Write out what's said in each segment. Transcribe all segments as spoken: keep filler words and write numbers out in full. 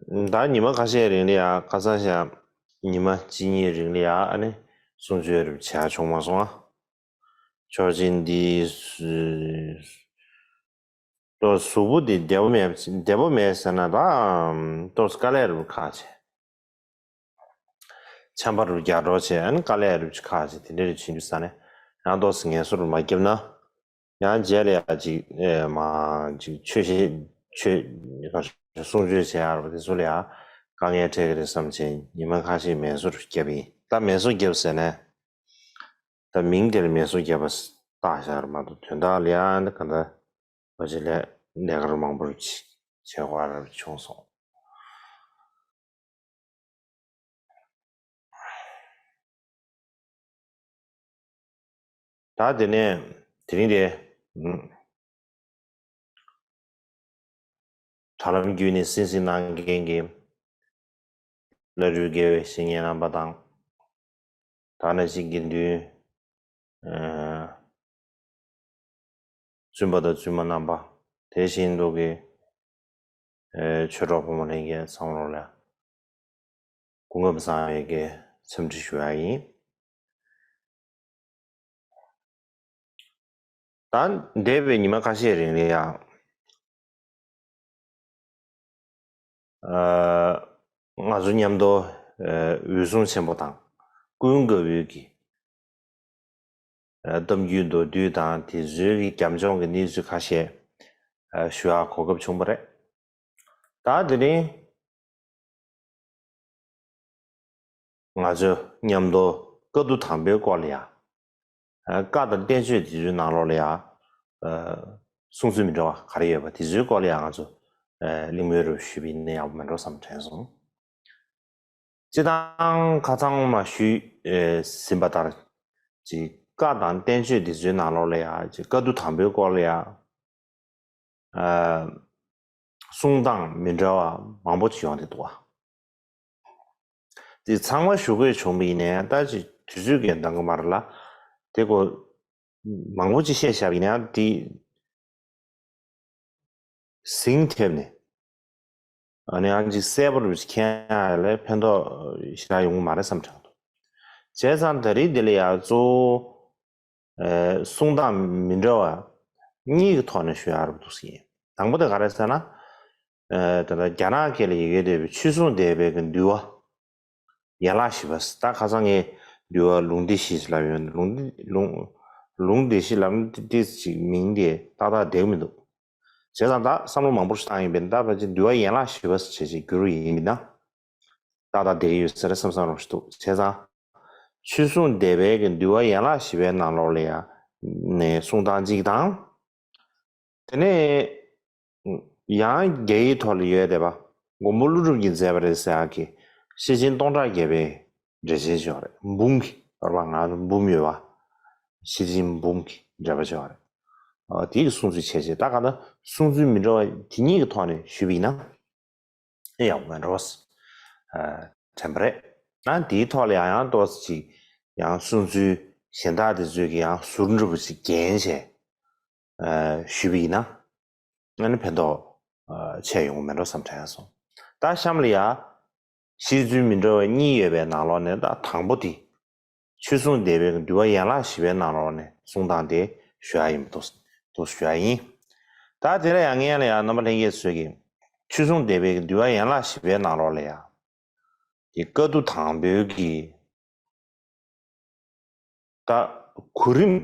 ད་ཉི་མ་ཁ་ཤས་རིང་ལ་ཡ་ཁ་སང་ཤ་ཉི་མ་གཅིག་གཉིས་རིང་ལ་ཡ་ཨ་ནི་གསུང་ཆོས་རུ་བྱ་བྱུང་མ་སོང་ཨ། ཆོག་མཆན་འདི་ཏོ་གཟུགས་པོ་འདི་བདེ་པོ་མེད་བདེ་པོ་མེད་ཟེར་ན་ད་ཏོ་དཀའ་ལས་རུ་ཁག་ཆེ། ཆམ་པ་རུ་རྒྱག་རོགས་བྱས་ཨ་ནི་དཀའ་ལས་རུ་ཁག་ཆེ་དེ་འདྲ་རུ་ཕྱིན་རྒྱུ་ས་ནས་ཡང་ཏོ་ངལ་གསོ་རུ་མ་བརྒྱབ་ན། ཡང་རྗེས་ལ་ཡང་ཅིག་ཨེ་མ་ཅིག་ཆོས་བཤད་ཆོས་གསུང་ཆོས་བྱེད་ཡག་རུ་དེ་ཚོ་ལ་ཡང་དཀའ་ངལ་འཕྲད་ཀྱི་རེད་བསམ་བྱས་ཉི་མ་ཁ་ཤས་མལ་གསོ་རུ་བརྒྱབ་ཡིན། ད་མལ་གསོ་བརྒྱབ་ཟེར་ནས་ད་མིང་དེ་ལ་མལ་གསོ་བརྒྱབ་པ་བཏགས་བཞག་རུ་མ་གཏོགས་དོན་དག་ལ་ཡང་ནི་ག་འདྲ་བ་ཅིག་ལས་ལས་ཀ་རུ་མང་པོ་རུ་བྱེད་དགོས་རུ་བྱུང་སོང་། ད་དེ་ནས་དེ་རིང་དེ་དྲ་ལམ་བརྒྱུད་ནས་གསན་གཟིགས་གནང་མཁན་གྱི་བླ་སྤྲུལ་དགེ་བའི་བཤེས་གཉེན་རྣམ་པ་དང་ད་ནང་བཞིན་དགེ་འདུན་བཙུན་པ་དང་བཙུན་མ་རྣམ་པ་དེ་བཞིན་དུ་གི་ཆོས་གྲོགས་ཕོ་མོ་ལྷན་རྒྱས་ཚང་མ་ལ་སྐུ་ཁམས་བཟང་བའི་གི་འཚམས་འདྲི་ཞུ་ཡ་ཡིན། ད་འདས་པའི་ཉི་མ་ཁ་ཤས་རིང་ལ་ཡང་ང་ཚོ་མཉམ་དུ་འོད་སྲུང་ཆེན་པོ་དང་ཀུན་དགའ་བོའི་གི་གཏམ་རྒྱུད་མདོར་བསྡུས་དང་དེ་ཚོའི་གི་རྒྱབ་ལྗོངས་ཀྱི་གནས་ཚུལ་ཁ་ཤས་ཞུ་ཡག་གོ་སྐབས་བྱུང་བ་རེད། ད་དེ་རིང་ང་ཚོས་མཉམ་དུ་བཀའ་བསྡུ་དང་པོའི་སྐོར་ལ་ཡ། བཀའ་དང་བསྟན་བཅོས་དེ་ཚོའི་ནང་ལོགས་ལ་ཡ། གསུང་ཚུལ་མི་འདྲ་བ་ག་རེ་ཡོད་པ་དེ་ཚོའི་སྐོར་ལ་ཡ་ང་ཚོ་གླེང་མོལ་རུ་ཞུས་པ་ཡིན་ན་ཡག་པོ་མེད་འགྲོ་བསམ་དྲན་སོང་། སྤྱི་བཏང་ཁ་ཚང་མ་ཞུས་ཟིན་པ་ལྟར་ཅིག་བཀའ་དང་བསྟན་བཅོས་དེ་ཚོའི་ནང་ལོགས་ལ་ཡ་ཅིག་བཀའ་བསྡུ་དང་པོའི་སྐོར་ལ་ཡ། གསུང་སྟངས་མི་འདྲ་བ་མང་པོ་ཅིག་ཡོང་བསྡད་འདུག་བ། དེ་ཚང་མ་ཞུ་དགོས་བྱུང་བ་ཡིན་ནའི་ད་ཅིག་དུས་ཚོད་ཀྱིས་འདང་གི་མ་རེད་ལ། དེ་ཀོ་མང་པོ་ཅིག་བཤད་བཞག་པ་ཡིན་ནའི་དེ་ཟིང་ཐེབས་ནས་ཨ་ནི་ཨང་ཅིག་གསལ་པོ་རུ་ཅིག་མཁྱེན་ཡ་ལས་ཕན་ཐོགས་ཞེ་དྲག་ཡོང་གི་མ་རེད་བསམ་དྲན་འདུག་བྱས་ཙང་ད་རེས་འདི་ལ་ཡ་གཙོ་བོ། གསུང་སྟངས་མི་འདྲ་བ་གཉིས་ཀྱི་ཐོག་ནས་ཞུ་ཡག་རུ་འདུག་ཟེར། དང་པོ་དེ་ག་རེ་ཟེར་ན། ད་ལྟ་རྒྱ་ནག་སྐད་ལ་ཡི་གེ་འབྲི་བའི་ཆོས་སྲུང་སྡེ་པའི་གི་འདུལ་བ་ཡན་ལག་བཞི་པ་ཟེར། ད་ཁ་སང་ངས་འདུལ་བ་ལུང་སྡེ་བཞི་ཟེར་ལབ་ཡོད། ལུང་སྡེ་ལུང་ལུང་སྡེ་བཞི་ལབ་ན་ཏི་ཏི་ཅིག་མིང་དེ་ཏག་ཏག་བསྡད་ཀྱི་མི་འདུག་བྱས་ཙང་ད་བསམ་བློ་མང་པོ་ཞིག་བཏང་ཡིན་པས་ད་ཕལ་ཆེར་འདུལ་བ་ཡན་ལག་བཞི་པ་ཟེར་བྱས་ཅིག་བསྒྱུར་ཡིན་མིན་ན། ཏག་ཏག་བསྡད་ཀྱི་ཡོད་ས་རེད་བསམ་བསམ་རོགས་ཞིག་འདུག་བྱས་ཙང་། ཆོས་སྲུང་སྡེ་པའི་གི་འདུལ་བ་ཡན་ལག་བཞི་པའི་ནང་ལོགས་ལ་ཡ་ནས་གསུང་སྟངས་གཅིག་དང་། དེ་ནས་ཡང་རྒྱ་ཡིག་ཐོག་ལ་ཡོད་བསྡད་པ་མགོན་པོ་ཀླུ་སྒྲུབ་ཀྱིས་མཛད་པ་རེད་ཟེར་ཡག་གི་ཤེར་ཕྱིན་སྟོང་ཕྲག་བརྒྱ་པའི་འགྲེལ་བྱེད་ཅིག་ཡོད་རེད། འབུམ་གྱི་བར་པ་ང་ཚོ་འབུམ་ཡོད་པ་ཤེར་ཕྱིན་འབུམ་གྱི་འགྲེལ་པ་ཅིག་ཡོད་རེད། དེ་གི་གསུང་ཚུལ་འཆད་བྱེད་ད་ག་ད་གསུང་ཚུལ་མི་འདྲ་བ་དེ་གཉིས་ཀྱི་ཐོག་ནས་ཞུས་པ་ཡིན་ན། ཨེ་ཡག་པོ་མེད་འགྲོ་བ། དྲན་པ་རེད། ཨ་དེའི་ཐོག་ལ་ཡང་ཡང་ཏོག་ཙམ་ཅིག་ཡང་གསུང་ཚུལ་གཞན་དག་དེ་ཚོས་ཀྱི་ཡང་ཟུར་འདྲ་པོ་ཅིག་རྒྱན་བྱས་ཞུས་པ་ཡིན་ན་ཨ་ནི་ཕན་ཐོགས་ཆེ་ཡོང་གི་མེད་འགྲོ་བསམ་དྲན་སོང་། ད་གཤམ་ལ་ཡ་བཤད་ཚུལ་མི་འདྲ་བ་གཉིས་ཡོད་པའི་ནང་ལོགས་ནས་ད་དང་པོ་དེ། ཆོས་སྲུང་སྡེ་པའི་འདུལ་བ་ཡན་ལག་བཞི་པའི་ནང་ལོགས་ནས་གསུང་སྟངས་དེ་ཞུ་ཡ་ཡིན་པ་འདུག་འདུག་ཞུ་ཡ་ཡིན། ད་དེ་ལ་ཡང་སྔོན་ལ་ཡང་རྣམ་པ་ལྷན་རྒྱས་ཚོས་ཀྱིས་ཆོས་སྲུང་སྡེ་པའི་འདུལ་བ་ཡན་ལག་བཞི་པའི་ནང་ལོགས་ལ་ཡང་དེ་བཀའ་བསྡུ་དང་པོའི་གི་ད་གོ་རིམ་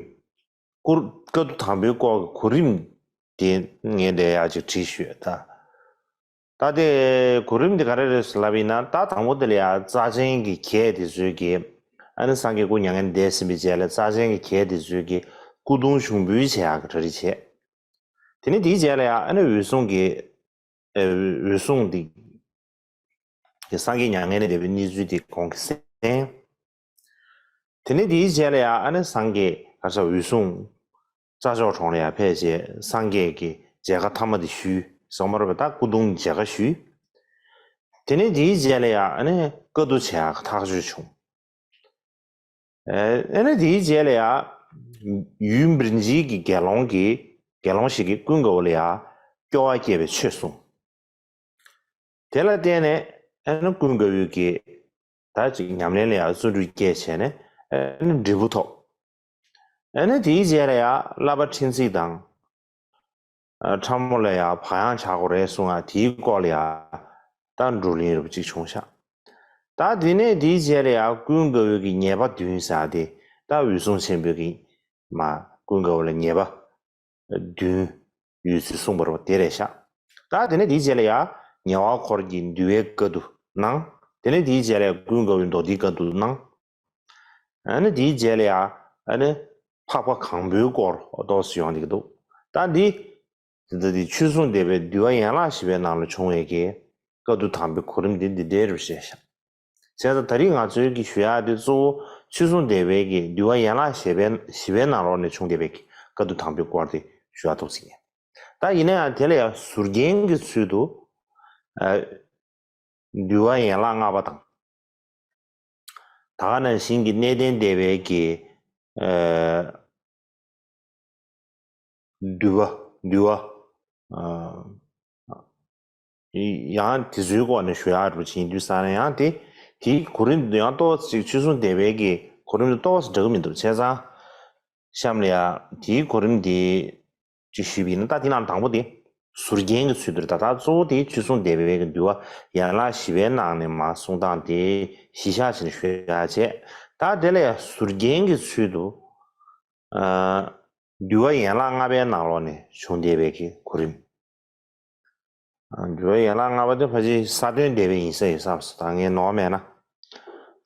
སྐོར་བཀའ་བསྡུ་དང་པོའི་སྐོར་གྱི་གོ་རིམ་དེ་ངས་འདྲ་ཡག་ཅིག་བྲིས་ཞུས་ད། ད་དེ་གོ་རིམ་དེ་ག་རེ་རེད་ཟེར་ལབ་ཡིན་ན་ད་དང་པོ་དེ་ལ་ཡང་རྩ་ཆེན་གྱི་གྱད་དེ་ཚོའི་གི་ཨ་ནི་སངས་རྒྱས་སྐུ་མྱ་ངན་འདས་ཟིན་པའི་རྗེས་ལ་རྩ་ཆེན་གྱི་གྱད་དེ་ཚོའི་གི་སྐུ་གདུང་ཞུགས་འབུལ་བྱེད་ཡག་གི་གྲ་སྒྲིག་བྱས། དེ་ནས་དེའི་རྗེས་ལ་ཡང་ཨ་ནི་འོད་སྲུང་གི་ཨ་འོད་སྲུང་དེ་གི་སངས་རྒྱས་མྱ་ངན་ལས་འདས་པའི་གནས་ཚུལ་དེ་ཁོང་གིས་གསན། དེ་ནས་དེའི་རྗེས་ལ་ཡང་ཨ་ནི་སངས་རྒྱས་ག་ས་འོད་སྲུང་རྩྭ་མཆོག་གྲོང་ལ་ཡང་ཕེབས་རྗེས་སངས་རྒྱས་ཀྱི་མཇལ་ཁ་མཐའ་མ་དེ་ཞུས་སོང་མ་རེད་པས། ད་སྐུ་གདུང་མཇལ་ཁ་ཞུས། དེ་ནས་དེའི་རྗེས་ལ་ཡང་ཨ་ནི་བཀའ་བསྡུ་བྱེད་ཡག་ཐག་གཅོད་བྱུང་། ཨ་ནི་དེའི་རྗེས་ལ་ཡང་ཡུལ་བིར་འཇིག་གི་དགེ་སློང་གི་དགེ་སློང་ཞིག་གིས་ཀུན་དགའ་བོ་ལ་ཡང་སྐྱོ་བ་སྐྱེས་པའི་ཆོས་གསུངས། དེ་ལ་བརྟེན་ནས་ཨ་ནི་ཀུན་དགའ་བོས་ཀྱིས་ད་ཅིག་ཉམས་ལེན་ལ་ཡང་བརྩོན་འགྲུས་བསྐྱེད་བྱས་ནས་ཨ་ནི་འབྲས་བུ་ཐོབ། ཨ་ནི་དེའི་རྗེས་ལ་ཡང་བསླབ་པ་ཕྲན་ཚེགས་དང་། ཨ་ཕྲ་མོ་ལ་ཡང་བག་ཡངས་བྱ་དགོས་རེད་གསུངས་ཡ་དེའི་སྐོར་ལ་ཡང་ད་བགྲོ་གླེང་རིམ་པ་གཅིག་བྱུང་ཤག་ད་དེ་ནས་དེའི་རྗེས་ལ་ཡང་ཀུན་དགའ་བོ་གི་ཉེས་པ་བདུན་ཟེར་ཡ་དེ་ད་འོད་སྲུང་ཆེན་པོས་ཀྱིས་མ་ཀུན་དགའ་བོ་ལ་ཉེས་པ་བདུན་ཡོད་ཚུལ་གསུངས་པ་རེད་པ། དེ་རེད་ཤག་ད་དེ་ནས་དེའི་རྗེས་ལ་ཡང་ཉེ་བར་འཁོར་གྱི་འདུལ་བའི་བཀའ་བསྡུ་གནང་། དེ་ནས་དེའི་རྗེས་ལ་ཡང་ཀུན་དགའ་བོའི་མདོ་སྡེའི་བཀའ་བསྡུ་གནང་། ཨ་ནི་དེའི་རྗེས་ལ་ཡང་ཨ་ནི་འཕགས་པ་གང་པོའི་སྐོར་ཏོག་ཙམ་ཡོང་བསྡད་ཀྱི་འདུག་ད་འདི་འདི་ལྟ་སྟེ་ཆོས་སྲུང་སྡེ་པའི་འདུལ་བ་ཡན་ལག་བཞི་པའི་ནང་ལ་བྱུང་བའི་གི་བཀའ་བསྡུ་དང་པོའི་གོ་རིམ་འདི་འདི་འདྲའི་རུ་བཤད་ཤག་བྱས་ཙང་ད་རིང་ང་ཚོའི་གི་ཞུ་ཡག་འདི་གཙོ་བོ་ཆོས་སྲུང་སྡེ་པའི་གི་འདུལ་བ་ཡན་ལག་བཞི་པའི་བཞི་པའི་ནང་ལོགས་ནས་བྱུང་བསྡད་པའི་གི་བཀའ་བསྡུ་དང་པོའི་སྐོར་དེ་ཞུ་ཡག་འདུག་ཟེར་གྱི། ད་ཡིན་ན་ཡང་དེ་ལ་ཡང་ཟུར་རྒྱན་གྱི་ཚུལ་དུ་ཨ་འདུལ་བ་ཡན་ལག་ལྔ་པ་དང་། ད་ག་ནང་བཞིན་གྱི་གནས་བརྟན་སྡེ་པའི་གི་ཨ་འདུལ་བ་འདུལ་བ་ཨ་ཡང་དེ་ཚོའི་སྐོར་ནས་ཞུ་ཡག་རུ་ཕྱིན་དུས་ས་ནས་ཡང་དེ་དེའི་གོ་རིམ་དུ་ཡང་ཏོག་ཙམ་ཅིག་ཆོས་སྲུང་སྡེ་པའི་གི་གོ་རིམ་དུ་ཏོག་ཙམ་འདྲ་གི་མི་འདུག་བྱས་ཙང་། གཤམ་ལ་ཡང་དེའི་གོ་རིམ་དེ་ཅིག་ཞུས་པ་ཡིན་ན། ད་དེ་ནང་དང་པོ་དེ་ཟུར་རྒྱན་གྱི་ཚུལ་དུ་རེད། ད་ལྟ་གཙོ་བོ་དེ་ཆོས་སྲུང་སྡེ་པའི་གི་འདུལ་བ་ཡན་ལག་བཞི་པའི་ནང་ནས་མར་གསུང་སྟངས་དེ་གཞི་བཞག་བྱས་ནས་ཞུ་ཡག་བྱས། ད་དེ་ལ་ཡང་ཟུར་རྒྱན་གྱི་ཚུལ་དུ་ཨ་འདུལ་བ་ཡན་ལག་ལྔ་པའི་ནང་ལོགས་ནས་བྱུང་བསྡད་པའི་གི་གོ་རིམ། འདུལ་བ་ཡན་ལག་ལྔ་པ་དེ་ཕལ་ཆེར་ས་བརྟོལ་སྡེ་པའི་ཡིན་ས་ཡོད་བསམ་སོང་། ད་ངས་ནོར་མེད་ན།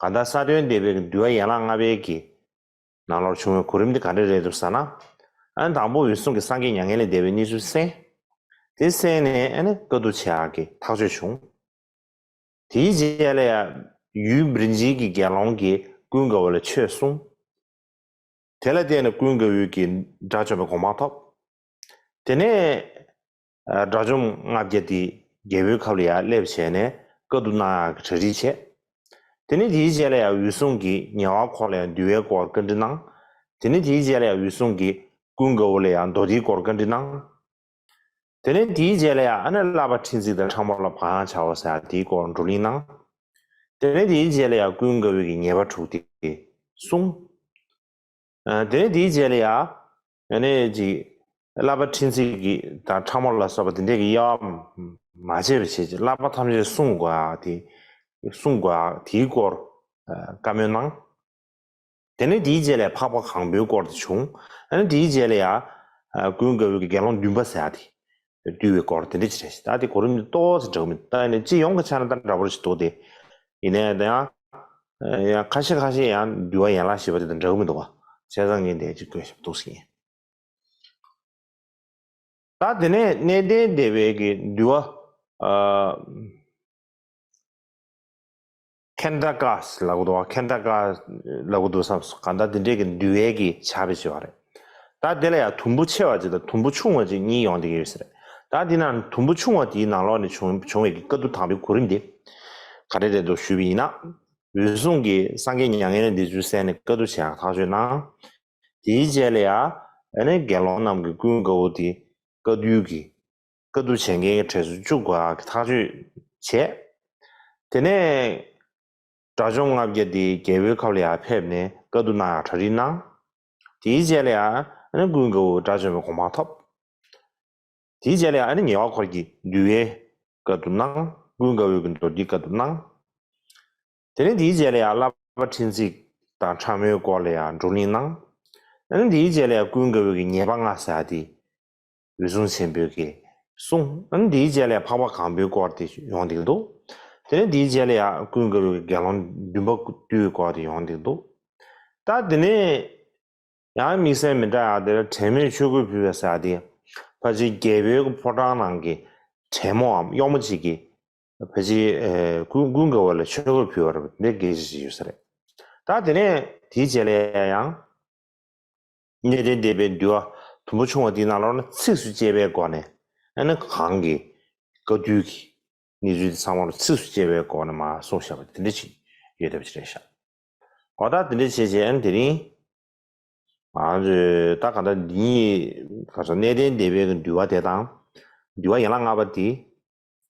གང་ལྟར་ས་བརྟོལ་སྡེ་པའི་འདུལ་བ་ཡན་ལག་ལྔ་པའི་གི་ནང་ལོགས་བྱུང་བའི་གོ་རིམ་དེ་ག་འདྲ་རེད་འདུག་ཟེར་ན། ཨ་ནི་དང་པོ་འོད་སྲུང་གིས་སངས་རྒྱས་མྱ་ངན་ལས་འདས་པའི་གནས་ཚུལ་གསན། དེ་གསན་ནས་ཨ་ནི་བཀའ་བསྡུ་བྱེད་ཡག་གི་ཐག་གཅོད་བྱུང་། དེའི་རྗེས་ལ་ཡང་ཡུལ་བིར་འཇིགས་ཀྱི་དགེ་སློང་གིས་ཀུན་དགའ་བོ་ལ་ཆོས་གསུངས། དེ་ལ་བརྟེན་ནས་ཀུན་དགའ་བོས་ཀྱིས་དགྲ་བཅོམ་པའི་གོ་འཕང་ཐོབ། དེ་ནས་ཨ་དགྲ་བཅོམ་ལྔ་བརྒྱ་དེ་རྒྱལ་པོའི་ཁབ་ལ་ཡར་སླེབས་བྱས་ནས་བཀའ་བསྡུ་གནང་ཡག་གི་གྲ་སྒྲིག་བྱས། དེ་ནས་དེའི་རྗེས་ལ་ཡང་འོད་སྲུང་གིས་ཉེ་བར་འཁོར་ལ་ཡང་འདུལ་བའི་སྐོར་བཀའ་འདྲི་གནང་། དེ་ནས་དེའི་རྗེས་ལ་ཡང་འོད་སྲུང་གིས་ཀུན་དགའ་བོ་ལ་ཡང་མདོ་སྡེའི་སྐོར་བཀའ་འདྲི་གནང་། དེ་ནས་དེའི་རྗེས་ལ་ཡང་ཨ་ནི་བསླབ་པ་ཕྲན་ཚེགས་དང་ཕྲ་མོ་ལ་བག་ཡངས་བྱའོ་ཟེར་དེའི་སྐོར་བགྲོ་གླེང་གནང་། དེ་ནས་དེའི་རྗེས་ལ་ཡང་ཀུན་དགའ་བོའི་གི་ཉེས་པ་དྲུག་དེ་གསུངས། ཨ་དེ་ནས་དེའི་རྗེས་ལ་ཡང་ཨ་ནི་ཅིག་བསླབ་པ་ཕྲན་ཚེགས་ཀྱི་དང་ཕྲ་མོ་ལ་སོགས་པ་དེ་འདྲས་ཀྱི་དབྱེ་བ་མ་ཕྱེ་བ་བྱས་ཀྱི་བསླབ་པ་ཐམས་ཅད་བསྲུང་དགོས་ཡག་དེ་བསྲུང་དགོས་ཡག་དེའི་སྐོར་ཨ་བཀའ་མོལ་གནང་། དེ་ནས་དེའི་རྗེས་ལ་འཕགས་པ་གང་པོའི་སྐོར་དེ་བྱུང་། ཨ་ནི་དེའི་རྗེས་ལ་ཡང་ཨ་ཀུན་དགའ་བོའི་དགེ་སློང་འདུན་པ་ཟེར་ཡག་དེ་བཏུལ་བའི་སྐོར་དེ་འདྲ་ཅིག་རེད། ད་དེ་གོ་རིམ་དེ་ཏོག་ཙམ་འདྲ་གི་མི་འདུག་ད་ཡིན་ནའི་སྤྱི་ཡོངས་ཀྱི་ཆ་ནས་ད་འདྲ་པོ་ཞིག་འདུག་སྟེ། ཡིན་ནའི་ད་ཡང་ཡང་ཁ་ཤས་ཁ་ཤས་ཡང་འདུལ་བ་ཡན་ལག་བཞི་པ་དེ་དང་འདྲ་གི་མི་འདུག་བ། བྱས་ཙང་ངས་འདི་ཅིག་བཀོད་བཞག་པ་འདུག་ཟེར་གྱི་ཡིན། ད་དེ་ནས་གནས་བརྟན་སྡེ་པའི་གི་འདུལ་བ་ཨ་ཁེན་ད་ཀ་ལབ་གི་འདུག་བ། ཁེན་ད་ཀ་ལབ་གི་འདུག་བསམ་སོང་། གང་ལྟར་དེ་འདྲས་ཀྱི་འདུལ་བའི་གི་ཕྱག་དཔེ་བྱས་པ་རེད། ད་དེ་ལ་ཡང་དུམ་བུ་ཆེ་བ་གཅིག་དང་དུམ་བུ་ཆུང་བ་གཅིག་གཉིས་ཡོང་བསྡད་ཀྱི་ཡོད་ས་རེད། ད་དེ་ནང་དུམ་བུ་ཆུང་བ་དེའི་ནང་ལོགས་ནས་བྱུང་བྱུང་བའི་གི་བཀའ་བསྡུ་དང་པོའི་གོ་རིམ་དེ་ག་རེ་རེད་འདུག་ཞུས་པ་ཡིན་ན། འོད་སྲུང་གིས་སངས་རྒྱས་མྱ་ངན་ལས་འདས་ཚུལ་གསན་ནས་བཀའ་བསྡུ་བྱེད་ཡག་ཐག་གཅོད་གནང་། དེའི་རྗེས་ལ་ཡང་ཨ་ནི་དགེ་སློང་རྣམས་ཀྱིས་ཀུན་དགའ་བོ་དེ་བཀའ་བསྡུ་གི་བཀའ་བསྡུ་བྱེད་མཁན་གྱི་གྲས་སུ་བཅུག་དགོས་ཡག་གི་ཐག་གཅོད་བྱས། དེ་ནས་དགྲ་བཅོམ་ལྔ་བརྒྱ་དེ་རྒྱལ་པོའི་ཁབ་ལ་ཡར་ཕེབས་ནས་བཀའ་བསྡུ་གནང་ཡག་གྲ་སྒྲིག་གནང་། དེའི་རྗེས་ལ་ཡང་ཨ་ནི་ཀུན་དགའ་བོ་དགྲ་བཅོམ་པའི་གོ་འཕང་ཐོབ། དེའི་རྗེས་ལ་ཡང་ཨ་ནི་ཉེ་བར་འཁོར་གྱི་འདུལ་བའི་བཀའ་བསྡུ་གནང་། ཀུན་དགའ་བོའི་གི་མདོ་སྡེའི་བཀའ་བསྡུ་གནང་། དེ་ནས་དེའི་རྗེས་ལ་ཡང་བསླབ་པ་ཕྲན་ཚེགས་དང་ཕྲ་མོའི་སྐོར་ལ་ཡང་བགྲོ་གླེང་གནང་། ཨ་ནི་དེའི་རྗེས་ལ་ཡང་ཀུན་དགའ་བོའི་གི་ཉེས་པ་ལྔ་ཟེར་ཡག་དེ་འོད་སྲུང་ཆེན་པོས་ཀྱིས་གསུངས། ཨ་ནི་དེའི་རྗེས་ལ་འཕགས་པ་གང་པོའི་སྐོར་དེ་ཡོང་བསྡད་འདུག་དེ་ནས་དེའི་རྗེས་ལ་ཡང་ཀུན་དགའ་བོའི་དགེ་སློང་འདུན་པ་བཏུལ་བའི་སྐོར་དེ་ཡོང་བསྡད་འདུག་ད་དེ་ནས་ཡང་དམིགས་བསལ་མི་འདྲ་ཡག་དེ་ལ་བྲན་མོས་ཆོས་གོས་ཕུལ་བ་ཟེར་ཡག་དེ་ཕལ་ཆེར་རྒྱལ་པོའི་ཕོ་བྲང་ནང་གི་བྲན་མོའམ་གཡོག་མོ་གཅིག་གིས་ཕལ་ཆེར་ཀུན་ཀུན་དགའ་བོ་ལ་ཆོས་གོས་ཕུལ་བ་རེད་པ། དེ་འདྲའི་སྐད་ཆ་ཞིག་ཡོད་ས་རེད། ད་དེ་ནས་དེའི་རྗེས་ལ་ཡང་། གནས་བརྟན་སྡེ་པའི་འདུལ་བ་དུམ་བུ་ཆུང་བ་དེའི་ནང་ལོགས་ནས་ཚིགས་སུ་བཅད་པའི་སྒོ་ནས་ཨ་ནི་གང་གི་བཀའ་བསྡུ་གི་གནས་ཚུལ་དེ་ཚང་མ་ལ་ཚིགས་སུ་བཅད་པའི་སྒོ་ནས་མར་གསུངས་བཞག་པ་དེ་འདྲ་ཅིག་ཡོད་བསྡད་པ་ཅིག་རེད་ཤག་འོ་ད་དེ་འདྲ་བྱས་བྱས་ཨ་ནི་དེ་རིང་ང་ཚོས་ད་ག་ད་འདི་གཉིས་ག་ས་གནས་བརྟན་སྡེ་པའི་གི་འདུལ་བ་དེ་དང་འདུལ་བ་ཡན་ལག་ལྔ་པ་དེ།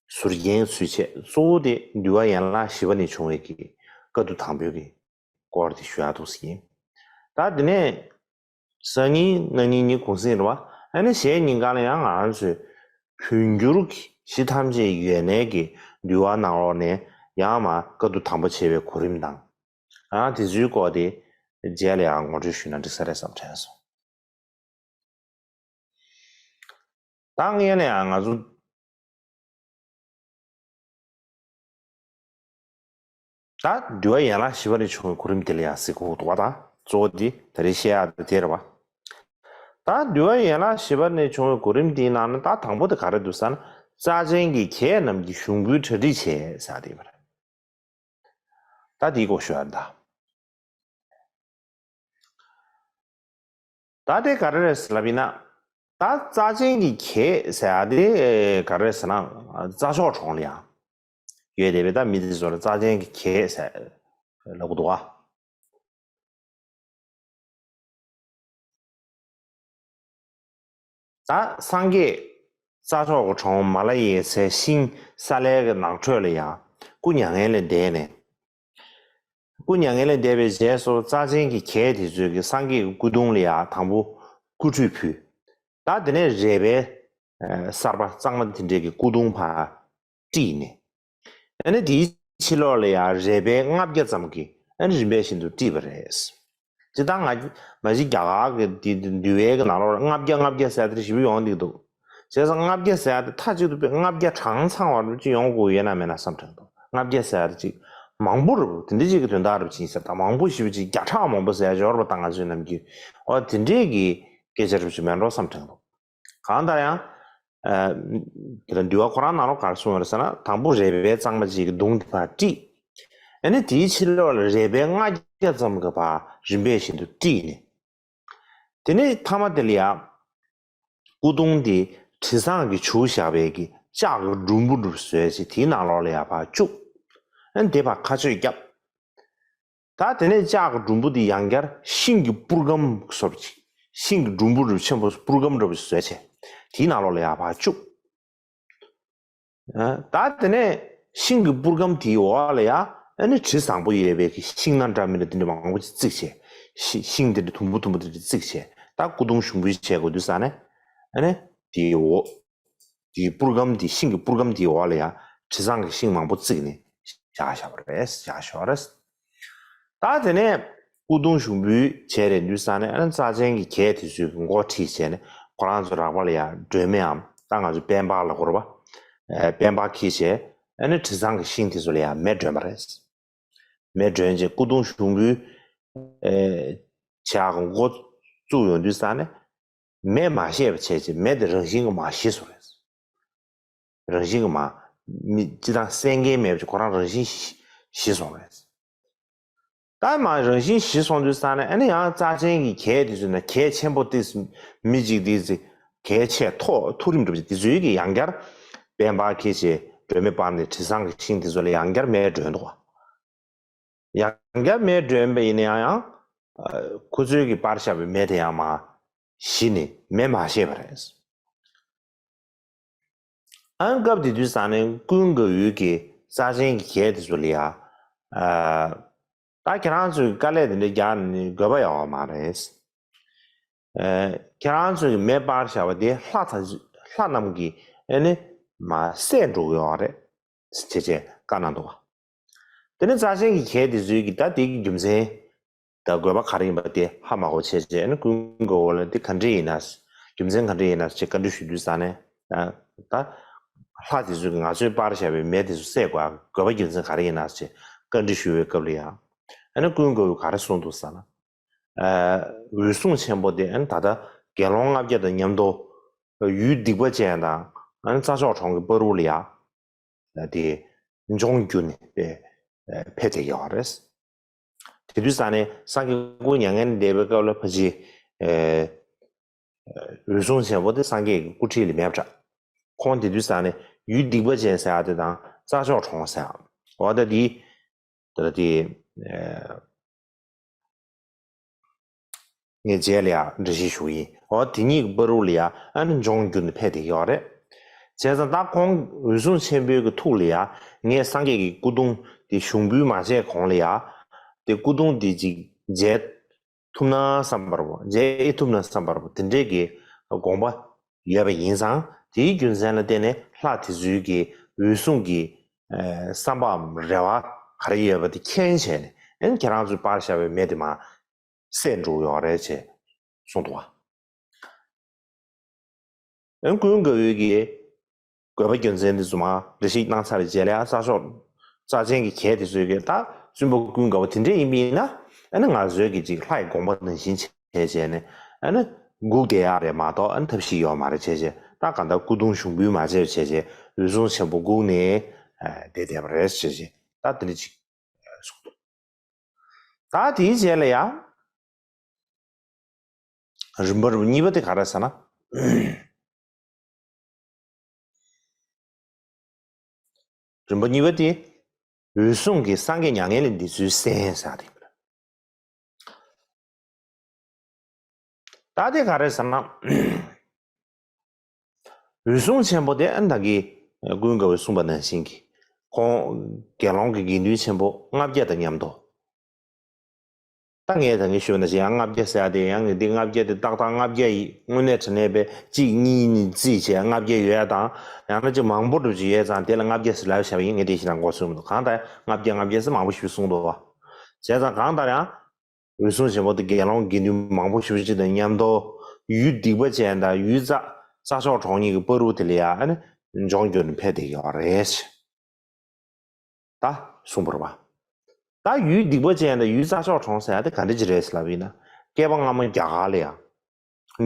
ཟུར་རྒྱན་ཚུལ་བྱས། གཙོ་བོ་དེ་འདུལ་བ་ཡན་ལག་བཞི་པ་ནས་བྱུང་བའི་གི་བཀའ་བསྡུ་དང་པོའི་གི་སྐོར་དེ་ཞུ་ཡག་འདུག་ཟེར་གྱི་ཡིན། ད་དེ་ནས་སང་ཉིན་གནངས་ཉིན་གཉིས་གུང་སེང་རེད་བ། ཨ་ནི་གཞེས་ཉིན་གང་ལ་ཡང་ང་རང་ཚོའི་བོད་འགྱུར་གྱི་གཞི་ཐམས་ཅད་ཡོད་གནས་ཀྱི་འདུལ་བ་ནང་ལོགས་ནས་ཡང་མར་བཀའ་བསྡུ་དང་པོ་བྱས་པའི་གོ་རིམ་དང་། ཨ་དེ་ཚོའི་སྐོར་དེ་རྗེས་ལ་ཡང་ངོ་སྤྲོད་ཞུས་ན་འགྲིག་ས་རེད་བསམ་དྲན་སོང་། ད་ངས་ནས་ང་ཚོ་ད་འདུལ་བ་ཡན་ལག་བཞི་པ་ནས་བྱུང་བའི་གོ་རིམ་དེ་ལ་ཡང་གཟིགས་དགོས་འདུག་བ། ད་གཙོ་བོ་འདི་ད་རེས་བཤད་ཡག་དེ་རེད་བ། ད་འདུལ་བ་ཡན་ལག་བཞི་པ་ནས་བྱུང་བའི་གོ་རིམ་དེའི་ནང་ན་ད་དང་པོ་དེ་ག་རེ་འདུག་ཟེར་ན། རྩ་ཆེན་གྱི་གྱད་རྣམས་ཀྱི་གཞུང་པོའི་གྲ་སྒྲིག་བྱས་ཟེར་དེ་ཡོད་པ་རེད། ད་དེའི་སྐོར་ཞུ་ཡག་ད། ད་དེ་ག་རེ་རེད་ཟེར་ལབ་ཡིན་ན། ད་རྩ་ཆེན་གྱི་གྱད་ཟེར་ཡག་དེ་ག་རེ་རེད་ཟེར་ན། རྩྭ་མཆོག་གྲོང་ལ་ཡང་ཡོད་བསྡད་པའི་ད་མི་དེ་ཚོ་ལ་རྩ་ཆེན་གྱི་གྱད་ཟེར་ལབ་གི་འདུག་ཨ། ད་སངས་རྒྱས་རྩྭ་མཆོག་གི་གྲོང་མ་ལ་ཡའི་ཚལ་ཤིང་ས་ལའི་གི་ནགས་ཁྲོད་ལ་ཡང་སྐུ་མྱ་ངན་ལས་འདས་ནས། སྐུ་མྱ་ངན་ལས་འདས་པའི་རྗེས་སུ་རྩ་ཆེན་གྱི་གྱད་དེ་ཚོས་ཀྱི་སངས་རྒྱས་ཀྱི་སྐུ་གདུང་ལ་ཡང་དང་པོ་སྐུ་ཁྲུས་ཕུལ། ད་དེ་ནས་རས་པའི་ཨ་གསར་པ་གཙང་མ་དེ་འདྲས་ཀྱི་སྐུ་གདུང་ཕར་དཀྲིས་ནས། ཨ་ནི་དེའི་ཕྱི་ལོགས་ལ་ཡང་རས་པའི་ལྔ་བརྒྱ་ཙམ་གྱིས་ཨ་ནི་རིམ་པས་བཞིན་དུ་དཀྲིས་པ་རེད། སྤྱིར་བཏང་ང་མ་གཞི་རྒྱ་གར་གྱི་འདི་འདུལ་བའི་གི་ནང་ལོགས་ལ་ལྔ་བརྒྱ་ལྔ་བརྒྱ་ཟེར་དེ་ཞིབ་ཡོང་འདུག་འདུག་བྱས་ཙང་ལྔ་བརྒྱ་ཟེར་དེ་མཐའ་གཅིག་ཏུ་དཔེ་ལྔ་བརྒྱ་གྲངས་ཚང་བ་རུ་ཅིག་ཡོང་དགོས་ཡོད་ན་མེད་ན་བསམ་དྲན་འདུག་ལྔ་བརྒྱ་ཟེར་དེ་ཅིག་མང་པོ་རུ་དེ་འདྲ་ཅིག་གི་དོན་དག་རུ་ཅིག་ཡིན་ས། ད་མང་པོ་ཞིག་ཅིག་བརྒྱ་ཕྲག་མང་པོ་ཟེར་འབྱོར་བ་དང་ང་ཚོའི་ནམ་རྒྱུན་འོ་དེ་འདྲས་ཀྱི་སྐད་ཆ་རུ་ཅིག་མེད་འགྲོ་བསམ་དྲན་འདུག་གང་ལྟར་ཡང་། ཨ། དེ་ལ་འདུལ་བ་ཁོ་རང་ནང་ལོགས་ག་རེ་གསུངས་ཡོད་རེད་ཟེར་ན། དང་པོ་རས་པའི་གཙང་མ་ཅིག་གི་གདུང་དེ་ཕར་དཀྲིས། ཨ་ནི་དེའི་ཕྱི་ལོགས་ལ་རས་པའི་ལྔ་བརྒྱ་ཙམ་གྱིས་ཕར་རིམ་པས་བཞིན་དུ་དཀྲིས་ནས། དེ་ནས་མཐའ་མ་དེ་ལ་ཡང་སྐུ་གདུང་དེ་དྲི་བཟང་གིས་བྱུགས་བཞག་པའི་གི་ལྕགས་ཀྱི་སྒྲོམ་བུ་འདྲ་བཟོས་བྱས་དེའི་ནང་ལོགས་ལ་ཡང་ཕར་བཅུག་ཨ་ནི་དེ་ཕར་ཁ་གཅོད་བརྒྱབ། ད་དེ་ནས་ལྕགས་ཀྱི་སྒྲོམ་བུ་འདི་ཡང་བསྐྱར་ཤིང་གི་པུར་སྒམ་བཟོ་འདྲ་ཅིག་ཤིང་གི་སྒྲོམ་བུ་འདྲ་ཆེན་པོ་པུར་སྒམ་འདྲ་བོ་ཞིག་བཟོས་བྱས། དེའི་ནང་ལོགས་ལ་ཡར་ཕར་བཅུག་ཨ། ད་དེ་ནས་ཤིང་གི་པུར་སྒམ་དེའི་འོག་ལ་ཡ་ཨ་ནི་དྲི་བཟང་པོ་ཡོད་པའི་གི་ཤིང་སྣ་འདྲ་མི་འདྲ་དེ་འདྲ་མང་པོ་ཅིག་བརྩིགས་བྱས། ཤི་ཤིང་དེ་འདྲ་དུམ་བུ་དུམ་བུ་དེ་འདྲ་བརྩིགས་བྱས། ད་སྐུ་གདུང་ཞུགས་འབུལ་བྱེད་དགོས་དུས་ཙ་ནས། ཨ་ནི་དེའི་འོག་དེའི་པུར་སྒམ་དེ་ཤིང་གི་པུར་སྒམ་དེའི་འོག་ལ་ཡ་དྲི་བཟང་གི་ཤིང་མང་པོ་བརྩིགས་ནས་བཞག་བཞག་པ་རེད། བཞག་ཞོར་རེད། ད་དེ་ནས་སྐུ་གདུང་ཞུགས་འབུལ་བྱས་རེད་དུས་ཙ་ནས། ཨ་ནི་རྩ་ཆེན་གྱི་གྱད་དེ་ཚོའི་མགོ་ཁྲིད་བྱས་ནས་ཁོ་རང་ཚོ་རག་པ་ལ་ཡ་སྒྲོལ་མའམ་ད་ང་ཚོ་པད་འབར་ལབ་དགོས་རེད་པ། ཨ། པད་འབར་འཁྱེར་བྱས། ཨ་ནི་དྲི་བཟང་གི་ཤིང་དེ་ཚོ་ལ་ཡ་མེ་སྒྲོན་པ་རེད། མེ་སྒྲོན་བྱས་སྐུ་གདུང་ཞུགས་འབུལ་ཨེ་བྱེད་ཡག་གི་འགོ་བཙུགས་ཡོང་དུས་ཙ་ནས། མེ་མ་ཤེས་པ་བྱས་བྱས་མེ་དེ་རང་བཞིན་གྱིས་མར་ཞི་སོང་རེད། རང་བཞིན་གྱིས་མར་མི་སྤྱིར་བཏང་སེང་གེའི་མེ་བྱས་ཁོ་རང་རང་བཞིན་ཞི་ཞི་སོང་རེད། ད་མར་རང་བཞིན་ཞི་སོང་དུས་ཙ་ནས། ཨ་ནི་ཡང་རྩ་ཆེན་གྱི་གྱད་དེ་ཚོ་ན་གྱད་ཆེན་པོ་དེ་མི་གཅིག་དེ་ཚོ་གྱད་ཆེ་མཐོ་མཐོ་རིམ་འདྲ་པོ་ཅིག་དེ་ཚོའི་གི་ཡང་བསྐྱར་པད་འབར་འཁྱེར་བྱས་སྒྲོན་མེ་སྤར་ནས་དྲི་བཟང་གི་ཤིང་དེ་ཚོ་ལ་ཡང་བསྐྱར་མེ་སྒྲོན་འདུག་བ། ཡང་བསྐྱར་མེ་སྒྲོན་པ་ཡིན་ན་ཡང་ཡང་། ཨ། ཁོ་ཚོའི་གི་སྤར་བཞག་པའི་མེ་དེ་ཡང་མར་ཞི་ནས་མེ་མ་ཤེས་པ་རེད། ཨ་ནི་སྐབས་དེ་དུས་ཙ་ནས་ཀུན་དགའ་བོས་ཀྱིས་རྩ་ཆེན་གྱི་གྱད་དེ་ཚོ་ལ་ཡ། ཨ། ད་ཁྱེད་རང་ཚོས་དཀའ་ལས་དེ་འདྲ་རྒྱག་ནས་དགོས་པ་ཡོད་མ་རེད། ཨ། ཁྱེད་རང་ཚོས་མེ་སྤར་བཞག་པ་དེ་ལྷ་དང་ལྷ་རྣམས་ཀྱིས་ཨ་ནི་མར་བསད་འགྲོ་གི་ཡོད་རེད། ཅེས་བྱས་བཀའ་གནང་འདུག་བ། དེ་ནས་རྩ་ཆེན་གྱི་གྱད་དེ་ཚོའི་གི་ད་དེ་གི་རྒྱུ་མཚན་དང་དགོས་པ་ག་རེ་ཡིན་པ་དེ་ཧ་མ་གོ་བྱས་བྱས་ནས་ཀུན་དགའ་བོ་ལ་དེ་ག་འདྲས་ཡིན་ན། རྒྱུ་མཚན་ག་འདྲས་ཡིན་ན་ཅེས་བཀའ་འདྲི་ཞུ་དུས་ཙ་ནས། ད་ལྷ་དེ་ཚོས་ང་ཚོས་སྤར་བཞག་པའི་མེ་དེ་ཚོ་བསད་དགོས་དགོས་པ་རྒྱུ་མཚན་ག་རེ་ཡིན་ན་ཅེས་བཀའ་འདྲི་ཞུ་བའི་སྐབས་ལ་ཡང་། ཨ་ནི་ཀུན་དགའ་བོས་ག་རེ་གསུངས་འདུག་ཟེར་ན། ཨ། འོད་སྲུང་ཆེན་པོ་དེ་ཨ་ནི་ད་ལྟ་དགེ་སློང་ལྔ་བརྒྱ་དང་མཉམ་དུ་ཡུལ་སྡིག་པ་ཅན་དང་ཨ་ནི་རྩྭ་མཆོག་གྲོང་གི་བར་དུ་ལ་ཡ། དེ་འབྱོངས་གྱུར་ནས་དེ་ཕེབས་བསྡད་ཡོད་རེད། དེ་དུས་ཙ་ནས་སངས་རྒྱས་སྐུ་མྱ་ངན་འདས་པའི་སྐབས་ལ་ཕ་གི་འོད་སྲུང་ཆེན་པོ་དེ་སངས་རྒྱས་ཀྱི་སྐུ་ཁྲིད་ལ་མེད་པ་འདྲ། ཁོང་དེ་དུས་ཙ་ནས་ཡུལ་སྡིག་པ་ཅན་ཟེར་ཡག་དེ་དང་རྩྭ་མཆོག་གྲོང་ཟེར་ཡག་འོ་ད་དེ་ད་དེ། ངས་རྗེས་ལ་ཡང་འགྲེལ་བཤད་ཞུ་གི་ཡིན། འོ་དེ་གཉིས་ཀྱི་བར་དུ་ལ་ཡ་ཨ་ནི་འབྱོངས་གྱུར་ནས་ཕེབས་བསྡད་ཡོད་རེད། བྱས་ཙང་ད་ཁོང་འོད་སྲུང་ཆེན་པོའི་གི་ཐུགས་ལ་ཡ་ངས་སངས་རྒྱས་ཀྱི་སྐུ་གདུང་དེ་ཞུགས་འབུལ་མ་བྱས་གོང་ལ་ཡ་དེ་སྐུ་གདུང་དེ་ཅིག་མཇལ་ཐུབ་ན་བསམ་པ་རེད་པ། མཇལ་ཨེ་ཐུབ་ན་བསམ་པ་རེད་པ། དེ་འདྲའི་གི་དགོངས་པ་ཡོད་པ་ཡིན་ཙང་དེའི་རྒྱུ་མཚན་ལ་བརྟེན་ནས་ལྷ་དེ་ཚོའི་གི་འོད་སྲུང་གི་བསམ་པའམ་རེ་བ་ག་རེ་ཡོད་པ་དེ་མཁྱེན་བྱས་ནས་ཨེ་ཁྱེད་རང་ཚོའི་པར་བཞག་པའི་མེ་དེ་མར་བསད་འགྲོ་གི་ཡོད་རེད་ཅེས་གསུངས་འདུག་བ། ཨན་ཀུན་དགའ་བོའི་གི་དགོས་པ་རྒྱུ་མཚན་དེ་ཚོ་མར་འགྲེལ་བཤད་གནང་ཚར་རྗེས་ལ་ཡང་ས་ཕྱོགས་རྩ་ཆེན་གྱི་གྱད་དེ་ཚོས་གི་ད་བཙུན་པ་ཀུན་དགའ་བོ་དེ་འདྲས་ཡིན་པ་ཡིན་ན་ཨ་ནི་ང་ཚོའི་གི་ཅིག་ལྷ་ཡི་དགོངས་པ་ནང་བཞིན་བྱས་བྱས་ནས་ཨ་ནི་སྒུག་བསྡད་ཡག་རེད་མ་གཏོགས་ཨ་ནི་ཐབས་ཤེས་ཡོད་མ་རེད་བྱས་བྱས། ད་གང་ལྟར་སྐུ་གདུང་ཞུགས་འབུལ་མ་བྱས་བྱས་བྱས་འོད་སྲུང་ཆེན་པོ་སྒུག་ནས་བསྡད་བསྡད་པ་རེད་བྱས་བྱས། ད་དེ་འདྲ་ཅིག་གསུངས་འདུག་ད་དེའི་རྗེས་ལ་ཡང་རིམ་པ་རིམ་པ་གཉིས་པ་དེ་ག་རེ་ཟེར་ན། རིམ་པ་གཉིས་པ་དེ་འོད་སྲུང་གི་སངས་རྒྱས་མྱ་ངན་ལས་འདས་ཚུལ་གསན་ཟེར་ཡག་དེ་ཡིན་པ་རེད། ད་དེ་ག་རེ་ཟེར་ན། འོད་སྲུང་ཆེན་པོ་དེ་ཨ་ནི་ད་གིན་ཀུན་དགའ་བོས་གསུངས་པ་ནང་བཞིན་གྱི་ཁོང་དགེ་སློང་གི་དགེ་འདུན་ཆེན་པོ་ལྔ་བརྒྱ་དང་མཉམ་དུ། ད་ངས་ད་གིན་ཞུས་པ་ནང་བཞིན་ཡང་ལྔ་བརྒྱ་ཟེར་ཡག་དེ་ཡང་ངས་འདི་ལྔ་བརྒྱ་དེ་ཏག་ཏག་ལྔ་བརྒྱ་ཡིན་དངོས་གནས་དྲང་གནས་པའི་གཅིག་གཉིས་ནས་རྩིས་བྱས་ལྔ་བརྒྱ་ཡོད་ཡག་དང་ཡང་ན་ཅིག་མང་པོ་འདྲ་ཅིག་ཡོད་ཙང་དེ་ལ་ལྔ་བརྒྱ་ཟེར་ལབ་བཞག་པ་ཡིན། ངས་དེ་བཞིན་དང་མགོ་ཚོས་མི་འདུག་གང་ལྟར་ལྔ་བརྒྱ་ལྔ་བརྒྱ་ཟེར་མང་པོ་ཞིག་གསུངས་འདུག་བ། བྱས་ཙང་གང་ལྟར་ཡང་། འོད་སྲུང་ཆེན་པོ་དེ་དགེ་སློང་དགེ་འདུན་མང་པོ་ཞེ་པོ་ཅིག་དང་མཉམ་དུ་ཡུལ་སྡིག་པ་ཅན་དང་ཡུལ་རྩ་རྩྭ་མཆོག་གྲོང་གཉིས་ཀྱི་བར་དུ་དེ་ལ་ཡང་ཨ་ནི་ལྗོངས་བསྒྱུར་ནས་ཕེབས་བསྡད་ཡོད་རེད། ད་གསུངས་པ་རེད་བ། ད་ཡུལ་སྡིག་པ་ཅན་དང་ཡུལ་རྩྭ་མཆོག་གྲོང་ཟེར་ཡག་དེ་ག་འདྲ་ཅིག་རེད་ཟེར་ལབ་ཡིན་ན། བསྐལ་པ་སྔ་མ་རྒྱ་གར་ལ་ཡང་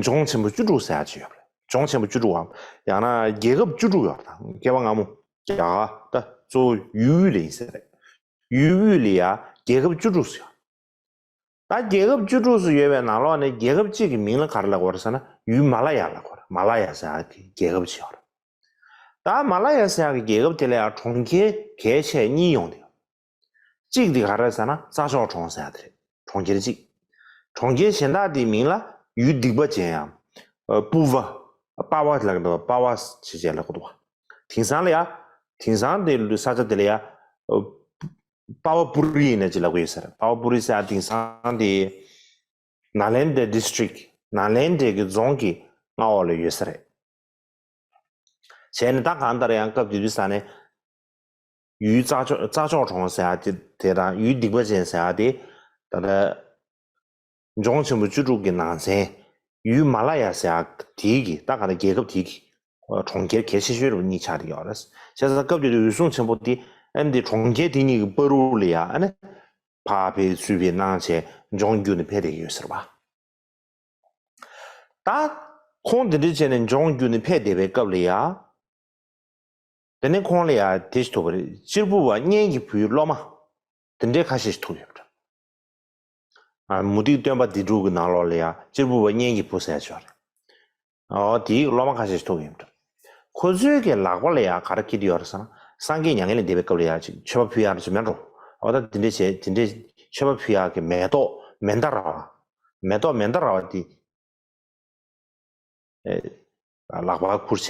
ལྗོངས་ཆེན་པོ་བཅུ་དྲུག་ཟེར་ཡག་ཅིག་ཡོད་པ་རེད། ལྗོངས་ཆེན་པོ་བཅུ་དྲུག་གམ་ཡང་ན་རྒྱལ་ཁབ་བཅུ་དྲུག་ཡོད་པ་དང་བསྐལ་པ་སྔ་མོ་རྒྱ་གར་ད་གཙོ་བོ་ཡུལ་དབུས་ལ་ཡིན་ས་རེད། ཡུལ་དབུས་ལ་ཡང་རྒྱལ་ཁབ་བཅུ་དྲུག་ཡོད། ད་རྒྱལ་ཁབ་བཅུ་དྲུག་སུ་ཡོད་པའི་ནང་ལོགས་ནས་རྒྱལ་ཁབ་གཅིག་གི་མིང་ལ་ག་རེ་ལབ་དགོས་རེད་ཟེར་ན་ཡུལ་མ་ལ་ཡ་ལབ་དགོས་རེད། མ་ལ་ཡ་ཟེར་ཡག་གི་རྒྱལ་ཁབ་ཅིག་ཡོད་རེད། ད་མ་ལ་ཡ་ཟེར་ཡག་གི་རྒྱལ་ཁབ་དེ་ལ་ཡང་གྲོང་ཁྱེར་གལ་ཆེ་གཉིས་ཡོང་དུས། གཅིག་དེ་ག་རེ་ཟེར་ན་རྩྭ་མཆོག་གྲོང་ཟེར་ཡག་དེ་རེད། གྲོང་ཁྱེར་གཅིག་གྲོང་ཁྱེར་གཞན་དག་དེའི་མིང་ལ་ཡུལ་སྡིག་པ་ཅན་ཡང་། པུ་བ། པ་བ་ལབ་ཀྱི་འདུག་པ་བ་ཞེས་བྱས་ལབ་ཀྱི་འདུག་དེང་སང་ལ་ཡ། དེང་སང་དེ་ལུ་ས་ཆ་དེ་ལ་ཡ། པ་བ་པུ་རི་ཡིན་ན་ཅི་ལབ་ཀྱི་ཡོད་ས་རེད། པ་བ་པུ་རི་ཟེར་ཡག་དེང་སང་དེ་ནཱ་ལེནྡྲ་district ནཱ་ལེནྡྲའི་གི་རྫོང་གི་མངའ་འོག་ལ་ཡོད་ས་རེད། བྱས་ནས་ད་གང་ལྟར་ཡང་སྐབས་དེ་དུས་ས་ནས་ཡུལ་རྩྭ་མཆོག་རྩྭ་མཆོག་གྲོང་ཟེར་ཡག་དེ་དེ་དང་ཡུལ་སྡིག་པ་ཅན་ཟེར་ཡག་དེ་ད་ལྟ། ལྗོངས་ཆེན་པོ་བཅུ་དྲུག་གི་ནང་ཚན། ཡུལ་མ་ལ་ཡ་ཟེར་ཡག་དེའི་གི་ད་ག་ནས་རྒྱལ་ཁབ་དེའི་གི་གྲོང་ཁྱེར་གལ་ཆེ་ཤོས་རུ་གཉིས་ཆགས་བསྡད་ཡོད་རེད། བྱས་ཙང་སྐབས་དེ་དུས་འོད་སྲུང་ཆེན་པོ་དེ་ཨ་ནི་དེ་གྲོང་ཁྱེར་དེ་གཉིས་ཀྱི་བར་དུ་ལ་ཡ་ཨ་ནི་ཕར་ཕེབས་ཚུར་ཕེབས་གནང་བྱས་ལྗོངས་བསྒྱུར་ནས་ཕེབས་བསྡད་ཡོད་ཟེར་བ། ད་ཁོང་དེ་འདྲ་བྱས་ནས་ལྗོངས་བསྒྱུར་ནས་ཕེབས་བསྡད་པའི་སྐབས་ལ་ཡ། དེ་ནས་ཁོང་ལ་ཡང་དེ་ཞིག་ཐུག་པ་རེད། གཅེར་བུ་པ་གཉན་གྱི་བུའི་སློབ་མ། དེ་འདྲའི་ཁ་ཤས་ཤིག་ཐུག་ཡོད་པ་རེད། ཨ། མུ་སྟེགས་སྟོན་པ་སྡེ་དྲུག་གི་ནང་ལོགས་ལ་ཡང་གཅེར་བུ་པ་གཉན་གྱི་བུ་ཟེར་ཡག་ཅིག་ཡོད་རེད། ཨོ་དེའི་སློབ་མ་ཁ་ཤས་ཤིག་ཐུག་ཡོད་པ་རེད། ཁོ་ཚོའི་གི་ལག་པ་ལ་ཡང་ག་རེ་འཁྱེར་གྱི་ཡོད་རེད་ཟེར་ན། སངས་རྒྱས་མྱ་ངན་ལས་འདས་པའི་སྐབས་ལ་ཡང་ཅིག་མཆོད་པ་ཕུལ་ཡག་རེད་ཟེར་མེད་འགྲོ། ཨོ་ད་དེ་འདྲས་བྱས་དེ་འདྲས་མཆོད་པ་ཕུལ་ཡག་གི་མེ་ཏོག་མན་དཱ་ར་བ། མེ་ཏོག་མན་དཱ་ར་བ་དེ། ཨེ། ལག་པར་ཁུར་བྱས་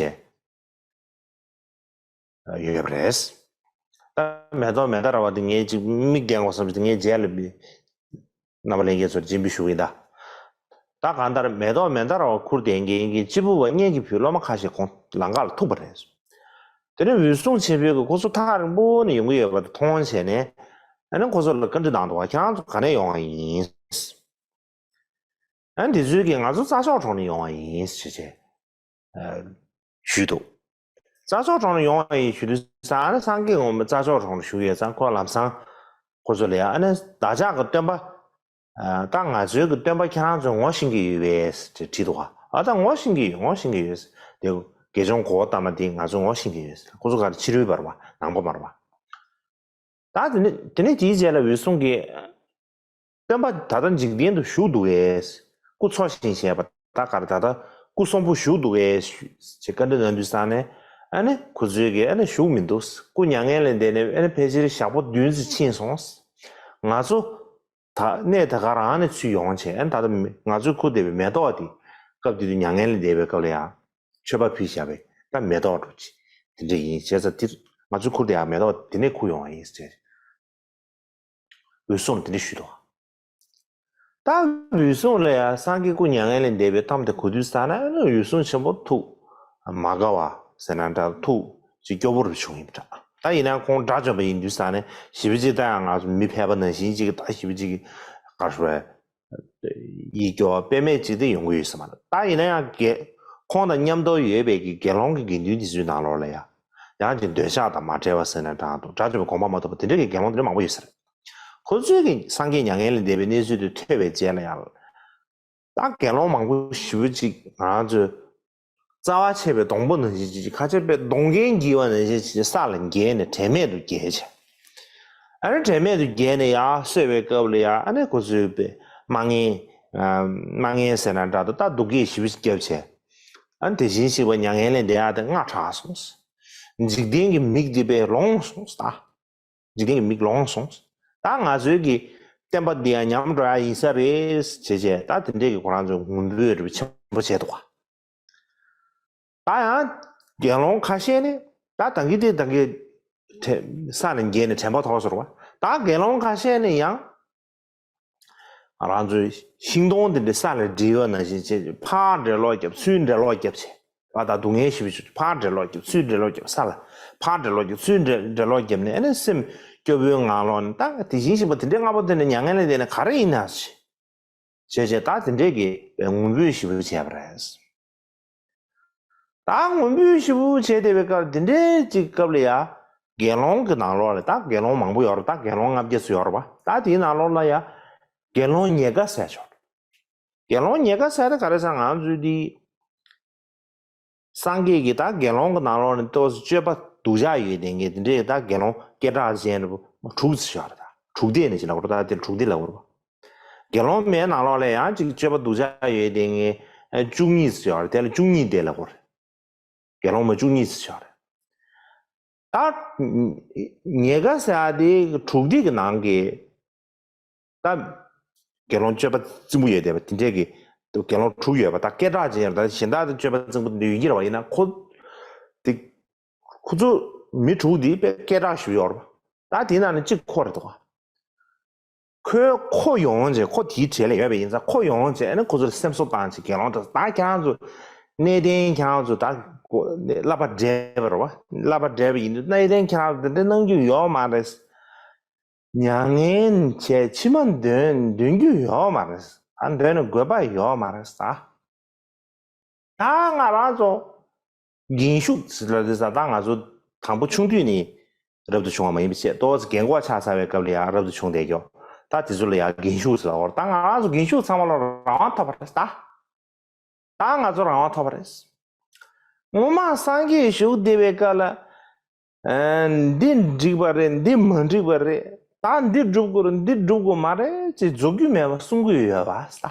ཡོད་པ་རེད། ད་མེ་ཏོག་མན་དཱ་ར་བ་དེ་ངས་ཅིག་མིག་བསྟན་དགོས་བསམ་བྱས་ངས་རྗེས་ལ་མི་རྣམ་པ་ལྷན་རྒྱས་ཚོར་སྤྱན་འབུལ་ཞུ་གི་ཡིན་ད། ད་གང་ལྟར་མེ་ཏོག་མན་དཱ་ར་བ་ཁུར་བསྡད་མཁན་གྱི་གཅེར་བུ་པ་གཉན་གྱི་བུའི་སློབ་མ་ཁ་ཤས་ཁོང་ལམ་ཁ་ལ་ཐུག་པ་རེད། དེ་ནས་འོད་སྲུང་ཆེན་པོས་ཁོ་ཚོ་ཐག་རིང་པོ་ནས་ཡོང་གི་ཡོད་པ་དེ་མཐོང་བྱས་ནས་ཨ་ནི་ཁོ་ཚོ་ལ་བཀའ་འདྲི་གནང་འདུག་བ། ཁྱེད་རང་ཚོ་ག་ནས་ཡོང་བ་ཡིན། ཨ་ནི་དེ་ཚོས་ཀྱིས་ང་ཚོ་རྩྭ་མཆོག་གྲོང་ནས་ཡོང་བ་ཡིན་ཞེས་བྱས། ཨ། ཞུས་འདུག་རྩྭ་མཆོག་གྲོང་ནས་ཡོང་བ་ཡིན་ཞུས་དུས་ཙང་ཨ་ནི་སངས་རྒྱས་ངོ་མ་རྩྭ་མཆོག་གྲོང་ནས་བཞུགས་ཡོད་ཙང་ཁོ་ལམ་སང་ཁོ་ཚོ་ལ་ཡ་ཨ་ནི་བདག་ཅག་གི་སྟོན་པ། ཨ། ད་ང་ཚོའི་གི་སྟོན་པ་ཁྱེད་རང་ཚོས་ངོ་ཤེས་ཀྱི་ཡོད་པས་ཅེས་དྲིས་འདུག་ག་ཨ་ད་ངོ་ཤེས་ཀྱི་ཡོད། ངོ་ཤེས་ཀྱི་ཡོད། དེ་དགེ་སྦྱོང་གོའུ་ཏ་མ་དེ་ང་ཚོས་ངོ་ཤེས་ཀྱི་ཡོད། ཁོ་ཚོ་ག་རེ་ཕྱི་རོལ་པ་རེད་པ། ནང་པ་མ་རེད་པ། ད་དེ་ནས་དེ་ནས་དེའི་རྗེས་ལ་འོད་སྲུང་གིས། སྟོན་པ་ད་ལྟ་འཇིག་རྟེན་དུ་བཞུགས་འདུག་གས། སྐུ་འཚོ་ཞིང་གཞེས་པ་ད་ག་རེ་ད་ལྟ་སྐུ་གསོན་པོ་བཞུགས་འདུག་གས་ཞེས་བཀའ་འདྲི་གནང་དུས་ཙང་ནས་ཨ་ནི་ཁོ་ཚོས་ཀྱིས་ཨ་ནི་བཞུགས་མི་འདུག་སྐུ་མྱ་ངན་ལས་འདས་ནས་ཨ་ནི་ཕལ་ཆེར་ཞག་པོ་བདུན་ཙམ་ཕྱིན་སོང་། ང་ཚོ་ད་གནས་ད་ག་རང་ནས་ཚུར་ཡོང་བྱས་ཨ་ནི་ད་ལྟ་ང་ཚོས་ཁུར་བསྡད་པའི་མེ་ཏོག་དེ་སྐབས་དེ་དུས་མྱ་ངན་ལས་འདས་པའི་སྐབས་ལ་ཡང་མཆོད་པ་ཕུལ་བཞག་པའི་ ད་མེ་ཏོག་འགྲོ་ཅི་དེ་འདྲ་ཡིན། བྱས་ཙང་འདིར་ང་ཚོའི་ཁུར་དེ་ཡང་མེ་ཏོག་དེ་ནས་ཁུར་ཡོང་བ་ཡིན་ཟེར། འོད་སྲུང་དེ་འདྲ་ཞུས་འདུག་ད་འོད་སྲུང་ལ་ཡང་སངས་རྒྱས་སྐུ་མྱ་ངན་ལས་འདས་པའི་གཏམ་དེ་གོ་དུས་ཙ་ན་འོད་སྲུང་ཆེན་པོ་ཐུགས་མ་དགའ་བ་ཟེར་ན་འདྲ། ཐུགས་ཅིག་སྐྱོ་པོ་རུ་བྱུང་ཡིན་འདྲ། ད་ཡིན་ན་ཁོང་དགྲ་བཅོམ་པ་ཡིན་དུས་ཙ་ན་ཞེ་པོ་ཅིག་ད་ཡང་ང་ཚོ་མི་ཕལ་པ་ནང་བཞིན་ཅིག་ད་ཞེ་པོ་ཅིག་ག་རེ་ཡིད་སྐྱོ་བ་དཔེ་མེད་ཅིག་དེ་ཡོང་གི་ཡོད་ས་མ་རེད། ད་ཡིན་ན་ཡང་དགེ་ཁོང་དང་མཉམ་དུ་ཡོད་པའི་གི་དགེ་སློང་གི་དགེ་འདུན་དེ་ཚོའི་ནང་ལོགས་ལ་ཡང་ཡང་ཅིག་འདོད་ཆགས་དང་མ་བྲལ་བ་ཟེར་ན་འདྲ་འདུག་དགྲ་བཅོམ་པའི་དགོངས་པ་མ་ཐོབ་པ་དེ་འདྲ་གི་དགེ་སློང་དེ་འདྲ་མང་པོ་ཡོད་ས་རེད། ཁོ་ཚོས་ཀྱི་སངས་རྒྱས་མྱ་ངན་ལས་འདས་པའི་གནས་ཚུལ་དེ་ཐོས་པའི་རྗེས་ལ་ཡང་། ད་དགེ་སློང་མང་པོ་ཞེ་པོ་ཅིག་ང་རང་ཚོའི་རྩ་བ་ཆད་པའི་སྡོང་པོ་ནང་བཞིན་ཅིག་ཁ་ཆེ་པའི་སྡོང་རྒན་འགྱེལ་བ་ནང་བཞིན་ཅིག་ས་ལ་འགྱེལ་ནས་དྲན་མེད་དུ་འགྱེལ་བྱས། ཨ་ནི་དྲན་མེད་དུ་འགྱེལ་ནས་ཡར་གསོས་པའི་སྐབས་ལ་ཡང་ཨ་ནི་ཁོ་ཚོའི་པའི་སྨྲ་ངན། སྨྲ་ངན་ཟེར་ན་འདྲ་འདུག་ད་སྡུག་སྐད་ཞེ་པོ་ཅིག་བརྒྱབ་བྱས། ཨ་ནི་དེ་བཞིན་གཤེགས་པ་མྱ་ངན་ལས་འདས་ཡག་དེ་སྔ་དྲགས་སོང་། འཇིག་རྟེན་གྱི་མིག་འདི་པས་ལོང་སོང་ད། འཇིག་རྟེན་གྱི་མིག་ལོང་སོང་། ད་ང་ཚོའི་གི་བསྟན་པ་འདི་ཡང་ཉམས་འགྲོ་ཡ་ཡིན་ས་རེད་བྱས་བྱས། ད་དེ་འདྲས་ཀྱི་ཁོ་རང་ཚོའི་ངུ་འབོད་རེ་བ་ཆེན་པོ་བྱས་འདུག་ག་ད་ཡང་དགེ་སློང་ཁ་ཤས་ནི་ད་ད་གི་དེ་ད་གི་དྲན་ས་ནས་འགྱེལ་ནས་དྲན་པ་ཐོར་སོང་བ། ད་དགེ་སློང་ཁ་ཤས་ནི་ཡང་ང་རང་ཚོའི་ཤིང་སྡོང་དེ་འདྲ་ས་ལ་འགྲིལ་བ་ནང་བཞིན་བྱས་ཕར་འགྲེ་ལོག་བརྒྱབ་ཚུར་འགྲེ་ལོག་བརྒྱབ་བྱས། བ་དང་སྡུག་བསྔལ་ཞེ་པོ་ཅིག་ཕར་འགྲེ་ལོག་བརྒྱབ་ཚུར་འགྲེ་ལོག་བརྒྱབ། ས་ལ་ཕར་འགྲེ་ལོག་བརྒྱབ་ཚུར་འགྲེ་འགྲེ་ལོག་བརྒྱབ་ནས་ཨ་ནི་སེམས་སྐྱོ་པོའི་ངང་ལོག་ནས་ད་དེ་བཞིན་གཤེགས་པ་དེ་འདྲའི་སྔ་པོ་དེ་ནས་མྱ་ངན་ལས་འདས་ནས་ག་རེ་ཡིན་ན་བྱས་བྱས་ད་དེ་འདྲས་ཀྱི་ངུ་འབོད་ཞེ་པོ་བྱས་པ་རེད། ད་ངུ་འབོད་ཞེ་པོ་བྱས་བསྡད་པའི་སྐབས་དེ་འདྲའི་ཅིག་སྐབས་ལ་ཡ་དགེ་སློང་གི་ནང་ལོགས་ལ་ད་དགེ་སློང་མང་པོ་ཡོད་རེད། ད་དགེ་སློང་ལྔ་བརྒྱ་ཙམ་ཡོད་རེད་པ། ད་དེའི་ནང་ལོགས་ལ་ཡ་དགེ་སློང་ཉེར་དགའ་ཟེར་ཆོག་དགེ་སློང་ཉེར་དགའ་ཟེར་དེ་ག་རེ་ཟེར་ང་ཚོའི་འདི། སངས་རྒྱས་ཀྱི་ད་དགེ་སློང་གི་ནང་ལོགས་ནས་ཏོག་ཙམ་སྤྱོད་པ་སྡུག་ཅག་ཡོད་དེ་ངས་དེ་འདྲས་ད་དགེ་སློང་སྐད་གྲགས་ཅན་རེད་པ། དྲུག་ཙམ་ཡོད་རེད། ད་དྲུག་སྡེ་ནས་ཅི་ལབ་དགོས་རེད། ད་དེ་དྲུག་སྡེ་ལབ་དགོས་རེད་པ། དགེ་སློང་མའི་ནང་ལོགས་ལ་ཡང་ཅིག་སྤྱོད་པ་སྡུག་ཅག་ཡོད་དེ་ངས་བཅུ་གཉིས་ཙམ་ཡོད་རེད། དེ་ལ་བཅུ་གཉིས་སྡེ་ལབ་དགོས་རེད། དགེ་སློང་མ་བཅུ་གཉིས་ཙམ་ཡོད་རེད། ད་ཉེར་དགའ་ཟེར་ཡ་དེ་དྲུག་སྡེ་གི་ནང་གི་ད་དགེ་སློང་སྤྱོད་པ་རྩིང་པོ་ཡོད་བསྡད་པ་དེ་འདྲས་ཀྱི་དགེ་སློང་དྲུག་ཡོད་པ། ད་སྐད་གྲགས་ཅན་ཡོད་པ། ད་གཞན་དག་དེ་སྤྱོད་པ་རྩིང་པོ་དེ་འདྲ་ཡོད་ཀྱི་རེད་པ། ཡིན་ན་ཁོ་དེ་ཁོ་ཚོ་མི་དྲུག་དེ་དཔེ་སྐད་གྲགས་ཞིག་ཡོད་རེད་པ། ད་དེའི་ནང་ནས་གཅིག་ཁོ་རེད་འདུག་ག་ཁོའི་ཁོ་ཡོང་བྱས་ཁོ་དེའི་གྲས་ལ་ཡོད་པ་ཡིན་ཙང་ཁོ་ཡོང་བྱས་ཨ་ནི་ཁོ་ཚོར་སེམས་གསོ་བཏང་བྱས་དགེ་སློང་དེ་ད་ཁྱེད་རང་ཚོ་གནས་བརྟན་ཁྱེད་རང་ཚོ་ད་བསླབ་པ་བགྲེས་པ་རེད་པ། བསླབ་པ་བགྲེས་པ་ཡིན་དུས་གནས་བརྟན་ཁྱེད་རང་ཚོ་དེ་འདྲ་གནང་རྒྱུ་ཡོད་མ་རེད། མྱ་ངན་བྱས་ཕྱི་མ་འདོན་འདོན་རྒྱུ་ཡོད་མ་རེད། ཨ་འདོན་ན་དགོས་པ་ཡོད་མ་རེད་ཟེར། ད་ང་རང་ཚོ་རྒན་ཤུགས་ཟེར་ལབ་དུས་ཙང་ད་ང་ཚོ་དང་པོ་ཆུང་དུས་ནས་རབ་ཏུ་བྱུང་བ་མ་ཡིན་པ་བྱས་ཏོག་ཙམ་རྒན་གོག་ཆགས་ཚར་བའི་སྐབས་ལ་ཡང་རབ་ཏུ་བྱུང་བསྡད་ཀྱོག་ད་དེ་ཚོ་ལ་ཡང་རྒན་ཤུགས་ཟེར་ལབ་དགོས་རེད། ད་ང་རང་ཚོ་རྒན་ཤུགས་ཚང་མ་ལ་རང་དབང་ཐོབ་པ་རེད་ད། ད་ང་ཚོ་རང་དབང་ཐོབ་པ་རེད། ངོ་མ་སངས་རྒྱས་བཞུགས་བསྡད་པའི་སྐབས་ལ། ཨ། འདི་འགྲིག་པ་རེད། འདི་མ་འགྲིག་པ་རེད། ད་འདི་སྒྲུབ་དགོས་རེད། འདི་སྒྲུབ་དགོས་མ་རེད་ཅེས་རྫོགས་རྒྱུ་མེད་པ་གསུང་གི་ཡོད་པ་ས།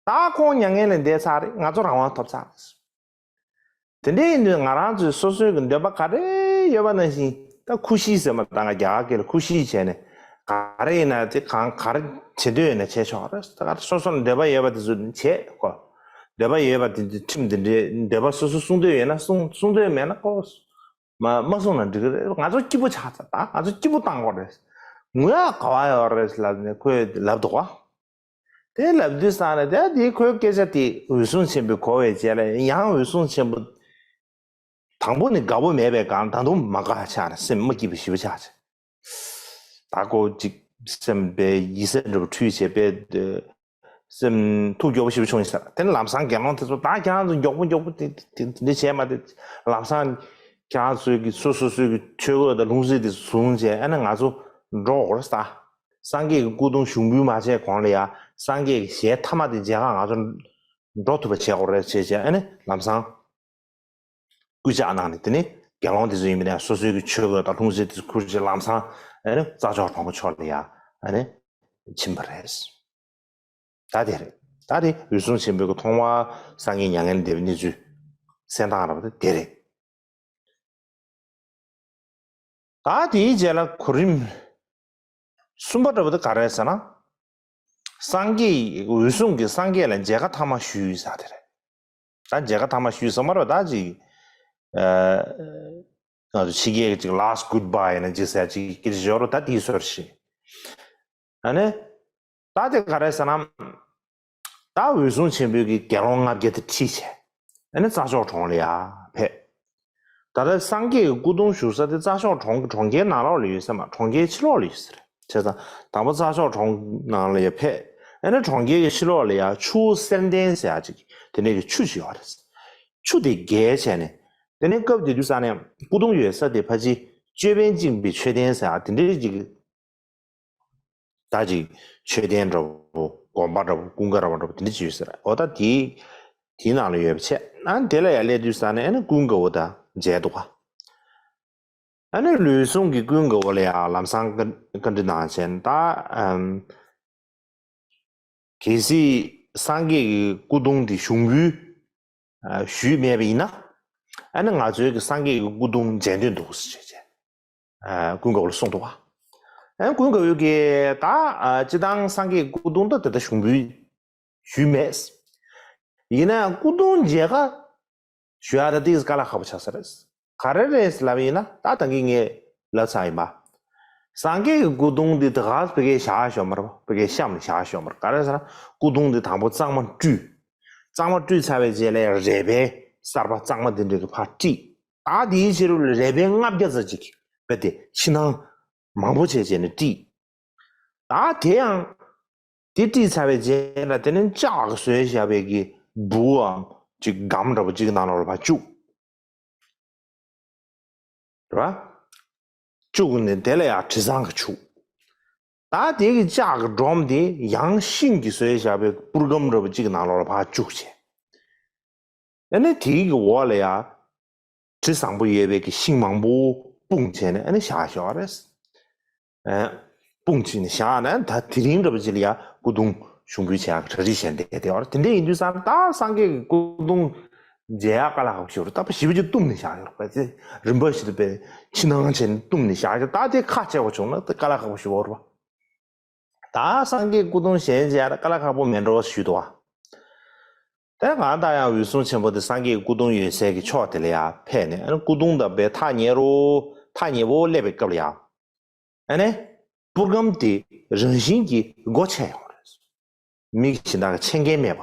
ད་ཁོང་མྱ་ངན་ལས་འདས་ཚར་རེད། ང་ཚོ་རང་དབང་ཐོབ་ཚར་རེད། དེ་འདྲ་ཡིན་དུས་ང་རང་ཚོའི་སོ་སོའི་གི་འདོད་པ་ག་རེ་ཡོད་པ་ནང་བཞིན་ད་ཁུ་ཤི་ཟེར་མ་ད་ང་རྒྱ་གར་སྐད་ལ་ཁུ་ཤི་བྱས་ནས་ག་རེ་ཡིན་ན་དེ་གང་ག་རེ་བྱེད་འདོད་ཡོད་ན་བྱས་ཆོག་རེད། ད་ག་སོ་སོ་ལ་འདོད་པ་ཡོད་པ་དེ་ཚོ་བྱེད་གོ། འདོད་པ་ཡོད་པ་དེ་འདྲའི་ཁྲིམས་དེ་འདྲའི་འདོད་པ་སོ་སོ་སྲུང་འདོད་ཡོད་ན་སྲུང་། སྲུང་འདོད་མེད་ན་ཁོ་མ་མ་སྲུང་ན་འགྲིག་གི་རེད། ང་ཚོ་སྐྱིད་པོ་ཆགས་ཚར། ད་ང་ཚོ་སྐྱིད་པོ་བཏང་དགོས་རེད། ངུ་ཡག་ག་བ་ཡོད་རེད་ལབ་ནས་ཁོས་ལབ་འདུག་ག་དེ་ལབ་དུས་ཙང་ནས་དེ་དེའི་ཁོའི་སྐད་ཆ་དེ་འོད་སྲུང་ཆེན་པོས་གོ་བའི་རྗེས་ལ་ཡང་འོད་སྲུང་ཆེན་པོ་དང་པོ་ནས་དགའ་པོ་མེད་པའི་སྒང་ད་དུང་མ་དགའ་ཆགས་ནས་སེམས་མ་སྐྱིད་པ་ཞེ་པོ་ཆགས་བྱས། ད་ཁོ་ཅིག་སེམས་པའི་ཡིད་སེམས་འདྲ་པོ་འཁྲུལ་བྱས་པའི་སེམས་ཐུགས་མགྱོགས་པོ་ཞེ་པོ་བྱུང་ཡིན་ས་རེད། དེ་ནས་ལམ་སང་དགེ་སློང་དེ་ཚོ་ད་ཁྱེད་རང་ཚོ་མགྱོགས་པོ་མགྱོགས་པོ་དེ་དེ་དེ་འདྲ་བྱས་མ་དེ་ལམ་སང་ཁྱེད་རང་ཚོའི་གི་སོ་སོ་སོའི་གི་ཆོས་གོས་དང་ལྷུང་བཟེད་དེ་བཟུང་བྱས་ཨ་ནི་ང་ཚོ་འགྲོ་དགོས་རེད་ས། སངས་རྒྱས་ཀྱི་སྐུ་གདུང་ཞུགས་འབུལ་མ་བྱས་གོང་ལ་ཡ་སངས་རྒྱས་ཀྱི་ཞལ་ཐ་མ་དེ་མཇལ་ཁ་ང་ཚོ་འགྲོ་ཐུབ་པ་བྱེད་དགོས་རེད་བྱས་བྱས་ཨ་ནི་ལམ་སང་སྐུལ་ལྕག་གནང་ནས་དེ་ནི་དགེ་སློང་དེ་ཚོ་ཡིན་པ་ནས་སོ་སོའི་གི་ཆོས་གོས་དང་ལྷུང་བཟེད་དེ་ཚོ་ཁུར་བྱས་ལམ་སང་ཨ་ནི་རྩྭ་མཆོག་གྲོང་པ་མཆོག་ལ་ཡ་ཨ་ནི་ཕྱིན་པ་རེད། ད་དེ་རེད། ད་དེ་འོད་སྲུང་ཆེན་པོའི་གི་མཐོང་བ་སངས་རྒྱས་མྱ་ངན་ལས་འདས་པའི་གནས་ཚུལ་གསན་སྟངས་ར་བ་དེ་དེ་རེད། ད་དེའི་རྗེས་ལ་གོ་རིམ་གསུམ་པ་འདྲ་པོ་དེ་ག་རེ་རེད་ཟེར་ན། སངས་རྒྱས་འོད་སྲུང་གིས་སངས་རྒྱས་ལ་མཇལ་ཁ་ཐ་མ་ཞུས་ཡོད་ས་དེ་རེད། ད་མཇལ་ཁ་ཐ་མ་ཞུས་ས་མ་རེད་པ། ད་ཅིག་ཨ་ང་ཚོ་ཕྱི་རྒྱལ་གྱི་ཅིག་last goodbye ཡིན་ན་ཅིག་ཟེར་ཅིག་སྐད་ཆ་ཤོར་རོ། ད་དེའི་སོར་ཞིག་ཨ་ནི། ད་དེ་ག་རེ་ཟེར་ན། ད་འོད་སྲུང་ཆེན་པོའི་གི་དགེ་སློང་ལྔ་བརྒྱ་དེ་ཁྲིད་བྱས། ཨ་ནི་རྩྭ་མཆོག་གྲོང་ལ་ཡར་ཕེབས། ད་ལྟ་སངས་རྒྱས་ཀྱི་སྐུ་གདུང་བཞུགས་ས་དེ་རྩྭ་མཆོག་གྲོང་གི་གྲོང་ཁྱེར་ནང་ལོགས་ལ་ཡོད་ས་མ། གྲོང་ཁྱེར་ཕྱི་ལོགས་ལ་ཡོད་ས་རེད། བྱས་ཙང་དང་པོ་རྩྭ་མཆོག་གྲོང་ནང་ལ་ཡར་ཕེབས། ཨ་ནི་གྲོང་ཁྱེར་གྱི་ཕྱི་ལོགས་ལ་ཡར་ཆུ་བོ་གསེར་ལྡན་ཟེར་ཡག་ཅིག་དེ་འདྲའི་གི་ཆུ་ཞིག་ཡོད་རེད། ཆུ་དེ་བརྒལ་བྱས་ནས། དེ་ནས་སྐབས་དེ་དུས་ས་ནས་སྐུ་གདུང་ཡོད་ས་དེ་ཕལ་ཆེར་ཅོད་པན་བཅིངས་པའི་མཆོད་རྟེན་ཟེར་ཡག་དེ་འདྲའི་ཅིག་ད་ཅིག་མཆོད་རྟེན་འདྲ་པོ། དགོན་པ་འདྲ་པོ། ཀུན་དགའ་ར་བ་འདྲ་པོ་དེ་འདྲ་ཅིག་ཡོད་ས་རེད། འོ་ད་དེའི་དེའི་ནང་ལ་ཡོད་པ་བྱས། ཨ་ནི་དེ་ལ་ཡར་སླེབས་དུས་ས་ནས་ཨ་ནི་ཀུན་དགའ་བོ་དང་མཇལ་འདུག་ག་ཨ་ནི་ལུས་ཟུངས་ཀྱི་ཀུན་དགའ་བོ་ལ་ཡང་ལམ་སང་བཀའ་བཀའ་འདྲི་གནང་བྱས་ནས། ད་ཨམ། གལ་སྲིད་སངས་རྒྱས་ཀྱི་སྐུ་གདུང་འདི་ཞུགས་འབུལ་ཨ་ཞུས་མེད་པ་ཡིན་ན། ཨ་ནི་ང་ཚོའི་གི་སངས་རྒྱས་ཀྱི་སྐུ་གདུང་མཇལ་འདོད་འདུག་ཟེར་བྱས་བྱས། ཨ་ཀུན་དགའ་བོ་ལ་གསུངས་འདུག་ག་ཨ་ནི་ཀུན་དགའ་བོས་ཀྱིས་ད་ཨ་སྤྱིར་བཏང་སངས་རྒྱས་ཀྱི་སྐུ་གདུང་ད་དེ་ལྟར་ཞུགས་འབུལ་ཞུས་མེད། ཡིན་ན་ཡང་སྐུ་གདུང་མཇལ་ཁ་ཞུ་ཡག་ད་ཏོག་ཙམ་དཀའ་ལས་ཁག་པོ་ཆགས་ས་རེད། ག་རེ་རེད་ལབ་ཡིན་ན། ད་ད་གིན་ངས་ལབ་ཚར་ཡིན་པ། སངས་རྒྱས་ཀྱི་སྐུ་གདུང་འདི་ད་ག་ཕ་གིར་བཞག་ཡོད་མ་རེད་པ། ཕ་གིའི་གཤམ་ལ་བཞག་ཡོད་མ་རེད། ག་རེ་ཟེར་ན། སྐུ་གདུང་འདི་དང་པོ་གཙང་མ་བཀྲུས། གཙང་མ་བཀྲུས་ཚར་བའི་རྗེས་ལ་རས་པན་གསར་པ་གཙང་མ་འདི་འདྲ་གི་ཕར་དཀྲིས། ད་དེའི་ཕྱི་རོལ་ལ་རས་པན་ལྔ་བརྒྱ་ཙམ་ཅིག་རྦད་དེ་ཕྱི་ནང་མང་པོ་བྱས་བྱས་ནས་དཀྲིས། ད་དེ་ཡང་དེ་དཀྲིས་ཚར་བའི་རྗེས་ལ་དེ་ནས་ལྕགས་ཀྱིས་བཟོས་བཞག་པའི་གི་སྦུག་གམ་ཅིག་སྒམ་འདྲ་པོ་ཅིག་གི་ནང་ལོགས་ལ་ཕར་བཅུག་རེད་པ། བཅུག་ནས་དེ་ལ་ཡང་དྲི་བཟང་གིས་བྱུགས། ད་དེ་གི་ལྕགས་ཀྱི་སྒྲོམ་དེ་ཡང་ཤིང་གིས་བཟོས་བཞག་པའི་པུར་སྒམ་འདྲ་པོ་ཅིག་གི་ནང་ལོགས་ལ་ཕར་བཅུག་བྱས། ཨ་ནི་དེའི་གི་འོག་ལ་ཡང་དྲི་བཟང་པོ་ཡོད་པའི་གི་ཤིང་མང་པོ་སྤུངས་བྱས་ནས་ཨ་ནི་བཞག་བཞག་པ་རེད། ཨ་སྤུངས་བྱས་ནས་བཞག་ནས་ད་དེ་རིང་འདྲ་པོ་ཅིག་ལ་ཡང་སྐུ་གདུང་ཞུགས་འབུལ་བྱེད་ཡག་གི་གྲ་སྒྲིག་བྱས་བསྡད་བསྡད་པ་རེད། དེ་འདྲ་ཡིན་དུས་ཙང་ད་སངས་རྒྱས་ཀྱི་སྐུ་གདུང་མཇལ་ཡག་དཀའ་ལས་ཁག་པོ་ཞིག་རེད། ད་ཕར་ཞེ་པོ་ཅིག་བཏུམས་ནས་བཞག་ཡོད་རེད་པ། དེ་རིམ་པ་བཞིན་དུ་དཔེ་ཕྱི་ནང་བྱས་ནས་བཏུམས་ནས་བཞག་ཡོད། ད་དེ་ཁ་ཕྱེ་བ་བྱུང་ན་དེ་དཀའ་ལས་ཁག་པོ་ཞིག་འོང་རེད་པ། ད་སངས་རྒྱས་སྐུ་གདུང་ཞལ་མཇལ་ཡག་དཀའ་ལས་ཁག་པོ་མེད་འགྲོ་ཞུས་འདུག་པ། དེ་གང་ལྟར་ཡང་འོད་སྲུང་ཆེན་པོ་དེ་སངས་རྒྱས་སྐུ་གདུང་ཡོད་སའི་གི་ཕྱོགས་དེ་ལ་ཡར་ཕེབས་ནས། ཨ་ནི་སྐུ་གདུང་དང་དཔེ་ཐག་ཉེ་རུ་ཐག་ཉེ་པོ་སླེབས་པའི་སྐབས་ལ་ཡང་། ཨ་ནི་པུར་སྒམ་དེ་རང་བཞིན་གྱིས་སྒོ་ཕྱེ་ཡོང་རེད། མི་གཞན་དག་གིས་ཕྱེ་མཁན་མེད་པ།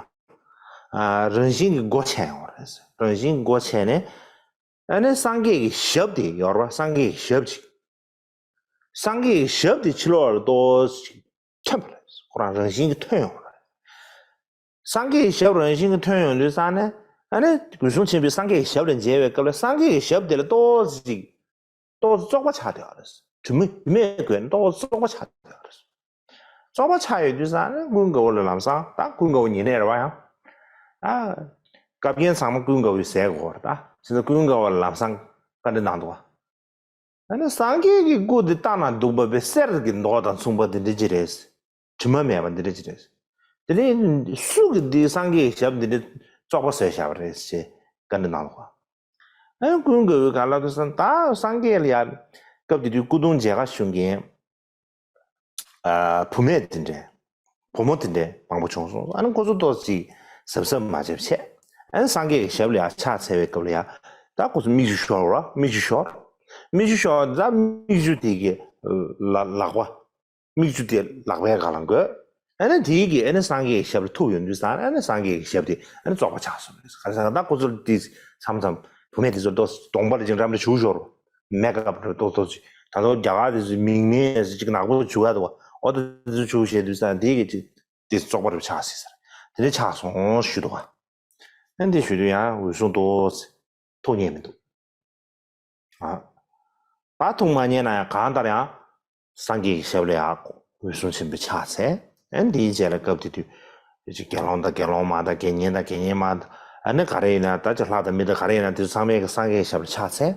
ཨ་རང་བཞིན་གྱིས་སྒོ་ཕྱེ་ཡོང་རེད། རང་བཞིན་གྱིས་སྒོ་ཕྱེ་ནས། ཨ་ནི་སངས་རྒྱས་ཀྱི་ཞབས་དེ་ཡོད་རེད་པ། སངས་རྒྱས་ཀྱི་ཞབས་ཅིག་སངས་རྒྱས་ཀྱི་ཞབས་དེ་ཕྱི་ལོགས་ལ་ཏོག་ཙམ་ཐོན་པ་རེད། ཁོ་རང་རང་བཞིན་གྱིས་ཐོན་ཡོང་བ་རེད། སངས་རྒྱས་ཀྱི་ཞབས་རང་བཞིན་གྱིས་ཐོན་ཡོང་དུས་ཙང་ནས། ཨ་ནི་འོད་སྲུང་ཆེན་པོས་སངས་རྒྱས་ཀྱི་ཞབས་ལ་མཇལ་བའི་སྐབས་ལ་སངས་རྒྱས་ཀྱི་ཞབས་དེ་ལ་ཏོག་ཙམ་ཅིག་ཏོག་ཙམ་བཙོག་པ་ཆགས་བསྡད་པ་རེད། དྲི་མ་དྲི་མས་གོས་ནས་ཏོག་ཙམ་བཙོག་པ་ཆགས་བསྡད་པ་རེད། བཙོག་པ་ཆགས་ཡོང་དུས་ཙང་ནས་ཀུན་དགའ་བོ་ལ་ལམ་སང་། ད་ཀུན་དགའ་བོ་ཉེ་གནས་རེད་པ། ཡང་ཨ་བཀའ་བརྒྱུད་ཚང་མ་ཀུན་དགའ་བོས་ཟས་དགོས་པ་རེད། ད་བྱས་ཙང་ཀུན་དགའ་བོ་ལ་ལམ་སང་བཀའ་འདྲི་གནང་འདུག་པ། ཨ་ནི་སངས་རྒྱས་ཀྱི་སྐུ་འདི་ལྟ་ན་སྡུག་པ་དཔེ་གསེར་གྱི་མདོག་དང་མཚུངས་པ་འདི་འདྲ་ཅིག་རེད། དྲི་མ་མེད་པ་འདི་འདྲ་ཅིག་རེད། དེ་ནས་སུ་གིས་འདི་སངས་རྒྱས་ཀྱི་ཞབས་འདི་འདྲ་བཙོག་པ་བཟོས་བཞག་པ་རེད་ཅེས་བཀའ་འདྲི་གནང་འདུག་པ། ཨ་ནི་ཀུན་དགའ་བོས་ག་ལབ་འདུག་ཟེར་ན། ད་སངས་རྒྱས་ལ་ཡང་སྐབས་དེ་དུས་སྐུ་གདུང་མཇལ་ཁ་ཞུ་མཁན་ཨ་བུད་མེད་དེ་འདྲ། བུ་མོ་དེ་འདྲ་མང་པོ་བྱུང་སོང་། ཨ་ནི་ཁོ་ཚོ་ཏོག་ཙམ་གཟབ་གཟབ་མ་བྱས་བྱས། ཨ་ནི་སངས་རྒྱས་ཀྱི་ཞབས་ལ་ཡར་ཕྱག་འཚལ་བའི་སྐབས་ལ་ཡང་། ད་ཁོ་ཚོ་མིག་ཆུ་ཤོར་བ། མིག་ཆུ་ཤོར། མིག་ཆུ་ཤོར། ད་མིག་ཆུ་དེ་གི་ལ་ལག་པ། མིག་ཆུ་དེ་ལག་པའི་སྒང་ལ་འགོས། ཨ་ནི་དེ་གིས་ཨ་ནི་སངས་རྒྱས་ཀྱི་ཞབས་ལ་ཐུག་ཡོང་དུས་ཙང་། ཨ་ནི་སངས་རྒྱས་ཀྱི་ཞབས་དེ་ཨ་ནི་བཙོག་པ་ཆགས་སོང་རེད། ག་རེ་ཟེར་ན། ད་ཁོ་ཚོ་དེ་མཚམས་མཚམས་བུད་མེད་དེ་ཚོ་ཏོག་ཙམ་གདོང་པ་ལ་ཅིག་འགྲམ་རེ་བྱུག་ཤོར། མེག་ཨབ་རེ་ཏོག་ཏོག་ཅིག་ད་དུང་རྒྱ་གར་དེ་ཚོས་མིག་སྨན་ཟེར་ཅིག་ནག་པོ་བྱུག་ཡག་འདུག་པ། འོ་དེ་ཚོ་བྱུག་བྱས་དུས་ཙང་དེ་གིས་ཅིག་དེ་བཙོག་པ་རེ་ཆགས་སྲིད་ཟེར། དེ་འདྲ་ཆགས་སོང་ཞུས་འདུག་པ། ཨ་ནི་དེ་ཞུ་དུས་ཡང་འོད་སྲུང་ཏོག་ཙམ་ཐུགས་མཉེས་མི་འདུག་ཨ། ད་ཐུགས་མ་མཉེས་ན་ཡང་གང་ལྟར་ཡང་སངས་རྒྱས་ཀྱི་ཞབས་ལ་ཡར་འོད་སྲུང་ཆེན་པོས་ཕྱག་འཚལ། ཨ་ནི་དེའི་རྗེས་ལ་སྐབས་དེ་དུས་ཅིག་དགེ་སློང་དང་དགེ་སློང་མ་དང་དགེ་བསྙེན་དང་དགེ་བསྙེན་མ་དང་། ཨ་ནི་ག་རེ་ཡིན་ན། ད་ཅིག་ལྷ་དང་མི་དང་ག་རེ་ཡིན་ན། དེ་ཚོ་ཚང་མས་ཀྱི་སངས་རྒྱས་ཀྱི་ཞབས་ལ་ཕྱག་འཚལ།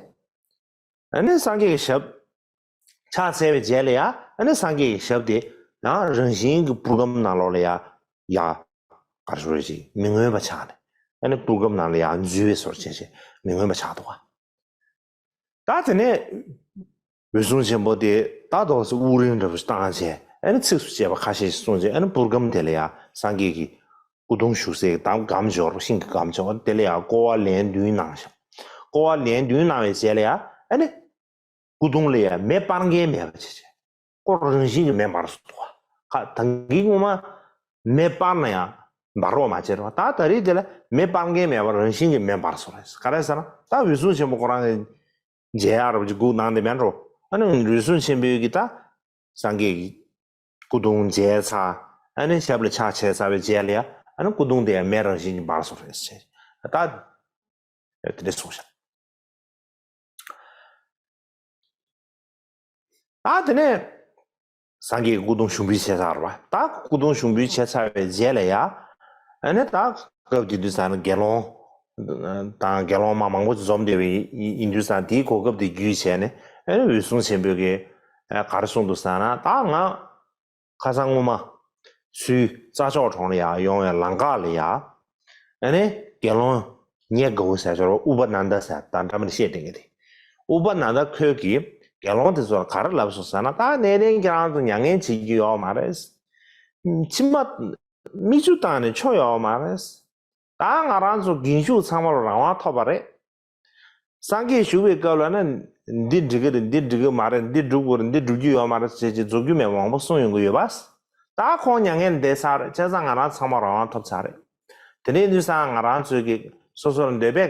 ཨ་ནི་སངས་རྒྱས་ཀྱི་ཞབས་ཕྱག་འཚལ་བའི་རྗེས་ལ་ཡང་། ཨ་ནི་སངས་རྒྱས་ཀྱི་ཞབས་དེ་ཡང་རང་བཞིན་གྱིས་པུར་སྒམ་ནང་ལོགས་ལ་ཡར་ཡར་ག་རེ་ཞུ་རེད། ཅིག་མི་མངོན་པ་ཆགས་ནས། ཨ་ནི་པུར་སྒམ་ནང་ལ་ཡར་འཛུལ་བའི་བཟོ་འདྲ་བྱས་བྱས་མི་མངོན་པ་ཆགས་འདུག་པ། ད་དེ་ནས་འོད་སྲུང་ཆེན་པོ་དེ་ད་ཏོག་ཙམ་དབུགས་རིང་འདྲ་པོ་ཞིག་བཏང་བྱས། ཨ་ནི་ཚིགས་སུ་བཅད་པ་ཁ་ཤས་ཤིག་གསུངས་བྱས། ཨ་ནི་པུར་སྒམ་དེ་ལ་ཡར་སངས་རྒྱས་ཀྱི་ སྐུ་གདུང་བཞུགས་སའི་དང་སྒམ་འབྱོར་ཤིང་གི་སྒམ་འབྱོར་དེ་ལ་ཡང་བསྐོར་བ་ལན་བདུན་གནང་ཤག་བསྐོར་བ་ལན་བདུན་གནང་བའི་རྗེས་ལ་ཡང་ཨ་ནི། སྐུ་གདུང་ལ་ཡང་མེ་སྤར་མཁན་མེད་པ་བྱས་བྱས། ཁོ་རང་བཞིན་གྱིས་མེ་འབར་སོང་འདུག་ག་ད་གིན་སྔོན་མ་མེ་སྤར་ན་ཡང་འབར་རོགས་མ་བྱས་རོགས། ད་ད་རེས་དེ་ལ་མེ་སྤར་མཁན་མེད་པར་རང་བཞིན་གྱིས་མེ་འབར་སོང་རེད། ག་རེ་ཟེར་ན་ད་འོད་སྲུང་ཆེན་པོ་ཁོ་རང་གི་མཇལ་ཡག་རབ་ཀྱི་སྒུག་གནང་དེ་མེད་འགྲོ། ཨ་ནི་འོད་སྲུང་ཆེན་པོའི་གི་ད་སངས་རྒྱས་ཀྱི་སྐུ་གདུང་མཇལ་ཚར། ཨ་ནི་ཞབས་ལ་ཕྱག་བྱས་ཚར་བའི་རྗེས་ལ་ཡང་ཨ་ནི་སྐུ་གདུང་དེ་ཡང་མེ་རང་བཞིན་གྱིས་འབར་སོང་རེད་ཟེར། ད་དེ་འདྲ་གསུངས་ཤག་ད་དེ་ནས་སངས་རྒྱས་ཀྱི་སྐུ་གདུང་ཞུགས་འབུལ་བྱས་ཚར་བ། ད་སྐུ་གདུང་ཞུགས་འབུལ་བྱས་ཚར་བའི་རྗེས་ལ་ཡ། ཨ་ནི་ད་སྐབས་དེ་དུས་ཙང་ནས་དགེ་སློང་དང་དགེ་སློང་མ་མང་པོ་འཛོམས་བསྡད་པའི་ཡིན་དུས་ཙང་དེའི་གོ་སྐབས་དེ་བརྒྱུད་བྱས་ནས་ཨ་ནི་འོད་སྲུང་ཆེན་པོས་ཀྱི་ག་རེ་གསུངས་འདུག་ཟེར་ན། ད་ང་ཁ་སང་སྔོན་མ་ཚུར་རྩྭ་མཆོག་གྲོང་ལ་ཡར་ཡོང་བའི་ལམ་ཁ་ལ་ཡ། ཨ་ནི་དགེ་སློང་ཉེ་དགའ་བོ་ཟེར་ཆོག་ཨུ་པ་ན་ད་ཟེར་ད་འདྲ་མིན་བཤད་བསྡད་མཁན་དེ། ཨུ་པ་ན་ད་ཁོས་ཀྱིས་དགེ་སློང་དེ་ཚོར་ག་རེ་ལབ་སོང་ཟེར་ན། ད་གནས་བརྟན་ཁྱེད་རང་ཚོ་མྱ་ངན་བྱེད་རྒྱུ་ཡོད་མ་རེད། མཆིལ་མ་མིག་ཆུ་བཏང་ནས་ཆོ་ཡོད་མ་རེད། ད་ང་རང་ཚོ་རྒན་ཤོས་ཚང་མ་ལ་རང་དབང་ཐོབ་པ་རེད། སངས་རྒྱས་བཞུགས་པའི་སྐབས་ལ་ནི་འདི་འགྲིག་གི་རེད། འདི་འགྲིག་གི་མ་རེད། འདི་སྒྲུབ་དགོས་རེད། འདི་སྒྲུབ་རྒྱུ་ཡོད་མ་རེད་ཟེར་བྱས་རྫོགས་རྒྱུ་མེད་པ་མང་པོ་གསུངས་ཡོང་གི་ཡོད་པ། ད་ཁོང་མྱ་ངན་འདས་ཚར་རེད། བྱས་ཙང་ང་རང་ཚང་མ་རང་དབང་ཐོབ་ཚར་རེད། དེ་འདྲ་ཡིན་དུས་ཙང་ང་རང་ཚོས་ཀྱི་སོ་སོར་འདོད་པའི་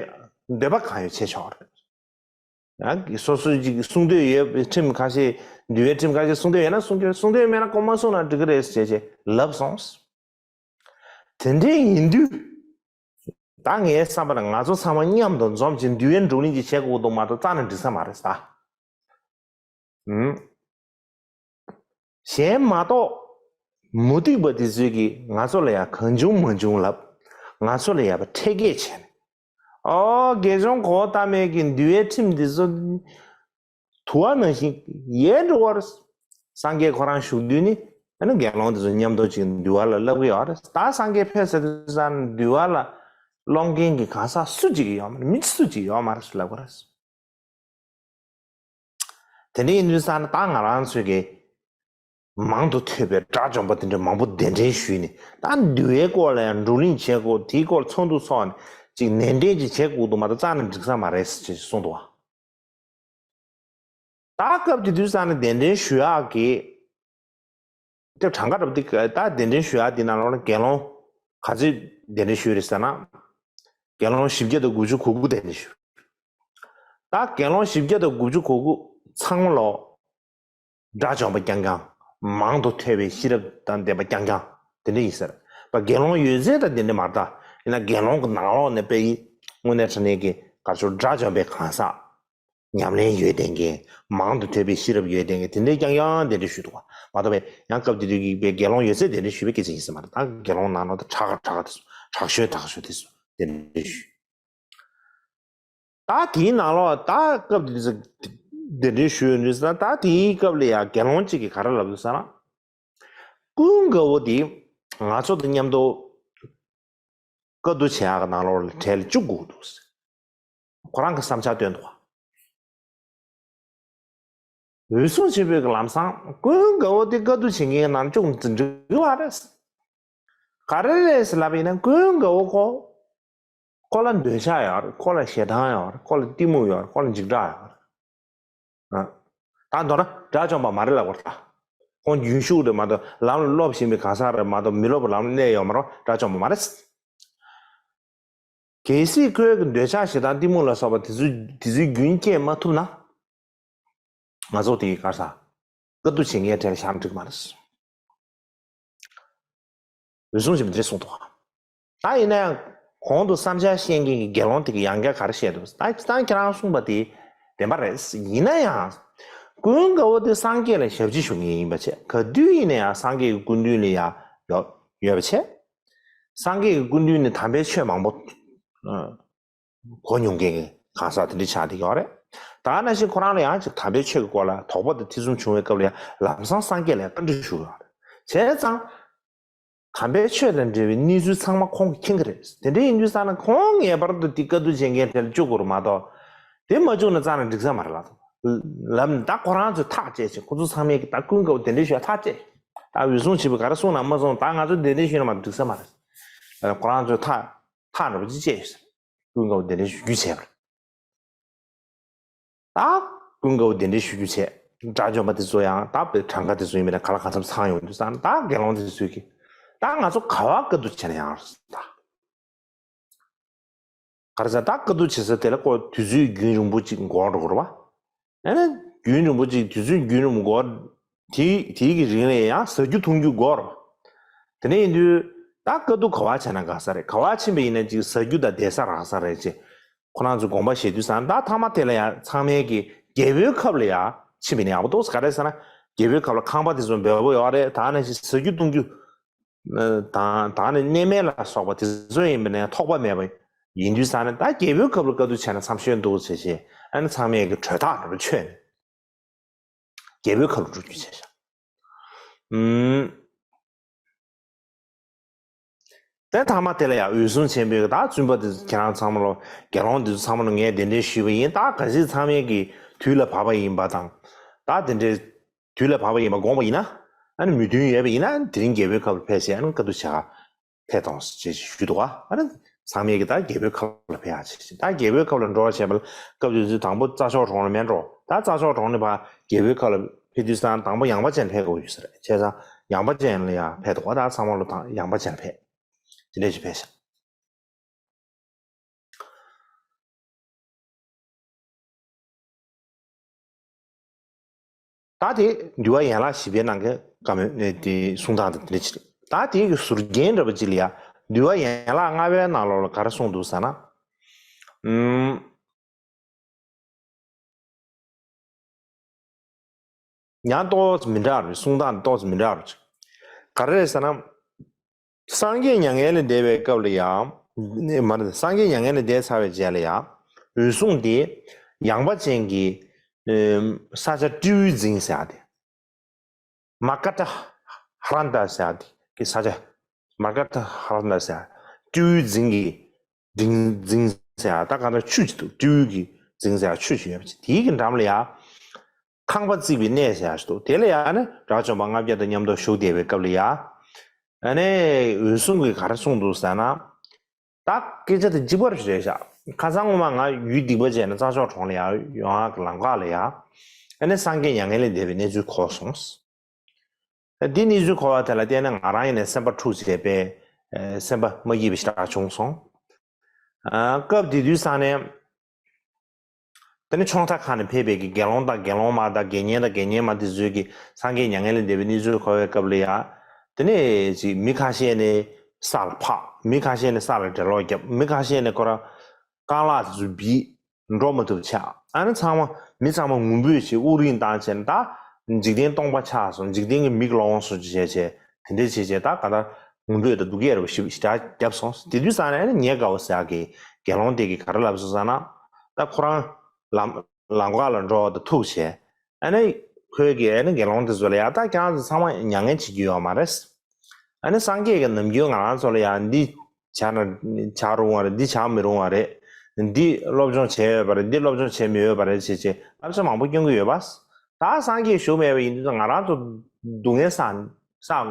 འདོད་པ་གང་ཡོད་བྱེད་ཆོག་རེད། ཡང་སོ་སོའི་ཅིག་གསུང་འདོད་ཡོད་པའི་ཁྲིམས་ཁ་ཤས། འདུལ་བའི་ཁྲིམས་ཁ་ཤས་གསུང་འདོད་ཡོད་ན་གསུང་རྒྱུ་རེད། གསུང་འདོད་མེད་ན་ཁོ་མ་གསུང་ན་འགྲིག་གི་རེད་ཟེར་བྱས་ལབ་སོང་། དེ་འདྲའི་ཡིན་དུས། ད་ངའི་བསམ་པ་ལ་ང་ཚོ་ཚང་མ་མཉམ་དུ་འཛོམས་ཀྱིས་འདུལ་བའི་འགྲོ་གླེང་ཅིག་བྱེད་དགོས་འདུག་མ་གཏོགས་རྩ་ནས་འགྲིག་ས་མ་རེད་ད། ཨུམ། གཞན་མ་གཏོགས། མུ་སྟེགས་པ་དེ་ཚོས་ཀྱིས་ང་ཚོ་ལ་ཡང་གང་བྱུང་མང་བྱུང་ལབ། ང་ཚོ་ལ་ཡང་འཕྲེད་སྐད་བྱས་ནས། ཨོ་དགེ་སྦྱོང་གོ་ཏ་མའི་གི་འདུལ་བའི་ཁྲིམས་འདི་ཚོ། དུ་བ་ནང་བཞིན་ཡལ་འགྲོ་བར། སངས་རྒྱས་ཁོ་རང་བཞུགས་དུས་ནི་ཨ་ནི་དགེ་སློང་དེ་ཚོ་མཉམ་དུ་ཅིག་འདུལ་བ་ལ་བསླབ་ཀྱི་ཡོད་རེད། ད་སངས་རྒྱས་ཕེབས་ཟེར་དུས་ཙང་འདུལ་བ་ལ་སློང་མཁན་གྱི་གང་ཟག་སུ་གཅིག་ཡོད་མ་རེད། མི་སུ་གཅིག་ཡོད་མ་རེད་ཟེར་ལབ་ཀྱི་རེད། དེ་འདྲ་ཡིན་དུས་ཙང་ད་ང་རང་ཚོས་ཀྱི་མང་དུ་ཐོས་པའི་དགྲ་བཅོམ་པ་དེ་འདྲ་མང་པོ་གདན་འདྲེན་ཞུས་ནས། ད་འདུལ་བའི་སྐོར་ལ་ཡང་བགྲོ་གླེང་བྱེད་དགོས། དེའི་སྐོར་ཚོགས་འདུ་ཚོགས་ནས་ཅིག་ནན་ཏན་ཅིག་བྱེད་དགོས་འདུག་མ་གཏོགས་རྩ་ནས་འགྲིག་ས་མ་རེད་ཅེས་གསུངས་འདུག་བ། ད་སྐབས་དེ་དུས་ཙང་ནས་གདན་འདྲེན་ཞུ་ཡག་གི་དེ་གྲངས་ཀ་རབ་དེ་ད་གདན་འདྲེན་ཞུ་ཡག་དེ་ནང་ལོགས་ལ་དགེ་སློང་ག་ཚོད་གདན་འདྲེན་ཞུས་རེད་ཟེར་ན། དགེ་སློང་བཞི་བརྒྱ་དང་དགུ་བཅུ་གོ་དགུ་གདན་འདྲེན་ཞུས། ད་དགེ་སློང་བཞི་བརྒྱ་དང་དགུ་བཅུ་གོ་དགུ་ཚང་མ་ལོ། དགྲ་བཅོམ་པ་རྐྱང་རྐྱང་། མང་དུ་ཐོས་པའི་ཤེས་རབ་དང་ལྡན་པ་རྐྱང་རྐྱང་། དེ་འདྲ་ཡིན་ཟེར། པ་དགེ་སློང་ཡོད་ཚད་ད་དེ་འདྲ་མ་རེད་ད། ཡིན་ན་དགེ་སློང་གི་ནང་ལོགས་ནས་དཔེ་ཡིན་དངོས་གནས་དྲང་གནས་ཀྱི་ག་ཚོད་དགྲ་བཅོམ་པའི་གང་ཟག་ཉམས་ལེན་ཡོད་ལྡན་མཁན། མང་དུ་ཐོས་པའི་ཤེས་རབ་ཡོད་ལྡན་མཁན་དེ་འདྲའི་རྐྱང་རྐྱང་དེ་འདྲ་ཞུས་འདུག་བ། མ་གཏོགས་པའི་ཡང་སྐབས་དེ་དུས་ཀྱི་དཔེ་དགེ་སློང་ཡོད་ཚད་དེ་འདྲ་ཞུས་པའི་སྐད་ཆ་ཡིན་ས་མ་རེད། ད་དགེ་སློང་ནང་ལོགས་ད་དྲག་དྲག་དེ་ཚོ་དྲག་ཤོས་དྲག་ཤོས་དེ་ཚོ་དེ་འདྲ་ཞུས། ད་དེའི་ནང་ལོགས་ད་སྐབས་དེ་དེ་འདྲའི་ཞུས་ཡོད་ན། ད་དེའི་སྐབས་ལ་ཡང་དགེ་སློང་གཅིག་གིས་ག་རེ་ལབ་འདུག་ཟེར་ན། ཀུན་དགའ་བོ་དེ་ང་ཚོ་དང་མཉམ་དུ་བཀའ་བསྡུ་བྱེད་ཡག་གི་ནང་ལོགས་ལ་གྲལ་ལ་བཅུག་དགོས་འདུག་ཟེར། ཁོ་རང་གི་བསམ་འཆར་བཏོན་འདུག་བ། འོད་སྲུང་ཆེན་པོས་ཀྱི་ལམ་སང་ཀུན་དགའ་བོ་དེ་བཀའ་བསྡུ་བྱེད་མཁན་ནང་བཅུག་ན་འགྲིག་གི་མ་རེད། ག་རེ་རེད་ཟེར་ལབ་པ་ཡིན་ན། ཀུན་དགའ་བོ་ཁོ། ཁོ་ལ་འདོད་ཆགས་ཡོད་རེད། ཁོ་ལ་ཞེ་སྡང་ཡོད་རེད། ཁོ་ལ་གཏི་མུག་ཡོད་རེད། ཁོ་ལ་འཇིགས་སྐྲག་ཡོད་རེད། ཨ། ད་མདོར་ན་དགྲ་བཅོམ་པ་མ་རེད་ལབ་དགོས་རེད་ད། ཁོང་རྒྱུན་ཞུགས་རེད་མ་གཏོགས་ལམ་ལ་སློབ་བཞིན་པའི་གང་ཟག་རེད་མ་གཏོགས་མི་སློབ་པ་ལམ་ལ་གནས་ཡོད་མ་རེད། དགྲ་བཅོམ་པ་མ་རེད། གལ་སྲིད་ཁོའི་གི་འདོད་ཆགས་ཞེ་སྡང་གཏི་མུག་ལ་སོགས་པ་དེ་ཚོའི་དེ་ཚོའི་རྒྱུན་སྐྱེས་མ་ཐུབ་ན། ང་ཚོ་དེའི་ག་རེ་ཟ། བཀའ་བསྡུ་བྱེད་མཁན་གྲལ་བཞག་ན་འགྲིག་མ་རེད། འོད་སྲུང་ཆེན་པོས་འདི་འདྲ་གསུངས་འདུག་ད་ཡིན་ན་ཡང་གོང་དུ་བསམ་འཆར་བཤད་མཁན་གྱི་དགེ་སློང་དེ་གིས་ཡང་བསྐྱར་ག་རེ་བཤད་འདུག་ད་ད་ཁྱེད་རང་གསུངས་པ་དེ་བདེན་པ་རེད། ཡིན་ན་ཡང་ཀུན་དགའ་བོ་དེ་སངས་རྒྱས་ལ་ཞབས་ཕྱི་ཞུ་མཁན་ཡིན་པ་བྱས། ག་དུས་ཡིན་ན་ཡང་སངས་རྒྱས་ཀྱི་སྐུ་མདུན་ལ་ཡང་ཡོད་ཡོད་པ་བྱས། སངས་རྒྱས་ཀྱི་སྐུ་མདུན་ནས་དམ་པའི་ཆོས་མང་པོ་གོ་མྱོང་མཁན་གྱི་གང་ཟག་དེ་འདྲ་ཆགས་བསྡད་ཡོད་རེད། ད་ནང་བཞིན་ཁོ་རང་ལ་ཡང་ཅིག་དམ་པའི་ཆོས་ཀྱི་སྐོར་ལ་དོགས་པ་དང་ཐེ་ཚོམ་བྱུང་བའི་སྐབས་ལ་ཡང་ལམ་སང་སངས་རྒྱས་ལ་བཀའ་འདྲི་ཞུ་གི་ཡོད་རེད། བྱས་ཙང་། དམ་པའི་ཆོས་དང་འབྲེལ་བའི་གནས་ཚུལ་ཚང་མ་ཁོང་གིས་མཁྱེན་གྱི་རེད། དེ་འདྲ་ཡིན་དུས་ཙང་ན་ཁོང་ངེས་པར་དུ་དེ་བཀའ་བསྡུ་བྱེད་མཁན་དེར་བཅུག་དགོས་རེད་མ་གཏོགས། དེ་མ་བཅུག་ན་རྩ་ནས་འགྲིག་ས་མ་རེད་ལབ། ལབ་ནས་ད་ཁོ་རང་ཚོས་ཐག་བཅད་བྱས། ཁོ་ཚོ་ཚང་མས་ཀྱི་ད་ཀུན་དགའ་བོ་གདན་འདྲེན་ཞུ་ཡ་ཐག་བཅད། ད་འོད་སྲུང་ཆེན་པོས་ག་རེ་གསུངས་ན་མ་གསུངས། ད་ང་ཚོ་གདན་འདྲེན་ཞུས་ན་མ་གཏོགས་འགྲིག་ས་མ་རེད། ཁོ་རང་ཚོས་ཐག་ཐག་འདྲ་པོ་ཅིག་བཅད་ཡོད་ཟེར། ཀུན་དགའ་བོ་གདན་འདྲེན་ཞུ་རྒྱུ་བྱས་པ་རེད། ད་ཀུན་དགའ་བོ་གདན་འདྲེན་ཞུ་རྒྱུ་བྱས། དགྲ་བཅོམ་པ་དེ་ཚོ་ཡང་ད་བོད་གྲངས་ཀ་དེ་ཚོ་ཡིན་པ་ན་ག་ལ་གང་འཚམ་ཚང་ཡོང་དུས་ཙང་ད་དགེ་སློང་དེ་ཚོས་ཀྱིས་ད་ང་ཚོ་ག་བ་བཀའ་བསྡུ་བྱས་ན་ཡང་ད། ག་རེ་ཟེར་ད་བཀའ་བསྡུ་བྱེད་ས་དེ་ལ་ཁོ་དུས་ཚོད་རྒྱུན་རིང་པོ་ཅིག་འགོར་འགྲོ་གི་རེད་བ། ཨ་ནི་རྒྱུན་རིང་པོ་ཅིག་དུས་ཚོད་རྒྱུན་རིང་པོ་འགོར། དེ་དེའི་གི་རིང་ལ་ཡང་ཟ་རྒྱུ་འཐུང་རྒྱུ་འགོར། དེ་ནས་ཡིན་དུས་ད་བཀའ་བསྡུ་ག་བ་བྱས་ན་དགའ་ས་རེད། ག་བ་ཕྱིན་པ་ཡིན་ན་ཅིག་ཟ་རྒྱུ་དང་བསྡད་ས་རག་ས་རེད་ཅེས་ཁོ་རང་ཚོས་དགོངས་པ་བཞེས་དུས་ཙང་ད་མཐའ་མ་དེ་ལ་ཡང་ཚང་མས་ཀྱི་རྒྱལ་པོའི་ཁབ་ལ་ཡང་ཕྱིན་པ་ཡིན་ན་ཡག་པོ་འདུག་ག་རེ་ཟེར་ན་རྒྱལ་པོའི་ཁབ་ལ་ཁང་པ་དེ་ཚོ་འབེལ་པོ་ཡོད་རེད། ད་ནང་བཞིན་ཟ་རྒྱུ་འཐུང་རྒྱུ། དང་དང་ནི་གནས་མལ་ལ་སོགས་པ་དེ་ཚོ་ཡིན་པ་ནས་ཐོགས་པ་མེད་པ་ཡིན་དུས་ཙང་ནས་ད་རྒྱལ་པོའི་ཁབ་ལ་བཀའ་བསྡུ་བྱས་ན་འཚམས་ཤོས་འདུག་ཟེར་བྱས་ཨ་ནི་ཚང་མས་ཀྱི་གྲོས་ཐག་འདྲ་པོ་ཆོད་ནས་རྒྱལ་པོའི་ཁབ་ལ་འགྲོ་རྒྱུ་བྱས་ཤག་ཨུམ། དེ་མཐའ་མ་དེ་ལ་ཡང་འོད་སྲུང་ཆེན་པོས་ད་བཙུན་པ་དེ་ཁྱེད་རང་ཚང་མ་ལོ་དགེ་སློང་དེ་ཚོ་ཚང་མ་ལོ་ངས་གདན་འདྲེན་ཞུས་པ་ཡིན། ད་ག་ཚོད་ཚང་མས་ཀྱི་དུས་ལ་བབ་པ་ཡིན་པ་དང་ད་དེ་འདྲའི། དུས་ལ་བབ་པ་ཡིན་པ་དགོངས་པ་ཡིན་ན། ཨ་ནི་མོས་མཐུན་ཡོད་པ་ཡིན་ན་དེ་རིང་རྒྱལ་པོའི་ཁབ་ལ་ཕེབས་ཤིག་ཨ་ནི་བཀའ་བསྡུ་བྱ་ཕེབས་དང་ཞེས་ཞུས་འདུག་ཨ་ནི་ཚང་མས་ཀྱི་ད་རྒྱལ་པོའི་ཁབ་ལ་ཕེབས་ཡག་བྱེད་ཅིག་ད་རྒྱལ་པོའི་ཁབ་ལ་འགྲོ་བ་བྱས་པ་ལ་སྐབས་དེ་དུས་དང་པོ་རྩྭ་མཆོག་གྲོང་ལ་མེད་འགྲོ། ད་རྩྭ་མཆོག་གྲོང་ནས་ཕར་རྒྱལ་པོའི་ཁབ་ལ་ཕེབས་དུས་ཙང་དང་པོ་ཡངས་པ་ཅན་ལ་ཕེབས་དགོས་ཡོད་ས་རེད། བྱས་ཙང་ཡངས་པ་ཅན་ལ་ཡང་ཕེབས་འདུག་ཨ་ད་ཚང་མ་ལོ་དང་ཡངས་པ་ཅན་ལ་ཕེབས། དེ་འདྲས་ཅིག་ཕེབས་ཤག་ད་དེ་འདུལ་བ་ཡན་ལག་བཞི་པའི་ནང་གི་བཀའ་མོལ་ནས་དེ་གསུང་སྟངས་དང་དེ་འདྲ་ཅིག་ད་དེ་གི་ཟུར་རྒྱན་འདྲ་པོ་ཅིག་ལ་ཡ་འདུལ་བ་ཡན་ལག་ལྔ་པའི་ནང་ལོགས་ལ་ག་རེ་གསུངས་འདུག་ཟེར་ན། ཨུམ། ཡང་ཏོག་ཙམ་མི་འདྲ་བ་རེད། གསུང་སྟངས་ཏོག་ཙམ་མི་འདྲ་བ་རེད། ག་རེ་རེད་ཟེར་ན། སངས་རྒྱས་མྱ་ངན་ལས་འདས་པའི་སྐབས་ལ་ཡང་། མ་རེད། སངས་རྒྱས་མྱ་ངན་ལས་འདས་ཚར་བའི་རྗེས་ལ་ཡང་། འོད་སྲུང་དེ་ཡངས་པ་ཅན་གྱི་ས་ཆ་སྤྲེའུའི་རྫིང་ཟེར་ཡག་དེ། མ་ཀ་ཏ་ཧ་ར་ཏ་ཟེར་ཡག་དེ་གི་ས་ཆ། མ་ཀ་ཏ་ཧ་ར་ཏ་ཟེར་ཡག་སྤྲེའུའི་རྫིང་གི་རྫིང་རྫིང་ཟེར་ཡག་ད་གང་ལྟར་ཆུ་ཅིག་འདུག་སྤྲེའུ་གི་རྫིང་ཟེར་ཡག་ཆུ་ཅིག་ཡོད་པ་ཅིག་དེའི་གི་འགྲམ་ལ་ཡ། ཁང་པ་བརྩིགས་པའི་གནས་ཟེར་ཡག་ཅིག་འདུག་དེ་ལ་ཡ་ནི་དགྲ་བཅོམ་པ་ལྔ་བརྒྱ་དང་མཉམ་དུ་བཞུགས་བསྡད་པའི་སྐབས་ལ་ཡ། ཨ་ནི་འོད་སྲུང་གིས་ག་རེ་གསུངས་འདུག་ཟེར་ན། ད་སྐད་ཆ་དེ་གཅིག་པ་རེད་ཤག་ཁ་སང་སྔོན་མ་ང་ཡུལ་སྡིག་པ་བྱས་ནས་རྩྭ་མཆོག་གྲོང་ལ་ཡ་ཡོང་ཡག་གི་ལམ་ཁ་ལ་ཡ། ཨ་ནི་སངས་རྒྱས་མྱ་ངན་ལས་འདས་པའི་གནས་ཚུལ་གོ་སོང་། འདི་གནས་ཚུལ་གོ་བ་དེ་ལ་བརྟེན་ནས་ང་རང་ཡིན་ནས་སེམས་པ་འཁྲུགས་བྱས་པས་སེམས་པ་མ་སྐྱིད་པ་ཞེ་དྲག་བྱུང་སོང་། སྐབས་དེ་དུས་ཙང་ནས་དེ་ནས་ཆུང་མཐའ་ཁག་ནས་ཕེབས་པའི་གི་དགེ་སློང་དང་དགེ་སློང་མ་དང་དགེ་བསྙེན་དང་དགེ་བསྙེན་མ་དེ་ཚོས་ཀྱི་སངས་རྒྱས་མྱ་ངན་ལས་འདས་པའི་གནས་ཚུལ་གོ་བའི་སྐབས་ལ་ཡ། དེ་ནས་ཅིག་མི་ཁ་ཤས་ནས་ས་ལ་འཕགས། མི་ཁ་ཤས་ནས་ས་ལ་འགྲེ་ལོག་བརྒྱབ། མི་ཁ་ཤས་ནས་ཁོ་རང་རྐང་ལག་དེ་ཚོ་བིས། འགྲོ་མ་ཐུབ་ཆགས། ཨ་ནི་ཚང་མ་མི་ཚང་མ་ངུ་འབོད་བྱས། དབུགས་རིང་བཏང་བྱས་ནས་ད་འཇིག་རྟེན་སྟོང་པ་ཆགས་སོང་། འཇིག་རྟེན་གྱི་མིག་ལོང་སོང་བྱས་བྱས་དེ་འདྲས་བྱས་བྱས་ད་ག་ད་ངུ་འབོད་དང་སྡུག་སྐད་རེ་བ་ཞིག་ཞེ་དྲག་བརྒྱབ་སོང་། དེ་དུས་ཙང་ནས་ཨ་ནི་ཉེ་དགའ་བོ་ཟེར་ཡག་གི་དགེ་སློང་དེ་གིས་ག་རེ་ལབ་སོང་ཟེར་ན། ད་ཁོ་རང་ལམ་ལམ་ཁ་ལ་འགྲོ་བ་དང་ཐུག་བྱས། ཨ་ནི་ཁོས་ཀྱིས་ཨ་ནི་དགེ་སློང་དེ་ཚོ་ལ་ཡ་ད་ཁྱེད་རང་ཚོ་ཚང་མ་མྱ་ངན་བྱེད་རྒྱུ་ཡོད་མ་རེད། ཨ་ནི་སངས་རྒྱས་ཀྱིས་ནམ་རྒྱུན་ང་རང་ཚོ་ལ་ཡང་འདི་བྱ་ན་བྱ་རུང་བ་རེད། འདི་བྱ་མི་རུང་བ་རེད། འདི་སློབ་སྦྱོང་བྱས་ཡོད་པ་རེད། འདི་སློབ་སྦྱོང་བྱས་མི་ཡོད་པ་རེད་ཅེས་བྱས་བསླབ་བྱ་མང་པོ་སྐྱོན་གྱི་ཡོད་པ། ད་སངས་རྒྱས་བཞུགས་མེད་པ་ཡིན་དུས་ང་རང་ཚོ་སྡུག་བསྔལ་བསགས་བསགས་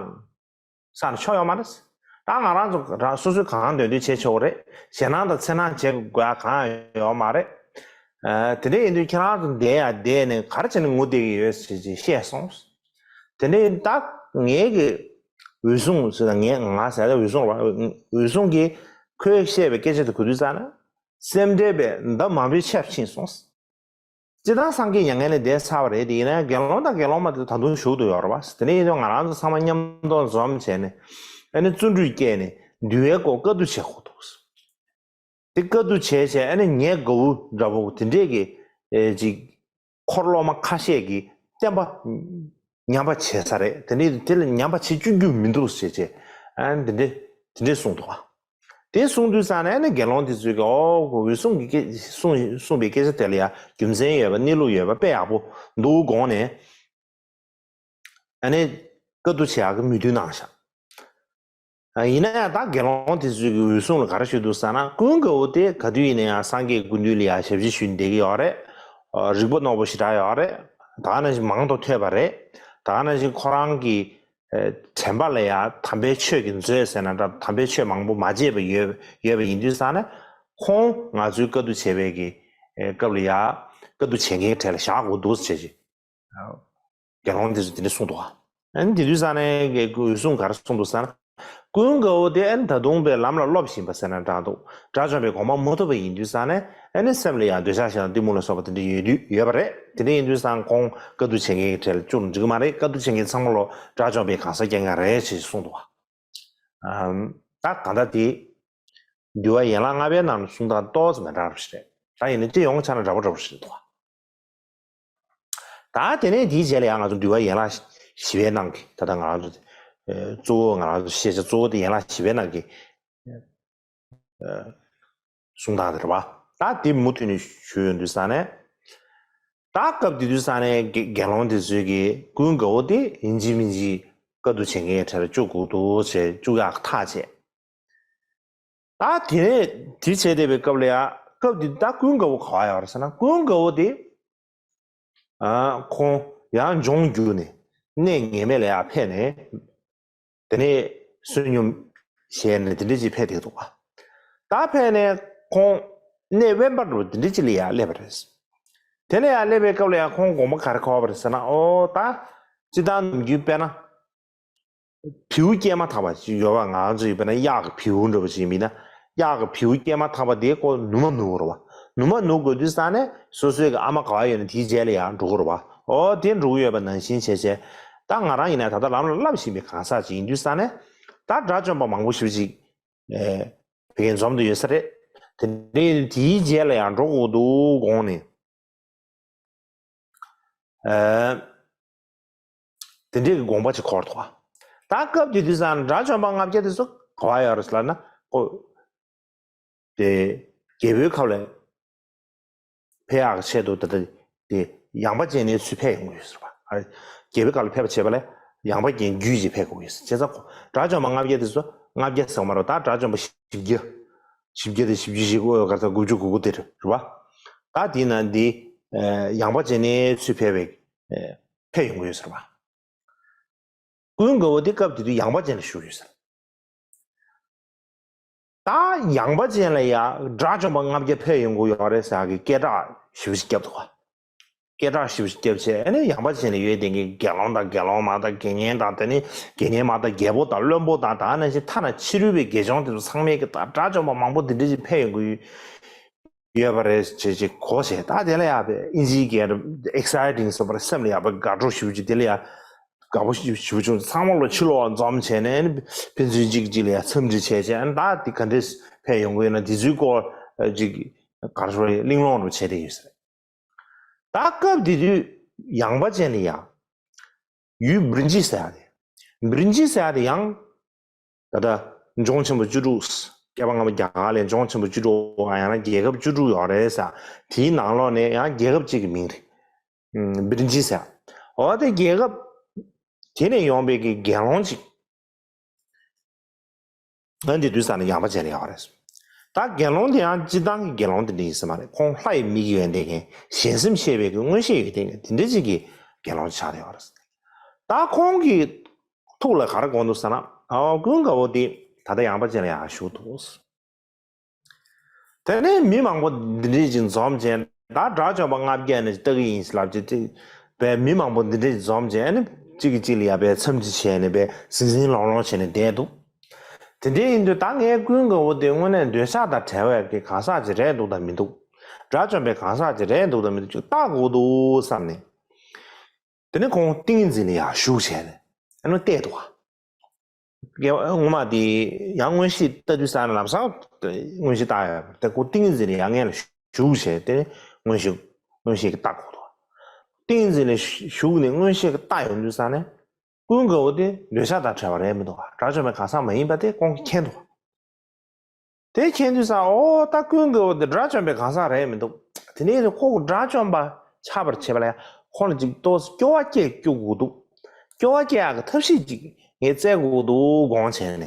བསགས་ནས་ཆོག་ཡོད་མ་རེད། ད་ང་རང་ཚོ་རང་སོ་སོའི་གང་འདོད་འདོད་བྱེད་ཆོག་གི་རེད། ཞེད་སྣང་དང་འཚེར་སྣང་བྱེད་དགོས་ཡ་གང་ཡང་ཡོད་མ་རེད། ཨ་དེ་འདྲ་ཡིན་དུས་ཁྱེད་རང་ཚོ་བསྡད་ཡ་བསྡད་ནས་ག་རེ་བྱས་ནས་ངུ་བསྡད་ཀྱི་ཡོད་ཟེར་ཅིག་བཤད་སོང་། དེ་ནས་ད་ངའི་གི་འོད་སྲུང་ཟེར་ན་ངས་ང་ཟེར་ཡ་འོད་སྲུང་རེད་པ། འོད་སྲུང་གིས་ཁོས་བཤད་པའི་སྐད་ཆ་དེ་གོ་དུས་ཙང་ན་སེམས་ཁྲལ་བས་མདའ་མང་པོའི་ཆར་ཕྱིན་སོང་། སྤྱིར་བཏང་སངས་རྒྱས་མྱ་ངན་ལས་འདས་ཚར་བ་རེད་དེ། ཡིན་ན་ཡང་དགེ་སློང་དང་དགེ་སློང་མ་དེ་ད་དུང་བཞུགས་འདུག་ཡོད་རེད་པ། དེ་ནས་ཡིན་དུས་ང་རང་ཚོ་ཚང་མ་མཉམ་དུ་འཛོམས་བྱས་ནས་ཨ་ནི་བརྩོན་འགྲུས་བསྐྱེད་ནས་འདུལ་བའི་སྐོར་བཀའ་བསྡུ་བྱེད་དགོས་འདུག་དེ་བཀའ་བསྡུ་བྱས་བྱས་ཨ་ནི་ཉེ་དགའ་བོ་འདྲ་པོ་དེ་འདྲས་ཀྱི་ཨེ་ཅིག་འཁོར་སློབ་མ་ཁ་ཤས་ཀྱིས་བསྟན་པ་ཉམས་པ་བྱེད་ས་རེད། དེ་འདྲས་དེ་ལ་ཉམས་པ་བྱེད་བཅུག་རྒྱུ་མི་འདུག་ཟེར་བྱས་ཨ་ནི་དེ་འདྲས་དེ་འདྲས་གསུངས་འདུག་ག་དེ་གསུངས་དུས་ཙང་ནས་ཨ་ནི་དགེ་སློང་དེ་ཚོས་ཀྱིས་ཨོ་འོད་སྲུང་གི་སྐད་གསུངས་གསུངས་པའི་སྐད་ཆ་དེ་ལ་ཡ་རྒྱུ་མཚན་ཡོད་པ་གནས་ལུགས་ཡོད་པ་དཔེ་ཡག་པོ་འདུག་དགོངས་ནས། ཨ་ནི་བཀའ་བསྡུ་བྱེད་ཡག་གི་མོས་མཐུན་གནང་ཤག་ཨ་ཡིན་ན་ཡང་ད་དགེ་སློང་དེ་ཚོས་ཀྱིས་འོད་སྲུང་ལ་ག་རེ་ཞུས་འདུག་ཟེར་ན། ཀུན་དགའ་བོ་དེ་ག་དུས་ཡིན་ན་ཡང་སངས་རྒྱས་སྐུ་མདུན་ལ་ཡང་ཞབས་ཕྱི་ཞུས་ནས་བསྡད་ཀྱི་ཡོད་རེད། ཨ་རིག་པ་རྣོ་པོ་ཞེ་དྲག་ཡོད་རེད། ད་ག་ནང་བཞིན་མང་དུ་ཐོས་པ་རེད། ད་ག་ནང་བཞིན་ཁོ་རང་གི་ དྲན་པ་ལ་ཡང་དམ་པའི་ཆོས་ཀྱི་མཛོད་ཟེར་ན་འདྲ། དམ་པའི་ཆོས་མང་པོ་མ་བརྗེད་པ་ཡོད་ཡོད་པ་ཡིན་དུས་ཙང་ནས། ཁོང་ང་ཚོའི་བཀའ་བསྡུ་བྱེད་པའི་གི་སྐབས་ལ་ཡང་བཀའ་བསྡུ་བྱེད་མཁན་གྱི་གྲས་ལ་བཞག་དགོས་འདུག་ཟེར་བྱས། དགེ་སློང་དེ་ཚོས་དེ་འདྲ་གསུངས་འདུག་ཨ་ནི་དེ་དུས་ཙང་ནས་འོད་སྲུང་ག་རེ་གསུངས་འདུག་ཟེར་ན། ཀུན་དགའ་བོ་དེ་ཨ་ནི་ད་དུང་པའི་ལམ་ལ་སློབ་བཞིན་པ་ཟེར་ན་འདྲ་འདུག་དགྲ་བཅོམ་པའི་དགོངས་པ་མ་ཐོབ་པ་ཡིན་དུས་ཙང་ནས། ཨ་ནི་སེམས་ལ་ཡང་འདོད་ཆགས་ཞེ་སྡང་གཏི་མུག་ལ་སོགས་པ་དེ་འདྲ་ཡོད་དུས་ཡོད་པ་རེད། དེ་འདྲ་ཡིན་དུས་ཙང་ཁོང་བཀའ་བསྡུ་བྱེད་མཁན་གྱི་གྲས་ལ་བཅུག་ན་འགྲིག་གི་མ་རེད། བཀའ་བསྡུ་བྱེད་མཁན་ཚང་མ་ལོ་དགྲ་བཅོམ་པའི་གང་ཟག་རྐྱང་རྐྱང་རེད་ཅེས་གསུངས་འདུག་བ། ཨམ། ད་གང་ལྟར་དེ་འདུལ་བ་ཡན་ལག་ལྔ་པའི་ནང་ལ་གསུང་སྟངས་ཏོག་ཙམ་མི་འདྲ་བ་ཞིག་རེད། ད་ཡིན་ན་སྤྱི་ཡོངས་ཆ་ན་འདྲ་པོ་འདྲ་པོ་ཞིག་རེད་འདུག་བ། ད་དེ་ནས་དེའི་རྗེས་ལ་ཡང་ང་ཚོ་འདུལ་བ་ཡན་ལག་བཞི་པའི་ནང་གི། ད་ལྟ་ང་རང་ཚོ་ཨ་གཙོ་བོ། ང་རང་ཚོ་ཤེས་བྱ་གཙོ་བོ་དེ་ཡན་ལག་བཞི་པའི་ནང་གི་ཨ་གསུང་སྟངས་དེ་རེད་བ། ད་དེ་མུ་མཐུད་ནས་ཞུ་ཡོང་དུས་ཙང་ནས། ད་སྐབས་དེ་དུས་ཙང་ནས་དགེ་དགེ་སློང་དེ་ཚོས་ཀྱིས་ཀུན་དགའ་བོ་དེ་ཡིན་གཅིག་མིན་གཅིག་བཀའ་བསྡུ་བྱེད་མཁན་གྱི་གྲས་ལ་བཅུག་དགོས་འདུག་ཟེར། བཅུག་ཡག་ཐག་བཅད། ད་དེ་ནས་དེ་བྱས་བསྡད་པའི་སྐབས་ལ་ཡང་། སྐབས་དེ་ད་ཀུན་དགའ་བོ་ག་པར་ཡོད་རེད་ཟེར་ན། ཀུན་དགའ་བོ་དེ་ཨ་ཁོང་ཡང་ལྗོངས་བརྒྱུད་ནས་གནས་ངེས་མེད་ལ་ཡར་ཕེབས་ནས། དེ་ནས་བསོད་སྙོམས་བྱས་ནས་དེ་འདྲ་ཅིག་ཕེབས་བསྡད་འདུག་པ། ད་ཕེབས་ནས་ཁོང་གནས་དབེན་པ་འདྲ་པོ་དེ་འདྲ་ཅིག་ལ་ཡར་སླེབས་པ་རེད། དེ་ལ་ཡར་སླེབས་པའི་སྐབས་ལ་ཡང་ཁོང་དགོངས་པ་ག་རེ་འཁོར་བ་རེད་ཟེར་ན། ཨོ་ད་སྤྱིར་བཏང་ནམ་རྒྱུན་དཔེར་ན། བེའུ་སྐྱེས་མ་ཐག་པ་ཅིག་ཡོད་པ། ང་ཚོ་ཡིན་པ་ན་གཡག་གི་བེའུ་འདྲ་པོ་ཅིག་ཡིན་ན། གཡག་གི་བེའུ་སྐྱེས་མ་ཐག་པ་དེ་ཁོ་ནུ་མ་ནུ་དགོས་རེད་བ། ནུ་མ་ནུ་དགོས་དུས་ཙང་ནས་སོ་སོའི་གི་ཨ་མ་ག་པར་ཡོད་ན་དེའི་རྗེས་ལ་ཡར་འགྲོ་དགོས་རེད་བ། ཨོ་དེ་འགྲོ་གི་ཡོད་པ་ནང་བཞིན་བྱས་བྱས། ད་ང་རང་ཡིན་ན་ད་ལྟ་ལམ་ལ་སློབ་བཞིན་པའི་གང་ཟག་ཅིག་ཡིན་དུས་ཙང་ནས། ད་དགྲ་བཅོམ་པ་མང་པོ་ཞེ་པོ་ཅིག་ཨེ་བོད་ཀྱི་འཛོམས་དུ་ཡོད་ས་རེད། དེ་འདྲའི་དེའི་རྗེས་ལ་ཡང་འགྲོ་དགོས་འདུག་དགོངས་ནས། ཨ་དེ་འདྲའི་གི་དགོངས་པ་ཅིག་འཁོར་འདུག་བ། ད་སྐབས་དེ་དུས་ཙང་དགྲ་བཅོམ་པ་ལྔ་བརྒྱ་དེ་ཚོ་ག་པར་ཡོད་རེད་ལབ་ན། ཁོ་དེ་རྒྱལ་པོའི་ཁབ་ལ་ཕེབས་ཡག་གི་ཆེད་དུ། ད་ལྟ་དེ་ཡངས་པ་ཅན་ནས་ཚུར་ཕེབས་ཡོང་གི་ཡོད་ཟེར་བ། ཨ་རྒྱལ་པོའི་ཁབ་ལ་ཕེབས་པ་བྱས་པ་ལས་ཡངས་པ་ཅན་བརྒྱུད་ཅིག་ཕེབས་དགོས་ཡོད་ཟེར། བྱས་ཙང་ཁོ་དགྲ་བཅོམ་པ་ལྔ་བརྒྱ་དེ་ཚོ། ལྔ་བརྒྱ་ཟེར་བ་མ་རེད། ད་དགྲ་བཅོམ་པ་བཞི་བརྒྱ། བཞི་བརྒྱ་དེ་བཞི་བཅུ་ཞེ་དགུ། ག་ཚོད། དགུ་བཅུ་གོ་དགུ་དེ་རེད་བ། ད་དེ་ན་འདི་ཨ་ཡངས་པ་ཅན་ནས་ཚུར་ཕེབས་པའི་ཨ་ཕེབས་ཡོང་གི་ཡོད་ཟེར་བ། ཀུན་དགའ་བོ་དེ་སྐབས་དེ་དུས་ཡངས་པ་ཅན་ལ་བཞུགས་ཡོད་ཟེར། ད་ཡངས་པ་ཅན་ལ་ཡ་དགྲ་བཅོམ་པ་ལྔ་བརྒྱ་ཕེབས་ཡོང་གི་ཡོད་རེད་ཟེར་གི་སྐད་གྲགས་ཞེ་པོ་ཅིག་བརྒྱབ་འདུག་ག་སྐད་གྲགས་ཞེ་པོ་ཅིག་བརྒྱབ་བྱས། ཨ་ནི་ཡངས་པ་ཅན་ལ་ཡོད་དེ་གི་དགེ་སློང་དང་། དགེ་སློང་མ་དང་། དགེ་བསྙེན་དང་། དེ་ནི་དགེ་བསྙེན་མ་དང་། རྒྱལ་པོ་དང་། བློན་པོ་དང་། ད་ནང་བཞིན་ཐ་ན་ཕྱི་རོལ་པའི་དགེ་སྦྱོང་དེ་ཚོ་ཚང་མས་གི་ད་དགྲ་བཅོམ་པ་མང་པོ་འདི་འདྲ་ཅིག་ཕེབས་ཡོང་གི་ཡོད་ཡོད་པ་རེད་ཅེས་ཅིག་གོ་བྱས། ད་དེ་ལ་ཡ་དཔེ་ཨིན་ཇིའི་སྐད་རེད། ཨེག་སའི་ཊིང་ཟེར་བ་རེད། སེམས་ལ་ཡ་དཔེ་དགའ་སྤྲོ་ཞེ་པོ་ཅིག་དེ་ལ་ཡ་དགའ་པོ་ཞེ་པོ་བྱུང་། ཚང་མ་ལོ་ཕྱི་ལོགས་འཛོམས་བྱས་ནས་ཕན་ཚུན་གཅིག་གཅིག་ལ་ཡ་འཚམས་འདྲི་བྱས་བྱས། ཨ་ནི་ད་དེ་ག་འདྲས་ཕེབས་ཡོང་གི་ཡོད་ན་དེ་ཚོའི་སྐོར་ཅིག་ག་རེ་ཟེར་དགོས་རེད། གླེང་སློང་རུ་བྱས་བསྡད་ཡོད་ས་རེད། ད་སྐབས་དེ་དུས་ཡངས་པ་ཅན་ལ་ཡ་ཡུལ་བིར་ཇི་ཟེར་ཡ་དེ། བིར་ཇི་ཟེར་ཡ་དེ་ཡང་ད་ལྟ་ལྗོངས་ཆེན་པོ་བཅུ་དྲུག་བསྐལ་པ་སྔ་མ་རྒྱ་གར་ལ་ལྗོངས་ཆེན་པོ་བཅུ་དྲུག་ཡང་ན་རྒྱལ་ཁབ་བཅུ་དྲུག་ཡོད་རེད་ཟེར། དེའི་ནང་ལོགས་ནས་ཡང་རྒྱལ་ཁབ་གཅིག་གི་མིང་རེད། ཨམ། བིར་ཇི་ཟེར། འོ་དེ་རྒྱལ་ཁབ་དེ་ནས་ཡོང་བའི་གི་དགེ་སློང་གཅིག་ཨ་འདི་དུས་ས་ནས་ཡངས་པ་ཅན་ལ་ཡོད་རེད། ད་དགེ་སློང་དེ་ཡང་སྤྱིར་བཏང་གི་དགེ་སློང་དེ་འདྲ་ཡིན་ས་མ་རེད། ཁོང་ལྷ་ཡི་མིག་ཡོད་བསྡད་མཁན། གཞན་སེམས་ཤེས་པའི་གི་མངོན་ཤེས་ཡོད་བསྡད་མཁན་དེ་འདྲ་ཅིག་གི་དགེ་སློང་ཆགས་བསྡད་ཡོད་རེད། ད་ཁོང་གི་ཐུགས་ལ་ག་རེ་དགོངས་འདུག་ཟེར་ན། ཨོ་ཀུན་དགའ་བོ་དེ་ད་ལྟ་ཡངས་པ་ཅན་ལ་ཡར་བཞུགས་འདུག་དེ་ནས་མི་མང་པོ་འདི་འདྲས་ཅིག་འཛོམས་བྱས། ད་དགྲ་བཅོམ་པ་ལྔ་བརྒྱ་ནས་ལྟ་གི་ཡིན་ལབ་བྱས་ཏེ། བས་མི་མང་པོ་འདི་འདྲས་འཛོམས་བྱས་ནས་གཅིག་གིས་གཅིག་ལ་ཡ་བས་འཚམས་འདྲི་བྱས་ནས་བས་ཟིང་ཟིང་སློང་སློང་བྱས་ནས་བསྡད་འདུག་དེ་འདྲས་ཡིན་དུས་ད་ངའི་ཀུན་དགའ་བོ་དེ་དངོས་གནས་འདོད་ཆགས་དང་བྲལ་བའི་གི་གང་ཟག་ཅིག་རེད་འདུག་དང་མི་འདུག་དགྲ་བཅོམ་པའི་གང་ཟག་ཅིག་རེད་འདུག་དང་མི་འདུག་ཅིག་བརྟག་དགོས་འདུག་བསམ་ནས། དེ་ནས་ཁོང་ཏིང་ངེ་འཛིན་ལ་ཡར་བཞུགས་བྱས་ནས་ཨ་ནི་བལྟས་འདུག་ག་དགེ་བ་སྔོན་མ་དེ་ཡང་མངོན་ཤེས་ལྟ་དུས་ས་ནས་ལམ་སང་མངོན་ཤེས་བཏང་ཡོད་པ་དེ། ཁོ་ཏིང་ངེ་འཛིན་ལ་ཡར་སྔོན་ལ་བཞུགས་བྱས་དེ་ནས་མངོན་ཤེས་མངོན་ཤེས་ཀྱིས་བལྟ་དགོས་འདུག་ཏིང་ངེ་འཛིན་ལ་བཞུགས་ནས་མངོན་ཤེས་ཀྱིས་བལྟ་ཡོང་དུས་ས་ནས་ཀུན་དགའ་བོ་དེ་འདོད་ཆགས་དང་བྲལ་བ་རེད་མི་འདུག་ག་དགྲ་བཅོམ་པའི་གང་ཟག་མ་ཡིན་པ་དེ་ཁོང་གིས་མཁྱེན་འདུག་དེ་མཁྱེན་དུས་ས། ཨོ་ད་ཀུན་དགའ་བོ་དེ་དགྲ་བཅོམ་པའི་གང་ཟག་རེད་མི་འདུག་དེ་ནས་ཁོ་དགྲ་བཅོམ་པ་ཆགས་པར་བྱེད་པ་ལ་ཡང་ཁོང་ལ་ཅིག་ཏོག་ཙམ་སྐྱོ་བ་སྐྱེ་སྐྱོ་དགོས་འདུག་སྐྱོ་བ་སྐྱེ་ཡག་གི་ཐབས་ཤེས་ཅིག་ངས་བཙལ་དགོས་འདུག་དགོངས་བྱས་ནས།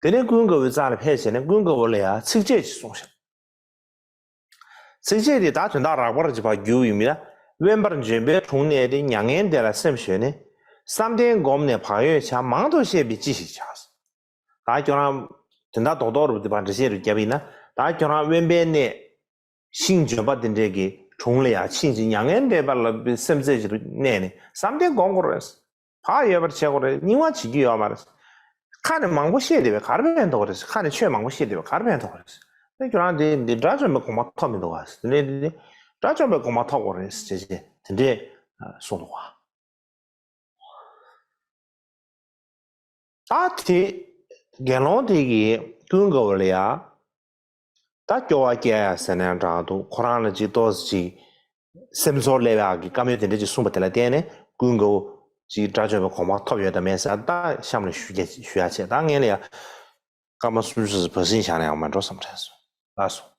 དེ་ནས་ཀུན་དགའ་བོའི་རྩ་ལ་ཕེབས་བྱས་ནས་ཀུན་དགའ་བོ་ལ་ཡང་ཚིགས་བཅད་ཅིག་གསུངས་ཤག་ཚིགས་བཅད་དེ་ད་དོན་དག་རགས་པར་ཅིག་ཕར་བསྒྱུར་ཡོད་མིན་ན། དབེན་པར་བྱོན་པའི་དྲུང་གནས་ཏེ། མྱ་ངན་འདས་ལ་སེམས་གཞོལ་ནས། བསམ་གཏན་སྒོམ་ནས་བག་ཡོད་བྱ། མང་དུ་བཤད་པས་ཅི་ཞིག་བྱ། ད་ཁྱོད་རང་དོན་དག་རྡོག་རྡོག་རུ་དེ་བར་འགྲེལ་བཤད་རུ་བརྒྱབ་ཡིན་ན། ད་ཁྱོད་རང་དབེན་པའི་གནས། ཤིང་ལྗོན་པ་དེ་འདྲས་ཀྱི་དྲུང་ལ་ཡང་ཕྱིན་ཅིག་མྱ་ངན་འདས་པ་ལ་སེམས་རྩེ་ཞིག་ཏུ་གནས་ནས་བསམ་གཏན་སྒོམ་དགོས་རེད། བག་ཡོད་པར་བྱེད་དགོས་རེད། རྙིང་བ་བྱེད་རྒྱུ་ཡོད་མ་རེད། ཁ་ནས་མང་པོ་བཤད་བསྡད་པས་ག་རེ་ཕན་ཐོགས་རེད། ཁ་ནས་ཆོས་མང་པོ་བཤད་བསྡད་པས་ག་རེ་ཕན་ཐོགས་རེད། དེ་ཁྱོད་རང་དེ་འདི་དགྲ་བཅོམ་པའི་དགོངས་པ་ཐོབ་མི་འདུག་ག་དེ་འདྲས་དེ་འདྲས་དགྲ་བཅོམ་པའི་དགོངས་པ་ཐོབ་དགོས་རེད་ཅེས་ཅེས་དེ་འདྲས་གསུངས་འདུག་ག་ད་དེ་དགེ་སློང་དེ་གིས་ཀུན་དགའ་བོ་ལ་ཡ། ད་སྐྱོ་བ་སྐྱེ་ཡ་ཟེར་ནའང་འདྲ་འདུག་ཁོ་རང་ལ་ཅིག་ཏོག་ཙམ་ཅིག་སེམས་ཚོར་སླེབས་ཡག་གི་བཀའ་མོལ་དེ་འདྲ་ཅིག་གསུངས་པ་དེ་ལ་བརྟེན་ནས་ཀུན་དགའ་བོ་ཅིག་དགྲ་བཅོམ་པའི་གོ་འཕང་ཐོབ་ཡོད་དམ་མེད་ཟེར་ད་གཤམ་ལ་ཞུ་རྒྱ་ཞུ་ཡ་བྱས། ད་ངས་ལ་ཡ་སྐར་མ་སུམ་ཅུ་ཙམ་བབས་སྲིང་བཞག་ན་ཡག་མ་འགྲོ་བསམ་དྲན་སོང་། ལགས་སོ།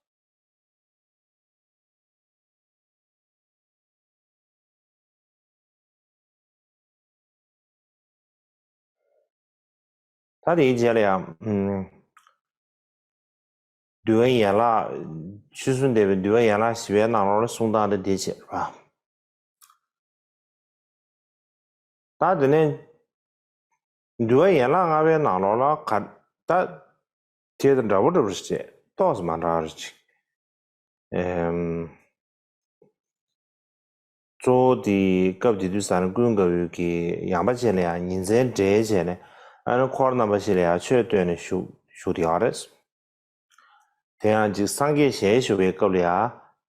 ད་དེའི་རྗེས་ལ་ཡང་། ཨུམ། འདུལ་བ་ཡན་ལག་ཆོས་སྲུང་སྡེ་པའི་འདུལ་བ་ཡན་ལག་བཞི་པའི་ནང་ལོགས་ལ་གསུང་སྟངས་དེ་འདི་བྱས་ར། ད་དེ་ནས་འདུལ་བ་ཡན་ལག་ལྔ་པའི་ནང་ལོགས་ལ་ག་ད་དེ་དང་འདྲ་པོ་འདྲ་པོ་ཞིག་བྱས། ཏོག་ཙམ་མ་འདྲ་བ་ཞིག་ཨེམ། གཙོ་བོ་དེ་སྐབས་དེ་དུས་ས་ནས་ཀུན་དགའ་བོས་ཀྱི་ཡངས་པ་ཅན་ལ་ཡང་ཉིན་མཚན་འབྲེལ་བྱས་ནས་ཨ་ནི་འཁོར་རྣམ་པ་བཞི་ལ་ཡང་ཆོས་སྟོན་ནས་བཞུགས་བཞུགས་བསྡད་ཡོད་རེད། དེ་ཡང་ཅིག་སངས་རྒྱས་ཞལ་བཞུགས་པའི་སྐབས་ལ་ཡང་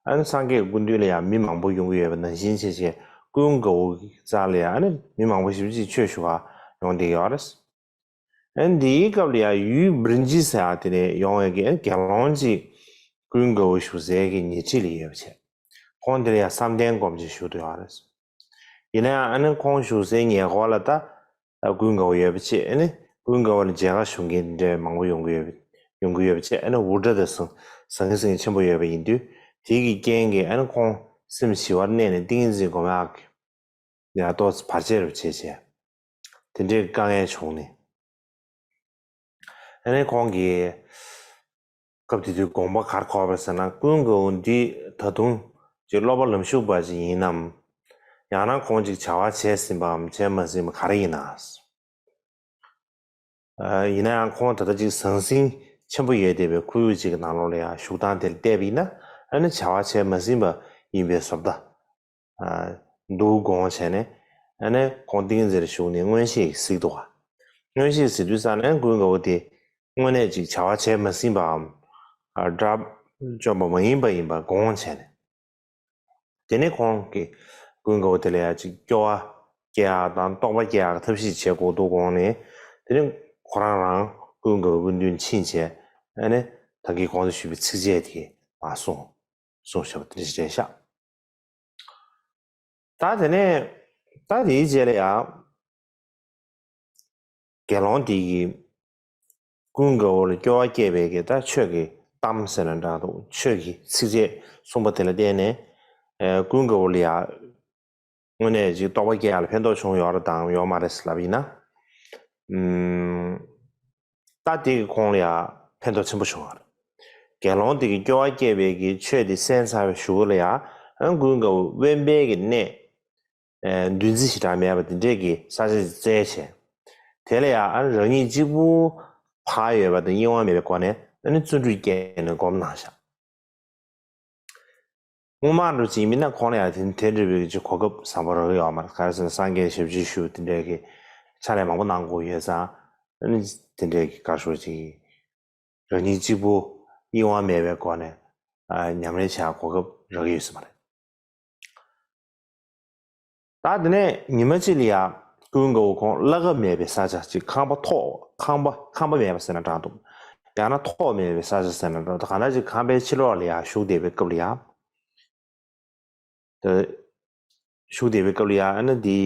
ཨ་ནི་སངས་རྒྱས་སྐུ་མདུན་ལ་ཡང་མི་མང་པོ་ཡོང་གི་ཡོད་པ་ནང་བཞིན་བྱས་བྱས་ཀུན་དགའ་བོ་གི་རྩ་ལ་ཡང་ཨ་ནི་མི་མང་པོ་ཞེ་པོ་ཅིག་ཆོས་ཞུ་བར་ཡོང་བསྡད་ཡོད་རེད། ཨ་ནི་འདིའི་སྐབས་ལ་ཡང་ཡུལ་བིར་ཇི་ཟེར་ཡག་དེ་ནས་ཡོང་བའི་གི་ཨ་ནི་དགེ་སློང་ཅིག་ཀུན་དགའ་བོ་བཞུགས་སའི་གི་ཉེ་འཁྲིས་ལ་ཡོད་པ་བྱས། ཁོང་དེ་ལ་ཡང་བསམ་གཏན་སྒོམ་ཅིག་བཞུགས་བསྡད་ཡོད་རེད། ཡིན་ན་ཡང་ཨ་ནི་ཁོང་བཞུགས་སའི་ཉེ་འཁོར་ལ་ད་ཀུན་དགའ་བོ་ཡོད་པ་བྱས། ཨ་ནི་ཀུན་དགའ་བོ་ལ་མཇལ་ཁ་ཞུ་མཁན་འདྲ་མང་པོ་ཡོང་གི་ཡོད་པ་ཡོང་གི་ཡོད་པ་བྱས། ཨ་ནི་འུར་སྒྲ་དང་ཟང་ཟང་ངེ་ཟིང་ངེ་ཆེན་པོ་ཡོད་པ་ཡིན་དུས་དེ་གི་རྐྱེན་གྱིས་ཨ་ནི་ཁོང་སེམས་ཞི་བར་གནས་ནས་ཏིང་ངེ་འཛིན་སྒོམ་ཡག་གི་ཡང་ཏོག་ཙམ་བར་ཆད་རུ་བྱས་བྱས། དེ་འདྲའི་དཀའ་ངལ་བྱུང་ནས། ཨ་ནི་ཁོང་གིས་སྐབས་དེ་དུས་དགོངས་པ་ག་རེ་འཁོར་བ་ཟེར་ན། ཀུན་དགའ་བོ་འདི་ད་དུང་ཅིག་སློབ་པ་ལམ་ཞུགས་པ་ཅིག་ཡིན་ནམ། ཡང་ན་ཁོང་ཅིག་བྱ་བ་བྱས་ཟིན་པའམ་བྱས་མ་ཟིན་པ་ག་རེ་ཡིན་ན། ཨ། ཡིན་ན་ཡང་ཁོང་ད་ལྟ་ཅིག་ཟང་ཟིང་ཆེན་པོ་ཡོད་བསྡད་པའི་ཁོར་ཡུག་ཅིག་གི་ནང་ལོགས་ལ་ཡང་བཞུགས་སྟངས་དེ་ལ་བལྟས་པ་ཡིན་ན། ཨ་ནི་བྱ་བ་བྱས་མ་ཟིན་པ་ཡིན་པའི་བཟོ་ལྟ། ཨ། འདུག་དགོངས་བྱས་ནས། ཨ་ནི་ཁོང་ཏིང་འཛིན་ལ་ཞུགས་ནས་མངོན་ཤེས་ཤིག་གཟིགས་འདུག་ག་མངོན་ཤེས་གཟིགས་དུས་ཙ་ནས་ཀུན་དགའ་བོ་དེ་དངོས་གནས་ཅིག་བྱ་བ་བྱས་མ་ཟིན་པའམ། ཨ། དགྲ་བཅོམ་པ་མ་ཡིན་པ་ཡིན་པ་དགོངས་བྱས་ནས། དེ་ནས་ཁོང་གིས་ཀུན་དགའ་བོ་དེ་ལ་ཡང་ཅིག་སྐྱོ་བ་སྐྱེ་ཡག་དང་རྟོགས་པ་སྐྱེ་ཡག་གི་ཐབས་ཤེས་བྱེད་དགོས་འདུག་དགོངས་ནས། དེ་ནས་ཁོ་རང་རང་ཀུན་དགའ་བོའི་སྐུ་མདུན་ཕྱིན་བྱས། ཨ་ནི་ད་གིན་གོང་དུ་ཞུས་པའི་ཚིགས་བཅད་དེ་མར་གསུངས། གསུངས་བཞག་པ་དེ་འདྲ་ཞིག་རེད་ཤག་ད་དེ་ནས་ད་དེའི་རྗེས་ལ་ཡང་དགེ་སློང་དེ་གིས་ཀུན་དགའ་བོ་ལ་སྐྱོ་བ་སྐྱེས་པའི་གི་ད་ཆོས་ཀྱི་གཏམ་ཟེར་ན་འདྲ་འདུག་ཆོས་ཀྱི་ཚིགས་བཅད་གསུངས་པ་དེ་ལ་བརྟེན་ནས། ཨ། ཀུན་དགའ་བོ་ལ་ཡང་དངོས་གནས་ཅིག་རྟོགས་པ་སྐྱེ་ཡག་ལ་ཕན་ཐོགས་བྱུང་ཡོད་རེད་དམ་ཡོད་མ་རེད་ལབ་ཡིན་ན། ཨུམ། ད་དེ་གིས་ཁོང་ལ་ཡང་ཕན་ཐོགས་ཆེན་པོ་བྱུང་བ་རེད། དགེ་སློང་དེ་གིས་སྐྱོ་བ་སྐྱེས་པའི་གི་ཆོས་དེ་གསན་ཚར་བའི་གཞུག་ལ་ཡང་ཀུན་དགའ་བོ་དབེན་པའི་གི་གནས། ཨ། འདུ་འཛི་ཞེ་དྲག་མེད་པ་དེ་འདྲས་ཀྱི་ས་ཆ་ཅིག་བཙལ་བྱས། དེ་ལ་ཡང་ཨ་ནི་རང་ཉིད་གཅིག་པུ་བག་ཡོད་པ་དང་གཡེང་བ་མེད་པའི་སྒོ་ནས་ཨ་ནི་བརྩོན་འགྲུས་བསྐྱེད་ནས་སྒོམ་གནང་བཞག་སྔོན་མ་འདྲ་ཅིག་ཡིན་ན་ཁོང་ལ་ཡང་དེ་དེ་འདྲ་བའི་ཅིག་གོ་སྐབས་བཟང་པོ་རག་གི་ཡོད་མ་རེད། ག་རེ་ཟེར་ན་སངས་རྒྱས་ཞབས་ཕྱི་ཞུ་དེ་འདྲའི་གི་ཕྱག་ལས་མང་པོ་གནང་དགོས་ཡོད་ཙང་། ཨ་ནི་དེ་འདྲའི་གི་ག་རེ་ཞུ་ཅིག་རང་ཉིད་གཅིག་པུ་གཡེང་བ་མེད་པའི་སྒོ་ནས། ཨ། ཉམས་ལེན་བྱ་གོ་སྐབས་རག་གི་ཡོད་ས་མ་རེད། ད་དེ་ནས་ཉི་མ་གཅིག་ལ་ཡང་ཀུན་དགའ་བོ་ཁོང་བླ་གབ་མེད་པའི་ས་ཆ་ཅིག་ཁང་པ་ཐོག་ཁང་པ་ཁང་པ་མེད་པ་ཟེར་ན་འདྲ་འདུག་ཡང་ན་ཐོག་མེད་པའི་ས་ཆ་ཟེར་ན་འདྲ་འདུག་གང་འདྲ་ཅིག་ཁང་པའི་ཕྱི་ལོགས་ལ་ཡང་བཞུགས་བསྡད་པའི་སྐབས་ལ་ཡང་། ད་བཞུགས་བསྡད་པའི་སྐབས་ལ་ཡང་ཨ་ནི་དེ་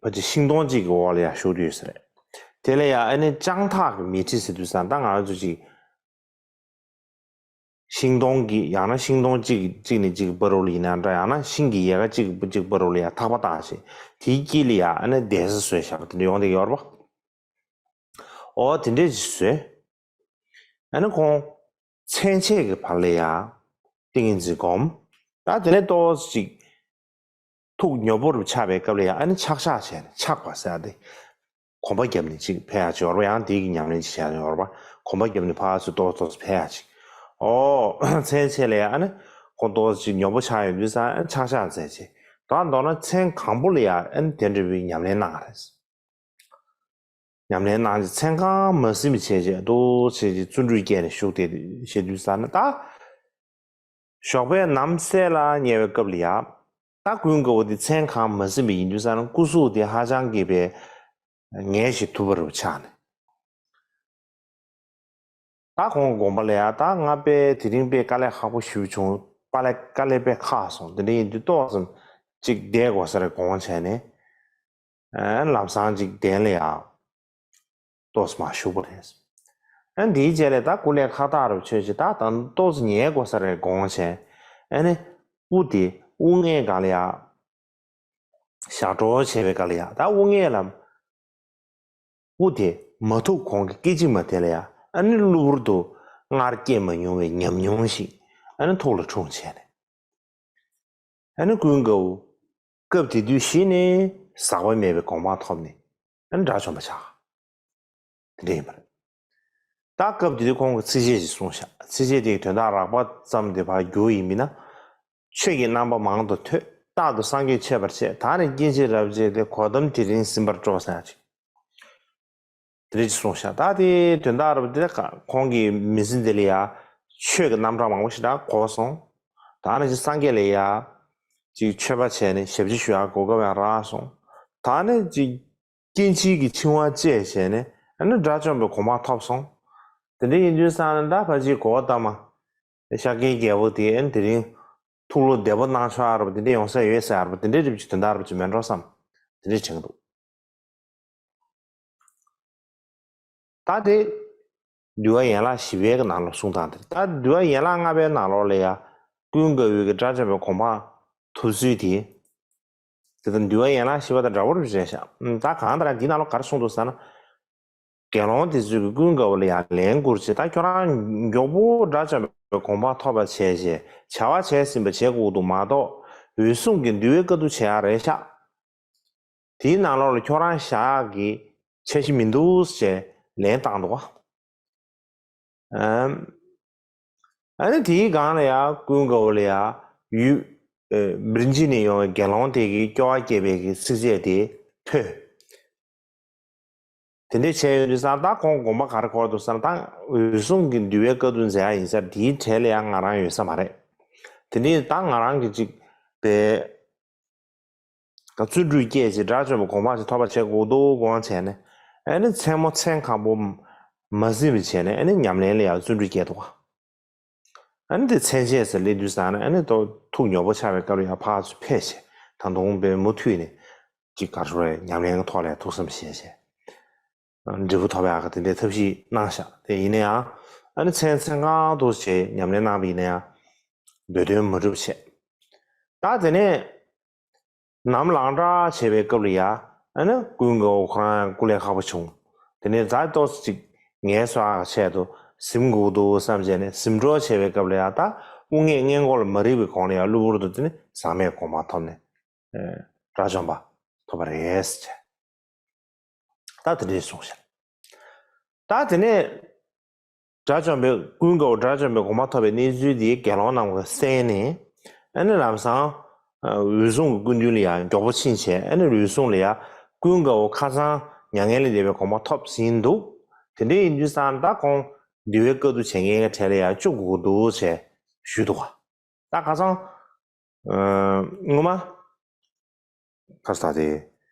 ཕལ་ཆེར་ཤིང་སྡོང་གཅིག་གི་འོག་ལ་ཡང་བཞུགས་བསྡད་ཡོད་ས་རེད། དེ་ལ་ཡང་ཨ་ནི་ལྕང་ཐག་གི་མལ་ཁྲི་ཟེར་དུས་ཙང་ད་ང་རང་ཚོ་ཅིག་ཤིང་སྡོང་གི་ཡང་ན་ཤིང་སྡོང་གཅིག་གཅིག་ནས་གཅིག་བར་རོ་ལ་ཡིན་ན་འདྲ། ཡང་ན་ཤིང་གི་ཡལ་ག་གཅིག་གཅིག་བར་རོ་ལ་ཡང་ཐག་པ་བཏགས་བྱས། དེའི་དཀྱིལ་ལ་ཡང་ཨ་ནི་གདན་ས་བཟོས་བཞག་པ་དེ་འདྲ་ཡོང་བསྡད་ཡོད་རེད་པ། འོ་དེ་འདྲས་ཅིག་བཟོས། ཨ་ནི་ཁོང་མཚན་ཕྱེད་ཀྱི་བར་ལ་ཡང་ཏིང་ངེ་འཛིན་སྒོམ། ད་དེ་ནས་ཏོག་ཙམ་ཅིག་ཐུགས་ཉོབ་པོ་རུ་ཆགས་པའི་སྐབས་ལ་ཡང་ཨ་ནི་ཆག་ཆག་བྱས་ནས་ཆག་པ་ཟེར་ཏེ། གོམ་པ་བརྒྱབ་ནས་ཅིག་ཕེབས་ཡག་ཅིག་ཡོད་རེད་པ། ཡང་དེའི་གི་ཉམས་ལེན་ཅིག་བྱས་ཡོད་རེད་པ། གོམ་པ་བརྒྱབ་ནས་ཕར་ཚུར་ཏོག་ཏོག་ཕེབས་ཡག་ཅིག་ཨོ་མཚན་ཆེ་ལ་ཡང་ཨ་ནི་ཁོང་ཏོག་ཅིག་ཉོབ་པོ་ཆགས་ཡོང་དུས་ཙང་ཨ་ནི་ཆག་ཆག་མཛད་ཅིག་ད་མདོར་ན་མཚན་གང་པོ་ལ་ཡང་ཨ་ནི་དེ་འདྲ་བའི་ཉམས་ལེན་གནང་རེད། ཉམས་ལེན་གནང་ཅིག་མཚན་གང་མ་ཟིན་པ་བྱས་ཅིག་ཏོག་ཅིག་ཅིག་བརྩོན་འགྲུས་བསྐྱེད་ནས་བཞུགས་ཏེ་བྱེད་དུས་ཙང་ན་ད། ཞོགས་པའི་ནམ་གསལ་ལ་ཉལ་བའི་སྐབས་ལ་ཡ། ད་ཀུན་དགའ་བོ་དེ་མཚན་གང་མ་ཟིན་པ་ཡིན་དུས་ཙང་ན་སྐུ་གཟུགས་དེ་ཧ་ཅང་གི་པའི་ངལ་ཞིག་ཐུབ་པ་རུ་ཆགས་ནས། ད་ཁོང་དགོངས་པ་ལ་ཡ་ད་ང་དཔེ་དེ་རིང་དཔེ་དཀའ་ལས་ཁག་པོ་ཞེ་པོ་བྱུང་། དཀའ་ལས་དཀའ་ལས་དཔེ་ཁག་སོང་། དེ་འདྲ་ཡིན་དུས་ཏོག་ཙམ་ཅིག་བསྡད་དགོས་ས་རེད་དགོངས་བྱས་ནས། ཨ་ལམ་སང་ཅིག་གདན་ལ་ཡ། ཏོག་ཙམ་མར་བཞུགས་པ་རེད། ཨ་འདིའི་རྗེས་ལ་ད་སྐུ་ལས་ཁག་ཐག་རུ་ཆོད་ཅིག་ད་ད་ཏོག་ཙམ་ཉལ་དགོས་ས་རེད་དགོངས་བྱས། ཨ་ནི་དབུ་དེ་དབུ་སྔས་སྒང་ལ་ཡ། ཞབས་བྲོ་བྱས་པའི་སྒང་ལ་ཡ་ད་དབུ་སྔས་ལ། དབུ་དེ་མ་ཐུག་གོང་གི་སྐད་ཅིག་མ་དེ་ལ་ཡ་ཨ་ནི་གློ་བུར་དུ་སྔར་སྐྱེས་མ་མྱོང་བའི་ཉམས་མྱོང་ཞིག་ཨ་ནི་ཐུགས་ལ་འཁྲུངས་བྱས་ནས། ཨ་ནི་ཀུན་དགའ་བོ། སྐབས་དེ་དུས་གཞི་ནས་ཟག་པ་མེད་པའི་གོ་འཕང་ཐོབ་ནས། ཨ་ནི་དགྲ་བཅོམ་པ་ཆགས། དེ་འདྲ་ཡིན་པ་རེད། ད་སྐབས་དེ་དུས་ཁོང་གིས་ཚིགས་བཅད་ཅིག་གསུངས་ཤག་ཚིགས་བཅད་དེའི་དོན་དག་རགས་པ་ཙམ་དེ་ཕར་བསྒྱུར་ཡིན་མིན་ན། ཆོས་ཀྱི་རྣམ་པ་མང་དུ་ཐོས། རྟག་ཏུ་སངས་རྒྱས་མཆོད་པར་བྱེད། ད་ནི་སྐྱེ་འཆི་རབ་བྱེད་དེ། གོ་ཏམ་དེ་རིང་ཟིན་པར་སྤྲོ་ཟེར་ཡག་ཅིག་དེ་འདྲ་ཅིག་གསུངས་ཤག་ད་དེའི་དོན་དག་རེད་པ། དེ་ཁོང་གི་མི་ཚེ་འདི་ལ་ཡ་ཆོས་ཀྱི་རྣམ་གྲངས་མང་པོ་ཞེ་དྲག་གོ་སོང་། ད་ནི་ཅིག་སངས་རྒྱས་ལ་ཡ་ཅིག་མཆོད་པ་བྱས་ནས་ཞབས་ཕྱི་ཞུ་ཡག་གོ་སྐབས་ཡང་རག་སོང་། ད་ནི་ཅིག་སྐྱེ་འཆི་གི་འཆིང་བ་བཅད་བྱས་ནས་ཨ་ནི་དགྲ་བཅོམ་པའི་གོ་འཕང་ཐོབ་སོང་། དེ་འདྲ་ཡིན་དུས་ཙང་ནས་ད་ཕལ་ཆེར་གོ་བ་ལྟར་མ། ཤཱཀྱའི་རྒྱལ་པོ་དེ་ཨ་ནི་དེ་རིང་ཐུགས་བློ་བདེ་པོ་གནང་ཆོག་ཨ་རེད་པ། དེ་འདྲ་ཡོང་ས་ཡོད་ས་ཨ་རེད་པ། དེ་འདྲ་རིགས་ཀྱི་དོན་དག་རེད་པ་ཅིག་མེད་འགྲོ་བསམ། དེ་འདྲ་དྲན་གྱི་འདུག་ད་དེ། འདུལ་བ་ཡན་ལག་བཞི་པའི་ནང་ལ་གསུངས་སྟངས་དེ་རེད། ད་འདུལ་བ་ཡན་ལག་ལྔ་པའི་ནང་ལོགས་ལ་ཡ། ཀུན་དགའ་བོའི་གི་དགྲ་བཅོམ་པའི་གོ་འཕང་ཐོབ་ཚུལ་དེ། དེ་ལྟར་འདུལ་བ་ཡན་ལག་བཞི་པ་དང་འདྲ་བོ་རེད་ཤག་ད་གང་ལྟར་འདི་ནང་ལོགས་ག་རེ་གསུངས་འདུག་ཟེར་ན། དགེ་སློང་དེ་ཚོས་ཀྱི་ཀུན་དགའ་བོ་ལ་ཡང་ལན་བསྐུར་བྱས། ད་ཁྱོད་རང་མགྱོགས་པོ་དགྲ་བཅོམ་པའི་གོ་འཕང་ཐོབ་པ་བྱས་བྱས་བྱ་བ་བྱས་ཟིན་པ་བྱེད་དགོས་འདུག་མ་གཏོགས། འོད་སྲུང་གི་འདུལ་བའི་བཀའ་བསྡུ་བྱེད་ཡག་རེད་ཤག་དེའི་ནང་ལོགས་ལ་ཁྱོད་རང་བཞག་གི་འཆར་གཞི་མི་འདུག་ཅེས་ལན་བཏང་འདུག་བ། ཨམ། ཨ་ནི་དེའི་སྒང་ལ་ཡང་ཀུན་དགའ་བོ་ལ་ཡང་ཡུལ་ཨེ་བིར་འཇི་ནས་ཡོང་བའི་དགེ་སློང་དེ་གིས་སྐྱོ་བ་སྐྱེས་པའི་གི་ཚིགས་བཅད་དེ་ཐོས། དེ་འདྲས་བྱས་ཡོང་དུས་ཙང་ད་ཁོང་དགོངས་པ་ག་རེ་འཁོར་འདུག་ཟེར་ན། ད་འོད་སྲུང་གི་འདུལ་བའི་བཀའ་བསྡུ་མཛད་ཡག་ཡིན་ཙང་དེའི་གྲས་ལ་ཡང་ང་རང་ཡོད་ས་མ་རེད། དེ་འདྲས་ད་ང་རང་གི་ཅིག་པའི་བརྩོན་འགྲུས་བསྐྱེད་ཅིག་དགྲ་བཅོམ་པའི་གོ་འཕང་ཅིག་ཐོབ་པ་བྱེད་དགོས་འདུག་དགོངས་བྱས་ནས། ཨ་ནི་མཚན་མོ་མཚན་གང་པོ་མ་ཟིན་པ་བྱས་ནས་ཨ་ནི་ཉམས་ལེན་ལ་ཡང་བརྩོན་འགྲུས་བསྐྱེད་འདུག་བ། ཨ་ནི་དེ་མཚན་བཅས་སུ་སླེབས་དུས་ཙང་ནས་ཨ་ནི་ཏོག་ཐུགས་ཉོབ་པོ་ཆགས་པའི་སྐབས་ལ་ཡང་ཕར་ཚུར་ཕེབས་བྱས། ད་དུང་དཔེ་མུ་མཐུད་ནས་ཅིག་ག་རེ་ཟེར་ཉམས་ལེན་གྱི་ཐོག་ལ་ཐུགས་བསམ་བཞེས་བྱས། འབྲས་བུ་ཐོབ་ཡག་གི་དེ་འདྲའི་ཐབས་ཤེས་གནང་ཤག་དེ་ཡིན་ན་ཡང་ཨ་ནི་མཚན་མཚན་གང་དུ་བྱས་ཉམས་ལེན་གནང་བ་ཡིན་ན་ཡང་འདོད་དོན་མ་འགྲུབ་བྱས། ད་དེ་ནས་ནམ་ལངས་གྲབས་བྱེད་པའི་སྐབས་ལ་ཡ་ཨ་ནི་ཀུན་དགའ་བོ་ཁོ་རང་ཡང་སྐུ་ལས་ཁག་པོ་བྱུང་། དེ་ནས་ད་ཏོག་ཙམ་ཅིག་ངལ་གསོ་ཡག་ཆེད་དུ་གཟིམ་དགོས་འདུག་བསམ་བྱས་ནས་གཟིམ་གྲབས་བྱེད་པའི་སྐབས་ལ་ཡ་ད་དབུ་སྔས་སྔས་མགོ་ལ་མ་རེག་པའི་གོང་ལ་ཡ་གློ་བུར་དུ་དེ་ནས་ཟག་མེད་གོ་འཕང་ཐོབ་ནས་དགྲ་བཅོམ་པ་ཐོབ་པ་རེད་ཟེར། ད་དེ་འདྲས་གསུངས་ཤག་ད་དེ་ནས་དགྲ་བཅོམ་པའི་ཀུན་དགའ་བོ་དགྲ་བཅོམ་པའི་གོ་འཕང་ཐོབ་པའི་གནས་ཚུལ་དེ་དགེ་སློང་རྣམས་ཀྱིས་གསན་ནས། ཨ་ནི་ལམ་སང་འོད་སྲུང་གི་སྐུ་མདུན་ལ་ཡང་མགྱོགས་པོ་ཕྱིན་བྱས། ཨ་ནི་འོད་སྲུང་ལ་ཡང་ཀུན་དགའ་བོ་ཁ་སང་མྱ་ངན་ལས་འདས་པའི་གོ་འཕང་ཐོབ་ཟིན་འདུག་དེ་འདྲ་ཡིན་དུས་ཙང་ད་ཁོང་འདུལ་བའི་བཀའ་བསྡུ་བྱེད་མཁན་གྱི་གྲས་ལ་ཡང་བཅུག་དགོས་འདུག་ཅེས་ཞུས་འདུག་ག་ད་ཁ་སང་སྔོན་མ་ཁ་ས་དེ་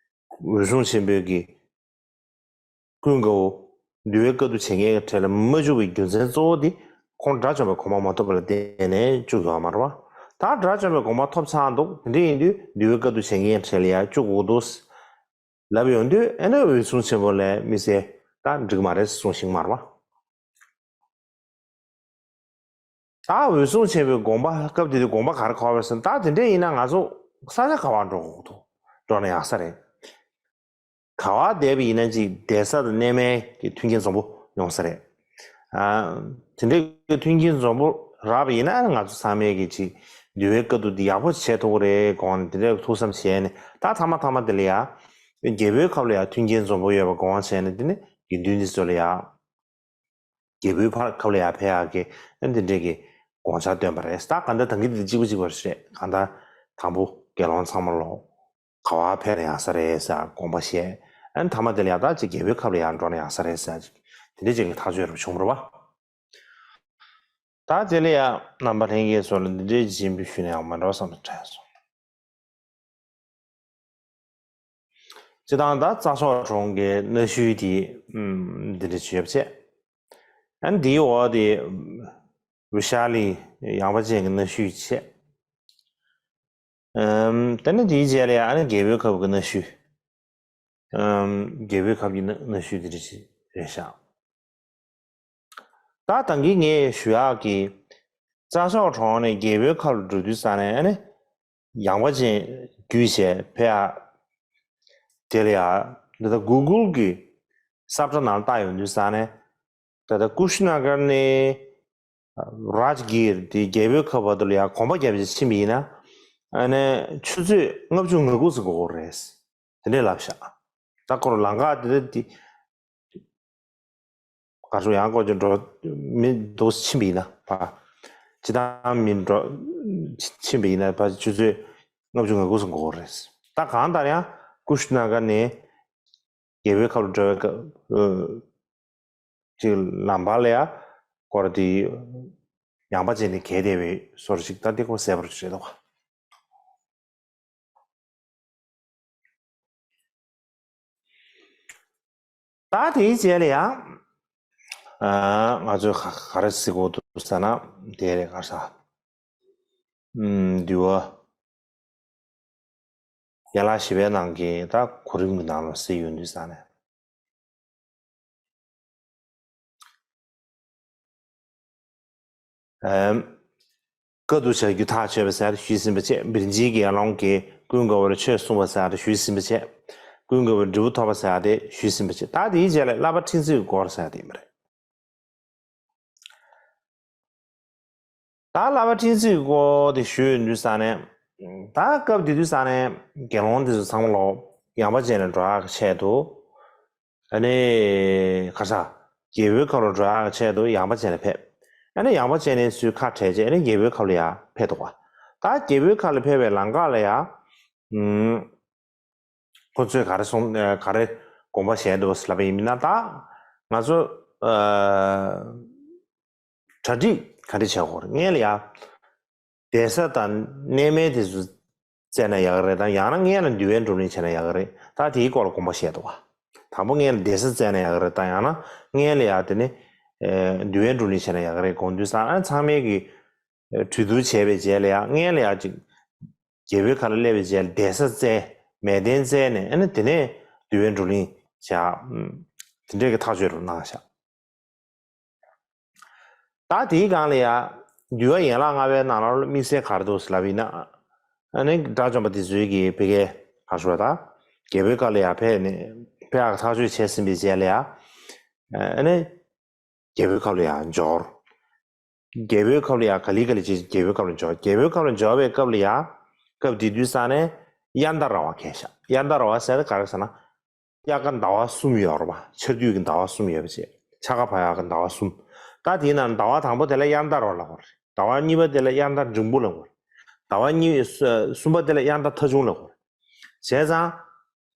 འོད་སྲུང་ཆེན་པོས་ཀྱི་ཀུན་དགའ་བོ་འདུལ་བའི་བཀའ་བསྡུ་བྱེད་མཁན་གྱི་གྲས་ལ་མ་བཅུག་པའི་རྒྱུ་མཚན་གཙོ་བོ་དེ་ཁོང་དགྲ་བཅོམ་པའི་གོ་འཕང་མ་ཐོབ་པ་ལ་བརྟེན་ནས་བཅུག་ཡོད་མ་རེད་བ། ད་དགྲ་བཅོམ་པའི་གོ་འཕང་ཐོབ་ཚར་འདུག་དེ་འདྲ་ཡིན་དུས་འདུལ་བའི་བཀའ་བསྡུ་བྱེད་མཁན་གྱི་གྲས་ལ་ཡང་བཅུག་དགོས་འདུག་ལབ་ཡོང་དུས་ཨ་ནི་འོད་སྲུང་ཆེན་པོ་ལ་དམིགས་བསལ་ད་འགྲིག་མ་རེད་གསུངས་ཤིང་མ་རེད་བ། ད་འོད་སྲུང་ཆེན་པོའི་དགོངས་པ་སྐབས་དེ་དུས་དགོངས་པ་ག་རེ་འཁོར་བ་ཟེར་ན། ད་དེ་འདྲ་ཡིན་ན་ང་ཚོ་ས་ཆ་ག་བར་འགྲོ་དགོས་འདུག་འགྲོ་ན་ཡག་ས་རེད། ག་བར་བསྡད་པ་ཡིན་ན་ཅིག་བསྡད་ས་དང་གནས་མལ་གྱི་མཐུན་རྐྱེན་འཛོམས་པོ་ཡོང་ས་རེད། ཨ། དེ་འདྲའི་མཐུན་རྐྱེན་འཛོམས་པོ་རག་པ་ཡིན་ན་ང་ཚོ་ཚང་མས་ཀྱི་ཅིག་ འདུལ་བའི་བཀའ་བསྡུ་འདི་ཡག་པོ་བྱེད་ཐུབ་ཀྱི་རེད་དགོངས་ནས་དེ་འདྲའི་ཐུགས་བསམ་བཞེས་ནས། ད་མཐའ་མ་མཐའ་མ་དེ་ལ་ཡ་རྒྱལ་པོའི་ཁབ་ལ་ཡ་མཐུན་རྐྱེན་འཛོམས་པོ་ཡོད་པ་དགོངས་བྱས་ནས། དེ་ནས་དགེ་འདུན་འདི་ཚོ་ལ་ཡ། རྒྱལ་པོའི་ཕར་ཁབ་ལ་ཡར་ཕེབས་ཡག་གི་ཨ་འདི་འདྲས་ཀྱི་དགོངས་འཆར་བཏོན་པ་རེད། ད་གང་ལྟར་ད་གིན་འདི་གཅིག་པ་གཅིག་པ་རེད། གང་ལྟར་དང་པོ་དགེ་སློང་ཚང་མ་ལོ་ག་བ་ཕེབས་ན་ཡག་ས་རེད་ཟེར་དགོངས་པ་བཞེས། ཨ་ནི་མཐའ་མ་དེ་ལ་ཡང་ད་ཅིག་རྒྱལ་པོའི་ཁབ་ལ་ཡར་འགྲོ་ན་ཡག་ས་རེད་ཟེར་ཅིག་དེ་འདྲས་ཅིག་གི་ཐག་གཅོད་རུ་བྱུང་བ་རེད་བ། ད་དེ་ལ་ཡང་རྣམ་པ་ལྷན་རྒྱས་ཚོ་ལ་འདི་འདྲས་སྦྱིན་པ་ཞུས་ན་ཡག་མ་འགྲོ་བསམ་དྲན་སོང་། སྤྱིར་བཏང་ད་རྩྭ་མཆོག་གྲོང་གི་གནའ་ཤུལ་དེ་ཨམ་འདི་འདྲ་བྱས་པ་བྱས། ཨ་ནི་དེའི་འོག་དེ་ཨམ་བི་ཤ་ལི་ཡངས་པ་ཅན་གྱི་གནའ་ཤུལ་བྱས། ཨམ་དེ་ནས་དེའི་རྗེས་ལ་ཨ་ནི་རྒྱལ་པོའི་ཁབ་ཀྱི་གནའ་ཤུལ། ཨམ་རྒྱལ་པོའི་ཁབ་ཀྱི་གནའ་གནའ་ཤུལ་དེ་འདྲ་ཞིག་རེད་ཤག་ད་ད་གིན་ངས་ཞུ་ཡག་གི་རྩྭ་མཆོག་གྲོང་ནས་རྒྱལ་པོའི་ཁབ་ལ་འགྲོ་དུས་ཙ་ནས་ཨ་ནི་ཡངས་པ་ཅན་བརྒྱུད་བྱས་ཕེབས་ཡག་དེ་ལ་ཡ་འདི་ལྟ་གུ་གུལ་གྱི་ས་བཀྲ་ནང་ལ་བལྟ་ཡོང་དུས་ཙ་ནས། ད་ལྟ་ཀུ་ཤི་ན་གར་ནས་རཱཇ་གིར་དེ་རྒྱལ་པོའི་ཁབ་བར་དུ་ལ་ཡ་གོམ་པ་བརྒྱབ་བྱས་ཕྱིན་པ་ཡིན་ན། ཨ་ནི་ཆུ་ཚོད་ལྔ་བཅུ་ང་དགུ་ཙམ་འགོར་གྱི་རེད། དེ་འདྲས་ལབ་ཤག་ད་ཁོ་རང་ལམ་ཁ་དེ་དེ་གར་སོང་ཡང་ཀོ་ཅོ་འགྲོ་མི་འདུག་ཕྱིན་པ་ཡིན་ན་ཕ། ཇི་ལྟར་མི་འགྲོ་ཕྱིན་པ་ཡིན་ན་ཕ་ཆུ་ཚོད་ལྔ་བཅུ་ང་དགུ་ཙམ་འགོར་གྱི་རེད། ད་གང་ལྟར་ཡང་ཀུ་ཤི་ན་གར་ནས་རྒྱལ་པོའི་ཁབ་ལ་འགྲོ་བའི་སྐབས་ཅིག་ལམ་བར་ལ་ཡ་སྐོར་དེ་ཡངས་པ་ཅན་དེ་གས་བསྡད་པའི་སོར་ཞིག་ད་དེ་ཁོ་གསལ་པོ་ཞིག་རེད་འདུག་ད་དེའི་རྗེས་ལ་ཡང་ང་ཚོས་ག་ག་རེ་གཟིགས་དགོས་འདུག་ཟེར་ན། དེ་རེད་ག་ས། ཨུམ་འདུལ་བ། ཡན་ལག་བཞི་པའི་ནང་གི་ད་གོ་རིམ་གྱི་ནང་ལ་གཟིགས་ཡོང་དུས་ཙ་ནས། ཨམ། བཀའ་བསྡུ་བྱ་རྒྱུ་ཐག་ཆོད་པ་ཟེར་ཞུས་ཟིན་པ་བྱས། བིར་འཇིའི་དགེ་སློང་གིས་ཀུན་དགའ་བོར་ཆོས་གསུངས་པ་ཟེར་ཞུས་ཟིན་པ་བྱས། ཀུན་དགའ་བོས་འབྲས་བུ་ཐོབ་པ་ཟེར་དེ་ཞུས་ཟིན་པ་བྱས། ད་དེའི་རྗེས་ལ་བསླབ་པ་ཁྲིམས་སྲིད་ཀྱི་སྐོར་ཟེར་དེ་ཡིན་པ་རེད། ད་བསླབ་པ་ཁྲིམས་སྲིད་ཀྱི་སྐོར་དེ་ཞུས་ཡོང་དུས་ཙ་ནས། ད་སྐབས་དེ་དུས་ཙ་ནས་དགེ་སློང་དེ་ཚོ་ཚང་མ་ལོ་ཡངས་པ་ཅན་ལ་འགྲོ་ཡག་གི་ཆེད་དུ། ཨ་ནི་ག་ས། རྒྱལ་པོའི་ཁབ་ལ་འགྲོ་ཡག་ཆེད་དུ་ཡངས་པ་ཅན་ལ་ཕེབས། ཨ་ནི་ཡངས་པ་ཅན་ནས་ཚུར་ཁ་བྲལ་རྗེས་ཨ་ནི་རྒྱལ་པོའི་ཁབ་ལ་ཡར་ཕེབས་འདུག་པ། ད་རྒྱལ་པོའི་ཁབ་ལ་ཕེབས་པའི་ལམ་ཁ་ལ་ཡ། ཨུམ། ཁོ་ཚོས་ག་རེ་གསུངས་ག་རེ་དགོངས་པ་བཞེས་འདུག་ལབ་པ་ཡིན་ན། ད་ང་ཚོ་ཨ། གྲ་སྒྲིག་ག་འདྲ་བྱེད་དགོས་རེད། སྔོན་ལ་ཡ། བསྡད་ས་དང་གནས་མལ་དེ་ཚོ་བཙལ་ན་ཡག་གི་རེད་དང་། ཡང་ན་སྔོན་ལ་འདུལ་བའི་བགྲོ་གླེང་བྱས་ན་ཡག་གི་རེད། ད་དེའི་སྐོར་ལ་དགོངས་པ་བཞེས་འདུག་ག་དང་པོ་སྔོན་ལ་བསྡད་ས་བཙལ་ན་ཡག་གི་རེད་དང་། ཡང་ན་སྔོན་ལ་ཡ་དེ་ནི་ཨེ་འདུལ་བའི་བགྲོ་གླེང་བྱས་ན་ཡག་གི་རེད་དགོངས་དུས་ཙང་། ཨ་ཚང་མས་ཀྱི་ཨེ་གྲོས་བསྡུར་བྱས་པའི་རྗེས་ལ་ཡ། སྔོན་ལ་ཡ་ཅིག་རྒྱལ་པོའི་ཁབ་ལ་སླེབས་པའི་རྗེས་ལ་བསྡད་ས་བཙལ། མལ་གདན་བཙལ་ནས་ཨ་ནི་དེ་ནས་འདུལ་བའི་བགྲོ་གླེང་བྱ། ཨམ། དེ་འདྲས་ཀྱི་ཐག་གཅོད་རུ་གནང་བཞག་ད་དེའི་སྒང་ལ་ཡ། འདུལ་བ་ཡན་ལག་ལྔ་པའི་ནང་ལ་དམིགས་བསལ་ག་རེ་འདུག་ལབ་ཡིན་ན། ཨ་ནི་དགྲ་བཅོམ་པ་དེ་ཚོའི་གི་ཕ་གི་ག་རེ་ཞུ་དགོས་རེད། ད་རྒྱལ་པོའི་ཁབ་ལ་ཡ་ཕེབས་ནས་ཕེབས་ཡག་ཐག་གཅོད་བྱས་ཟིན་པའི་རྗེས་ལ་ཡ། ཨ་ནི་རྒྱལ་པོའི་ཁབ་ལ་ཡ་འབྱོར། རྒྱལ་པོའི་ཁབ་ལ་ཡ་ག་ལེ་ག་ལེ་བྱས་རྒྱལ་པོའི་ཁབ་ལ་འབྱོར། རྒྱལ་པོའི་ཁབ་ལ་འབྱོར་བའི་སྐབས་ལ་ཡ། སྐབས་དེ་དུས་ཙ་ནས་དབྱར་ཟླ་ར་བ་འཁེལ་ཤག་དབྱར་ཟླ་ར་བ་ཟེར་དེ་ག་རེ་ཟེར་ན། དབྱར་ཁ་ཟླ་བ་གསུམ་ཡོད་རེད་པ། ཆར་དུས་ཀྱི་ཟླ་བ་གསུམ་ཡོད་པ་བྱས། འཆར་ཁ་ཕབ་ཡག་གི་ཟླ་བ་གསུམ། ད་དེའི་ནང་ཟླ་བ་དང་པོ་དེ་ལ་དབྱར་ཟླ་ར་བ་ལབ་དགོས་རེད། ཟླ་བ་གཉིས་པ་དེ་ལ་དབྱར་ཟླ་འབྲིང་པོ་ལབ་དགོས་རེད། ཟླ་བ་གཉིས་གསུམ་པ་དེ་ལ་དབྱར་ཟླ་ཐ་ཆུང་ལབ་དགོས་རེད། བྱས་ཙང་།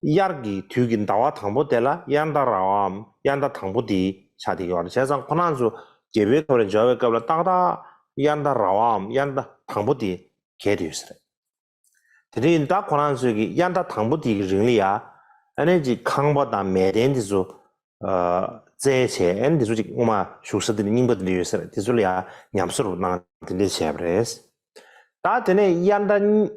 དབྱར་གྱི་དུས་ཀྱི་ཟླ་བ་དང་པོ་དེ་ལ་དབྱར་ཟླ་ར་བའམ་དབྱར་ཟླ་དང་པོ་དེ་ཆགས་བསྡད་ཀྱི་ཡོད་རེད། བྱས་ཙང་ཁོ་རང་ཚོ་རྒྱལ་པོའི་ཁབ་ལ་འབྱོར་བའི་སྐབས་ལ་ཏག་ཏག་དབྱར་ཟླ་ར་བའམ་དབྱར་ཟླ་དང་པོ་དེ་འཁེལ་བསྡད་ཡོད་ས་རེད། དེ་འདྲ་ཡིན་ད་ཁོ་རང་ཚོས་ཀྱི་དབྱར་ཟླ་དང་པོ་དེ་གི་རིང་ལ་ཡ། ཨ་ནི་ཅིག་ཁང་པ་དང་མལ་གདན་དེ་ཚོ་ཨ་བཙལ་བྱས། ཨ་ནི་དེ་ཚོ་ཅིག་སྔོན་མ་བཞུགས་ས་དེ་ནས་རྙིང་པ་དེ་འདྲ་ཡོད་ས་རེད། དེ་ཚོ་ལ་ཡ་ཉམས་གསོ་རུ་གནང་དེ་འདྲ་བྱས་པ་རེད། ད་དེ་ནས་དབྱར་ཟླ་གཉིས་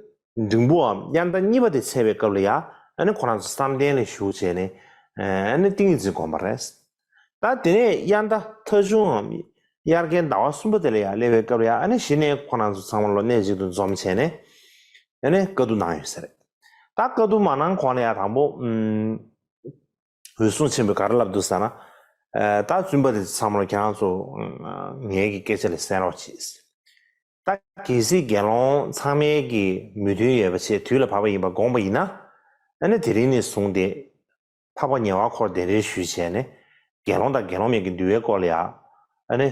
འབྲིང་པོའམ་དབྱར་ཟླ་གཉིས་པ་དེ་ཚེས་པའི་སྐབས་ལ་ཡ། ཨ་ནི་ཁོ་རང་ཚོ་བསམ་གཏན་ལ་བཞུགས་བྱས་ནས་ཨ་ནི་ཏིང་ངེ་འཛིན་བསྒོམ་པ་རེད། ད་དེ་ནས་དབྱར་ཟླ་ཐ་ཆུངའམ་དབྱར་ཁའི་ཟླ་བ་གསུམ་པ་དེ་ལ་ཡ་སླེབས་པའི་སྐབས་ལ་ཡ། ཨ་ནི་གཞི་ནས་ཁོ་རང་ཚོ་ཚང་མ་ལོ་གནས་གཅིག་ཏུ་འཛོམས་བྱས་ནས་ཨ་ནི་བཀའ་བསྡུ་གནང་ཡོད་ས་རེད། ད་བཀའ་བསྡུ་མ་གནང་གོང་ལ་ཡ་དང་པོ། ཨུམ། འོད་སྲུང་ཆེན་པོས་ག་རེ་ལབ་འདུག་ཟེར་ན། ཨ་ད་བཙུན་པ་དེ་ཚང་མ་ལ་ཁྱེད་རང་ཚོ་ཨ་ངེད་ཀྱི་སྐད་ཆ་ལ་གསན་རོགས་གྱིས། ད་གལ་སྲིད་དགེ་སློང་ཚང་མའི་གི་མོས་མཐུན་ཡོད་པ་བྱས་དུས་ལ་བབ་པ་ཡིན་པ་དགོངས་པ་ཡིན་ན། ཨ་ནི་དེ་རིང་ནས་བཟུང་སྟེ་འཕགས་པ་ཉེ་བར་འཁོར་གདན་འདྲེན་ཞུས་བྱས་ནས་དགེ་སློང་དང་དགེ་སློང་མའི་གི་འདུལ་བའི་སྐོར་ལ་ཡང་ཨ་ནི་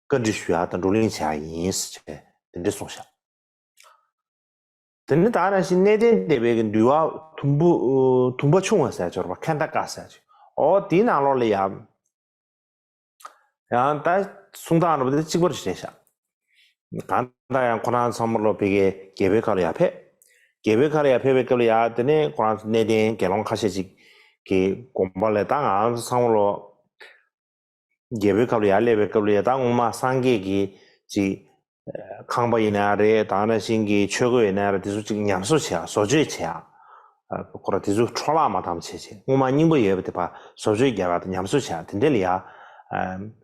བཀའ་འདྲི་ཞུ་ཡག་དང་བགྲོ་གླེང་བྱེད་ཡག་ཡིན་ཟེར་བྱས་དེ་འདྲ་གསུངས་ཤག་དེ་ནི་ད་ནང་བཞིན་གནས་བརྟན་སྡེ་པའི་གི་འདུལ་བ་དུམ་བུ་དུམ་པ་ཆུང་བ་ཟེར་ཆོག་རེད་པ། ཁན་ད་ཀ་ཟེར་ཆོག་འོ་དེའི་ནང་ལོགས་ལ་ཡང་ཡང་ད་གསུང་སྟངས་རེད་པ། དེ་གཅིག་པ་རེད་ཤག་གང་ལྟར་ཡང་ཁོ་རང་ཚང་མ་ལོ་ཕ་གིའི་རྒྱལ་པོའི་ཁ་ལ་ཡར་ཕེབས། རྒྱལ་པོའི་ཁ་ལ་ཡར་ཕེབས་པའི་སྐབས་ལ་ཡང་དེ་ནས་ཁོ་རང་ཚོ་གནས་བརྟན་དགེ་སློང་ཁ་ཤས་ཅིག་གི་དགོངས་པ་ལ་ད་ང་ཚོ་ཚང་མ་ལོ་རྒྱལ་པོའི་ཁ་ལ་ཡར་སླེབས་པའི་སྐབས་ལ་ཡང་ད་སྔོན་མ་སངས་རྒྱས་ཀྱི་ཅིག་ཁང་པ་ཡིན་ན་རེད། ད་ནང་བཞིན་གྱི་ཆོས་གོས་ཡིན་ན་རེད། དེ་ཚོ་ཅིག་ཉམས་གསོ་བྱེད་ཡག་བཟོ་བཅོས་བྱེད་ཡག་ཁོ་ར་དེ་ཚོ་འཕྲོ་བརླག་མ་བཏང་བྱས་བྱས་སྔོན་མ་རྙིང་པ་ཡོད་པ་དེ་ཕར་བཟོ་བཅོས་རྒྱག་ཡག་དང་ཉམས་གསོ་བྱེད་ཡག་དེ་འདྲ་ལ་ཡ་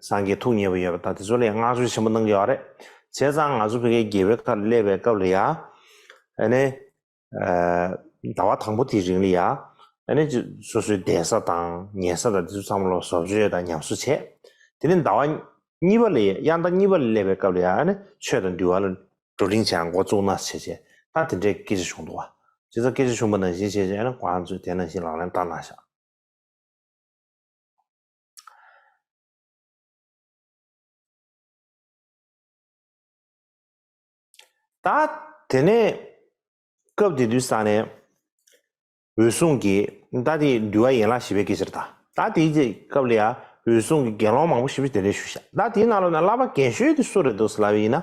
སངས་རྒྱས་ཐུགས་མཉེས་པོ་ཡོད་པ་དང་དེ་ཚོ་ལ་ཡ་བསྔགས་བརྗོད་ཆེན་པོ་གནང་གི་ཡོད་རེད། བྱས་ཙང་ང་ཚོ་ཕ་གིའི་རྒྱལ་པོའི་ཁ་ལ་སླེབས་པའི་སྐབས་ལ་ཡ་ཨ་ནི་ཟླ་བ་དང་པོ་དེའི་རིང་ལ་ཡ་ཨ་ནི་སོ་སོའི་བསྡད་ས་དང་ཉལ་ས་དང་དེ་ཚོ་ཚང་མ་ལ་བཟོ་བཅོས་དང་ཉམས་གསོ་བྱས། དེ་ནས་ཟླ་བ་གཉིས་པ་ལ་ཡ་དབྱར་ཟླ་གཉིས་པ་ལ་སླེབས་པའི་སྐབས་ལ་ཡ་ཨ་ནི་ཆོས་དང་འདུལ་བ་ལ་བགྲོ་གླེང་བྱེད་ཡག་འགོ་བཙུགས་ན་བྱས་བྱས་ད་དེ་འདྲའི་སྐད་ཆ་བྱུང་འདུག་བ། བྱས་ཙང་སྐད་ཆ་བྱུང་པ་ནང་བཞིན་བྱས་བྱས་ཨ་ནི་ཁོ་རང་ཚོས་དེ་ནང་བཞིན་ལག་ལེན་བསྟར་གནང་ཤག་ད་དེ་ནས་སྐབས་དེ་དུས་ས་ནས་འོད་སྲུང་གིས་ད་དེ་འདུལ་བ་ཡན་ལག་བཞི་པའི་སྐད་ཆ་རེད། ད་ད་དེའི་སྐབས་ལ་ཡང་འོད་སྲུང་གིས་དགེ་སློང་མང་པོ་ཞེ་པོ་དེ་འདྲ་ཞུས་ཤག་ད་དེའི་ནང་ལོགས་ནས་བསླབ་པ་རྒན་གཞོན་དེ་སུ་རེད་འདུག་ཟེར་ལབ་པ་ཡིན་ན།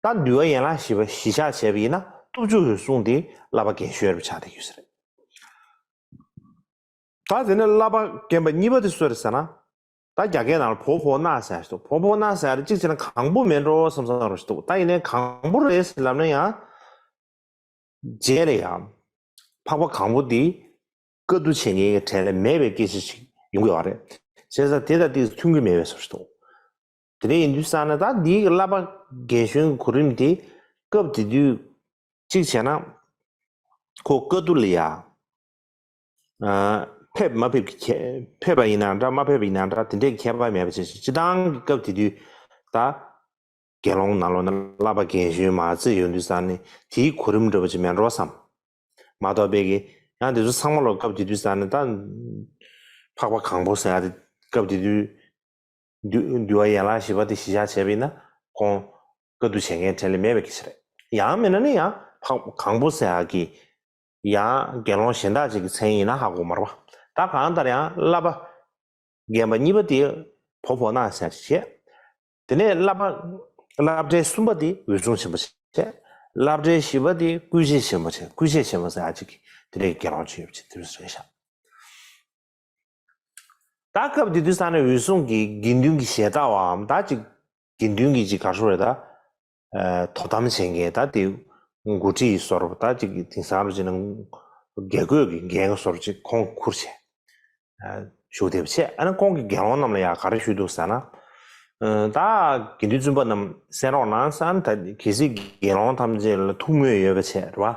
ད་འདུལ་བ་ཡན་ལག་བཞི་པ་གཞི་བཞག་བྱས་པ་ཡིན་ན་སྟོབས་བཅུ་འོད་སྲུང་དེ་བསླབ་པ་རྒན་གཞོན་རེད་ཆགས་བསྡད་ཡོད་ས་རེད། ད་དེ་ནས་བསླབ་པ་རྒན་པ་གཉིས་པ་དེ་སུ་རེད་ཟེར་ན། ད་རྒྱ་སྐད་ནང་ལ་བོ་བོ་ན་ཟེར་ཞིག་འདུག་བོ་བོ་ན་ཟེར་ཡ་དེ་གཅིག་བྱས་ན་གང་པོ་མེད་འགྲོ་བསམ་བསམ་རོ་ཞིག་འདུག་ད་ཡིན་ནའི་གང་པོ་རེད་ཟེར་ལབ་ན་ཡང་། རྗེས་ལ་ཡང་། འཕགས་པ་གང་པོ་འདི་བཀའ་བསྡུ་བྱེད་མཁན་གྱི་གྲས་ལ་མེད་པའི་སྐད་ཆ་ཞིག་ཡོང་གི་ཡོད་རེད། བྱས་ཙང་དེ་དང་དེ་མཐུན་གྱི་མེད་པའི་བཟོ་ཞིག་འདུག་དེ་འདྲ་ཡིན་དུས་ཙང་ན་ད་འདིའི་བསླབ་པ་རྒན་གཞོན་གྱི་གོ་རིམ་དེ་སྐབས་དེ་དུས་གཅིག་བྱས་ན། ཁོ་བཀའ་བསྡུ་ལ་ཡ། ཨ། ཕེབས་མ་ཕེབས་ཀྱི་ཁྱད། ཕེབས་པ་ཡིན་ན་འདྲ་མ་ཕེབས་པ་ཡིན་ན་འདྲ་དེ་འདྲའི་ཁྱད་པར་མེད་པ་བྱས་ཤིང་སྤྱི་བཏང་གི་སྐབས་དེ་དུས་ད། དགེ་སློང་ནང་ལོགས་ན་བསླབ་པ་རྒན་གཞོན་མ་བརྩི་ཡོང་དུས་ཙང་ནས་དེའི་གོ་རིམ་འདྲ་པོ་ཅིག་མེད་འགྲོ་བསམ། མ་གཏོགས་པའི་གི་ཡང་དེ་ཚོ་ཚང་མ་ལོ་སྐབས་དེ་དུས་ཙང་ནས་ད། འཕགས་པ་གང་པོ་ཟེར་ཡ་དེ་སྐབས་དེ་དུས། འདུལ་འདུལ་བ་ཡན་ལག་བཞི་པ་དེ་གཞི་བཞག་བྱས་པ་ཡིན་ན་ཁོང་བཀའ་བསྡུ་བྱེད་མཁན་གྲས་ལས་མེད་པའི་སྐད་ཆ་རེད། ཡང་མིན་ན་ནི་ཡང་འཕགས་གང་པོ་ཟེར་ཡག་གི་ཡང་དགེ་སློང་གཞན་དག་ཅིག་གི་མཚན་ཡིན་ན་ཧ་གོ་མ་རེད་པ། ད་གང་ལྟར་ཡང་བསླབ་པ་རྒན་པ་གཉིས་པ་དེ་བོ་བོ་ན་ཟེར་ཅིག་བྱས། དེ་ནས་བསླབ་པ་བསླབ་གྲྭའི་གསུམ་པ་དེ་འོད་སྲུང་ཆེན་པོ་བྱས། བསླབ་གྲྭའི་བཞི་པ་དེ་སྐུལ་བྱེད་ཆེན་པོ་བྱས། སྐུལ་བྱེད་ཆེན་པོ་ཟེར་ཡག་ཅིག་གི་དེ་འདྲའི་དགེ་སློང་ཅིག་ཡོད་པ་ཅིག་དེ་འདྲ་རེད་ཤག་ད་སྐབས་དེ་དུས་ས་ནས་འོད་སྲུང་གི་དགེ་འདུན་གྱི་ཞལ་ལྟ་བའམ་ད་ཅིག་དགེ་འདུན་གྱི་ཅིག་ག་རེ་ཟེར་དགོས་རེད་ད། ཨ། དོ་དམ་བྱེད་མཁན་ད་དེ་འགོ་ཁྲིད་བཟོ་འདྲ་ད་ཅིག་དེང་སང་རུ་བྱས་ན་དགེ་བསྐོས་ཀྱི་འགན་བཟོ་འདྲ་ཅིག་ཁོང་གིས་ཁུར་བྱས། ཨ། བཞུགས་བསྡད་པ་བྱས། ཨ་ནི་ཁོང་གིས་དགེ་སློང་རྣམས་ལ་ཡང་ག་རེ་ཞུས་འདུག་ཟེར་ན། ཨ། ད་དགེ་འདུན་བཙུན་པ་རྣམས་གསན་རོགས་གནང་ཟེར། ཨ་ནི་ད་གལ་སྲིད་དགེ་སློང་ཐམས་ཅད་ལ་ཐུགས་མོས་ཡོད་པ་བྱས་རེད་པ། ཨ།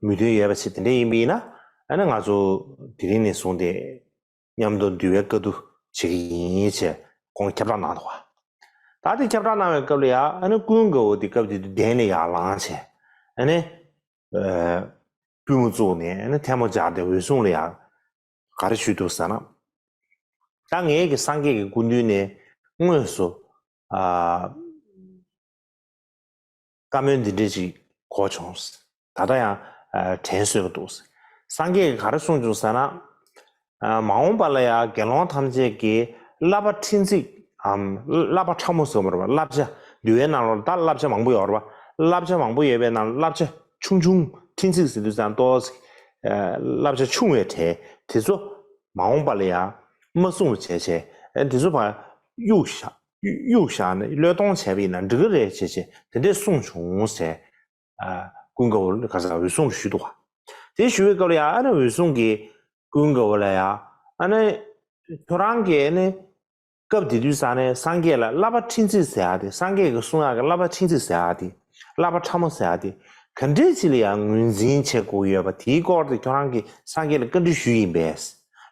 མོས་མཐུན་ཡོད་པ་བྱས་དེ་འདྲ་ཡིན་པ་ཡིན་ན། ཨ་ནི་ང་ཚོ་དེ་རིང་ནས་བཟུང་སྟེ་མཉམ་དུ་འདུལ་བའི་བཀའ་བསྡུ་བྱེད་ཀྱི་ཡིན་ཞེས་ཁོང་ཁྱབ་བསྒྲགས་གནང་འདུག་པ། ད་དེ་ཁྱབ་བསྒྲགས་གནང་བའི་སྐབས་ལ་ཡང་ཨ་ནི་ཀུན་དགའ་བོ་དེ་སྐབས་དེ་དུས་གདན་ནས་ཡར་ལངས་བྱས། ཨ་ནི། ཨ། པུས་མོ་བཙུགས་ནས་ཨ་ནི་ཐལ་མོ་སྦྱར་ཏེ་འོད་སྲུང་ལ་ཡང་ག་རེ་ཞུས་འདུག་ཟེར་ན། ད་ངེད་ཀྱི་སངས་རྒྱས་ཀྱི་སྐུ་མདུན་ནས་དངོས་སུ། ཨ། བཀའ་མོལ་འདི་འདྲ་ཅིག་གོ་བྱུང་། ད་ལྟ་ཡང་། ཨ། དྲན་གསོས་ཀྱི་འདུག། སངས་རྒྱས་ཀྱིས་ག་རེ་གསུངས་བྱུང་ཟེར་ན། ཨ། མ་འོངས་པ་ལ་ཡང་དགེ་སློང་ཐམས་ཅད་ཀྱིས་བསླབ་པ་ཕྲན་ཚེགས་འམ་བསླབ་པ་ཕྲ་མོ་ཟེར་བ་རེད་པ། བསླབ་བྱ་འདུལ་བའི་ནང་ལོགས་ལ་ད་བསླབ་བྱ་མང་པོ་ཡོད་རེད་པ། བསླབ་བྱ་མང་པོ་ཡོད་པའི་ནང་ལ་བསླབ་བྱ་ཆུང་ཆུང་ཕྲན་ཚེགས་ཟེར་དུས་ཙང་ཏོག་ཙམ། ཨ། བསླབ་བྱ་ཆུང་བའི་གྲས་དེ་ཚོ་མ་འོངས་པ་ལ་ཡང་མ་གསུང་བ་བྱས་བྱས། ཨ། དེ་ཚོ་ཕར་གཡུག་བཞག་གཡུག་བཞག་ནས་བློས་གཏོང་བྱས་པ་ཡིན་ན་འགྲིག་གི་རེད་བྱས་བྱས་དེ་འདྲས་གསུངས་བྱུང་ཟེར། ཨ། ཀུན་དགའ་བོ་ལ་ག་ས་འོད་སྲུང་གིས་ཞུས་འདུག་ག། དེ་ཞུ་བའི་སྐབས་ལ་ཡང་ཨ་ནི་འོད་སྲུང་གིས་ཀུན་དགའ་བོ་ལ་ཡང་ཨ་ནི་ཁྱོད་རང་གིས་ཨ་ནི་སྐབས་དེ་དུས་ས་ནས་སངས་རྒྱས་ལ་བསླབ་པ་ཕྲན་ཚེགས་ཟེར་ཡག་དེ། སངས་རྒྱས་ཀྱིས་གསུང་ཡག་གི་བསླབ་པ་ཕྲན་ཚེགས་ཟེར་ཡག་དེ། བསླབ་པ་ཕྲ་མོ་ཟེར་ཡག་དེ། ག་འདྲས་ཅིག་ལ་ཡང་ངོས་འཛིན་བྱེད་དགོས་ཡོད་པ་དེའི་སྐོར་དེ་ཁྱོད་རང་གིས་སངས་རྒྱས་ལ་བཀའ་འདྲི་ཞུས་ཡིན་པས།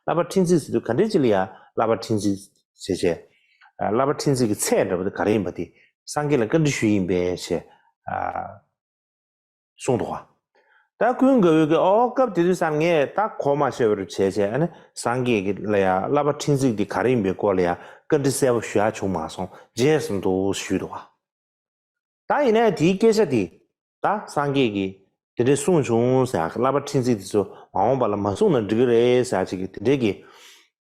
བསླབ་པ་ཕྲན་ཚེགས་ཟེར་དུས་ག་འདྲས་ཅིག་ལ་ཡང་བསླབ་པ་ཕྲན་ཚེགས་ཟེར་བྱས། ཨ། བསླབ་པ་ཕྲན་ཚེགས་ཀྱི་ཚད་འདྲ་པོ་དེ་ག་རེ་ཡིན་པ་དེ། སངས་རྒྱས་ལ་བཀའ་འདྲི་ཞུས་ཡིན་པས་ཞེས་ཨ་གསུངས་འདུག་ག་ད་ཀུན་དགའ་བོས་ཀྱིས་ཨོ་སྐབས་དེ་དུས་ཙང་ངས་ད་གོ་མ་ཆོད་པར་བྱས་བྱས་ཨ་ནི་སངས་རྒྱས་ཀྱི་ལ་ཡ་བསླབ་པ་ཁྲིམས་རྩིས་དེ་ག་རེ་ཡིན་པའི་སྐོར་ལ་ཡ་བཀའ་འདྲི་གསལ་པོ་ཞུ་ཡ་བྱུང་མ་སོང་རྗེས་སུ་འདུག་ཞུས་འདུག་ག་ད་ཡིན་ནའི་དེའི་སྐད་ཆ་དེ་ད་སངས་རྒྱས་ཀྱིས་དེ་འདྲས་གསུངས་བྱུང་ཟེར་ཡ་བསླབ་པ་ཁྲིམས་རྩིས་དེ་ཚོ་མ་འོངས་པ་ལ་མ་གསུངས་ན་འགྲིག་གི་རེད་ཟེར་ཡ་ཅིག་གི་དེ་འདྲས་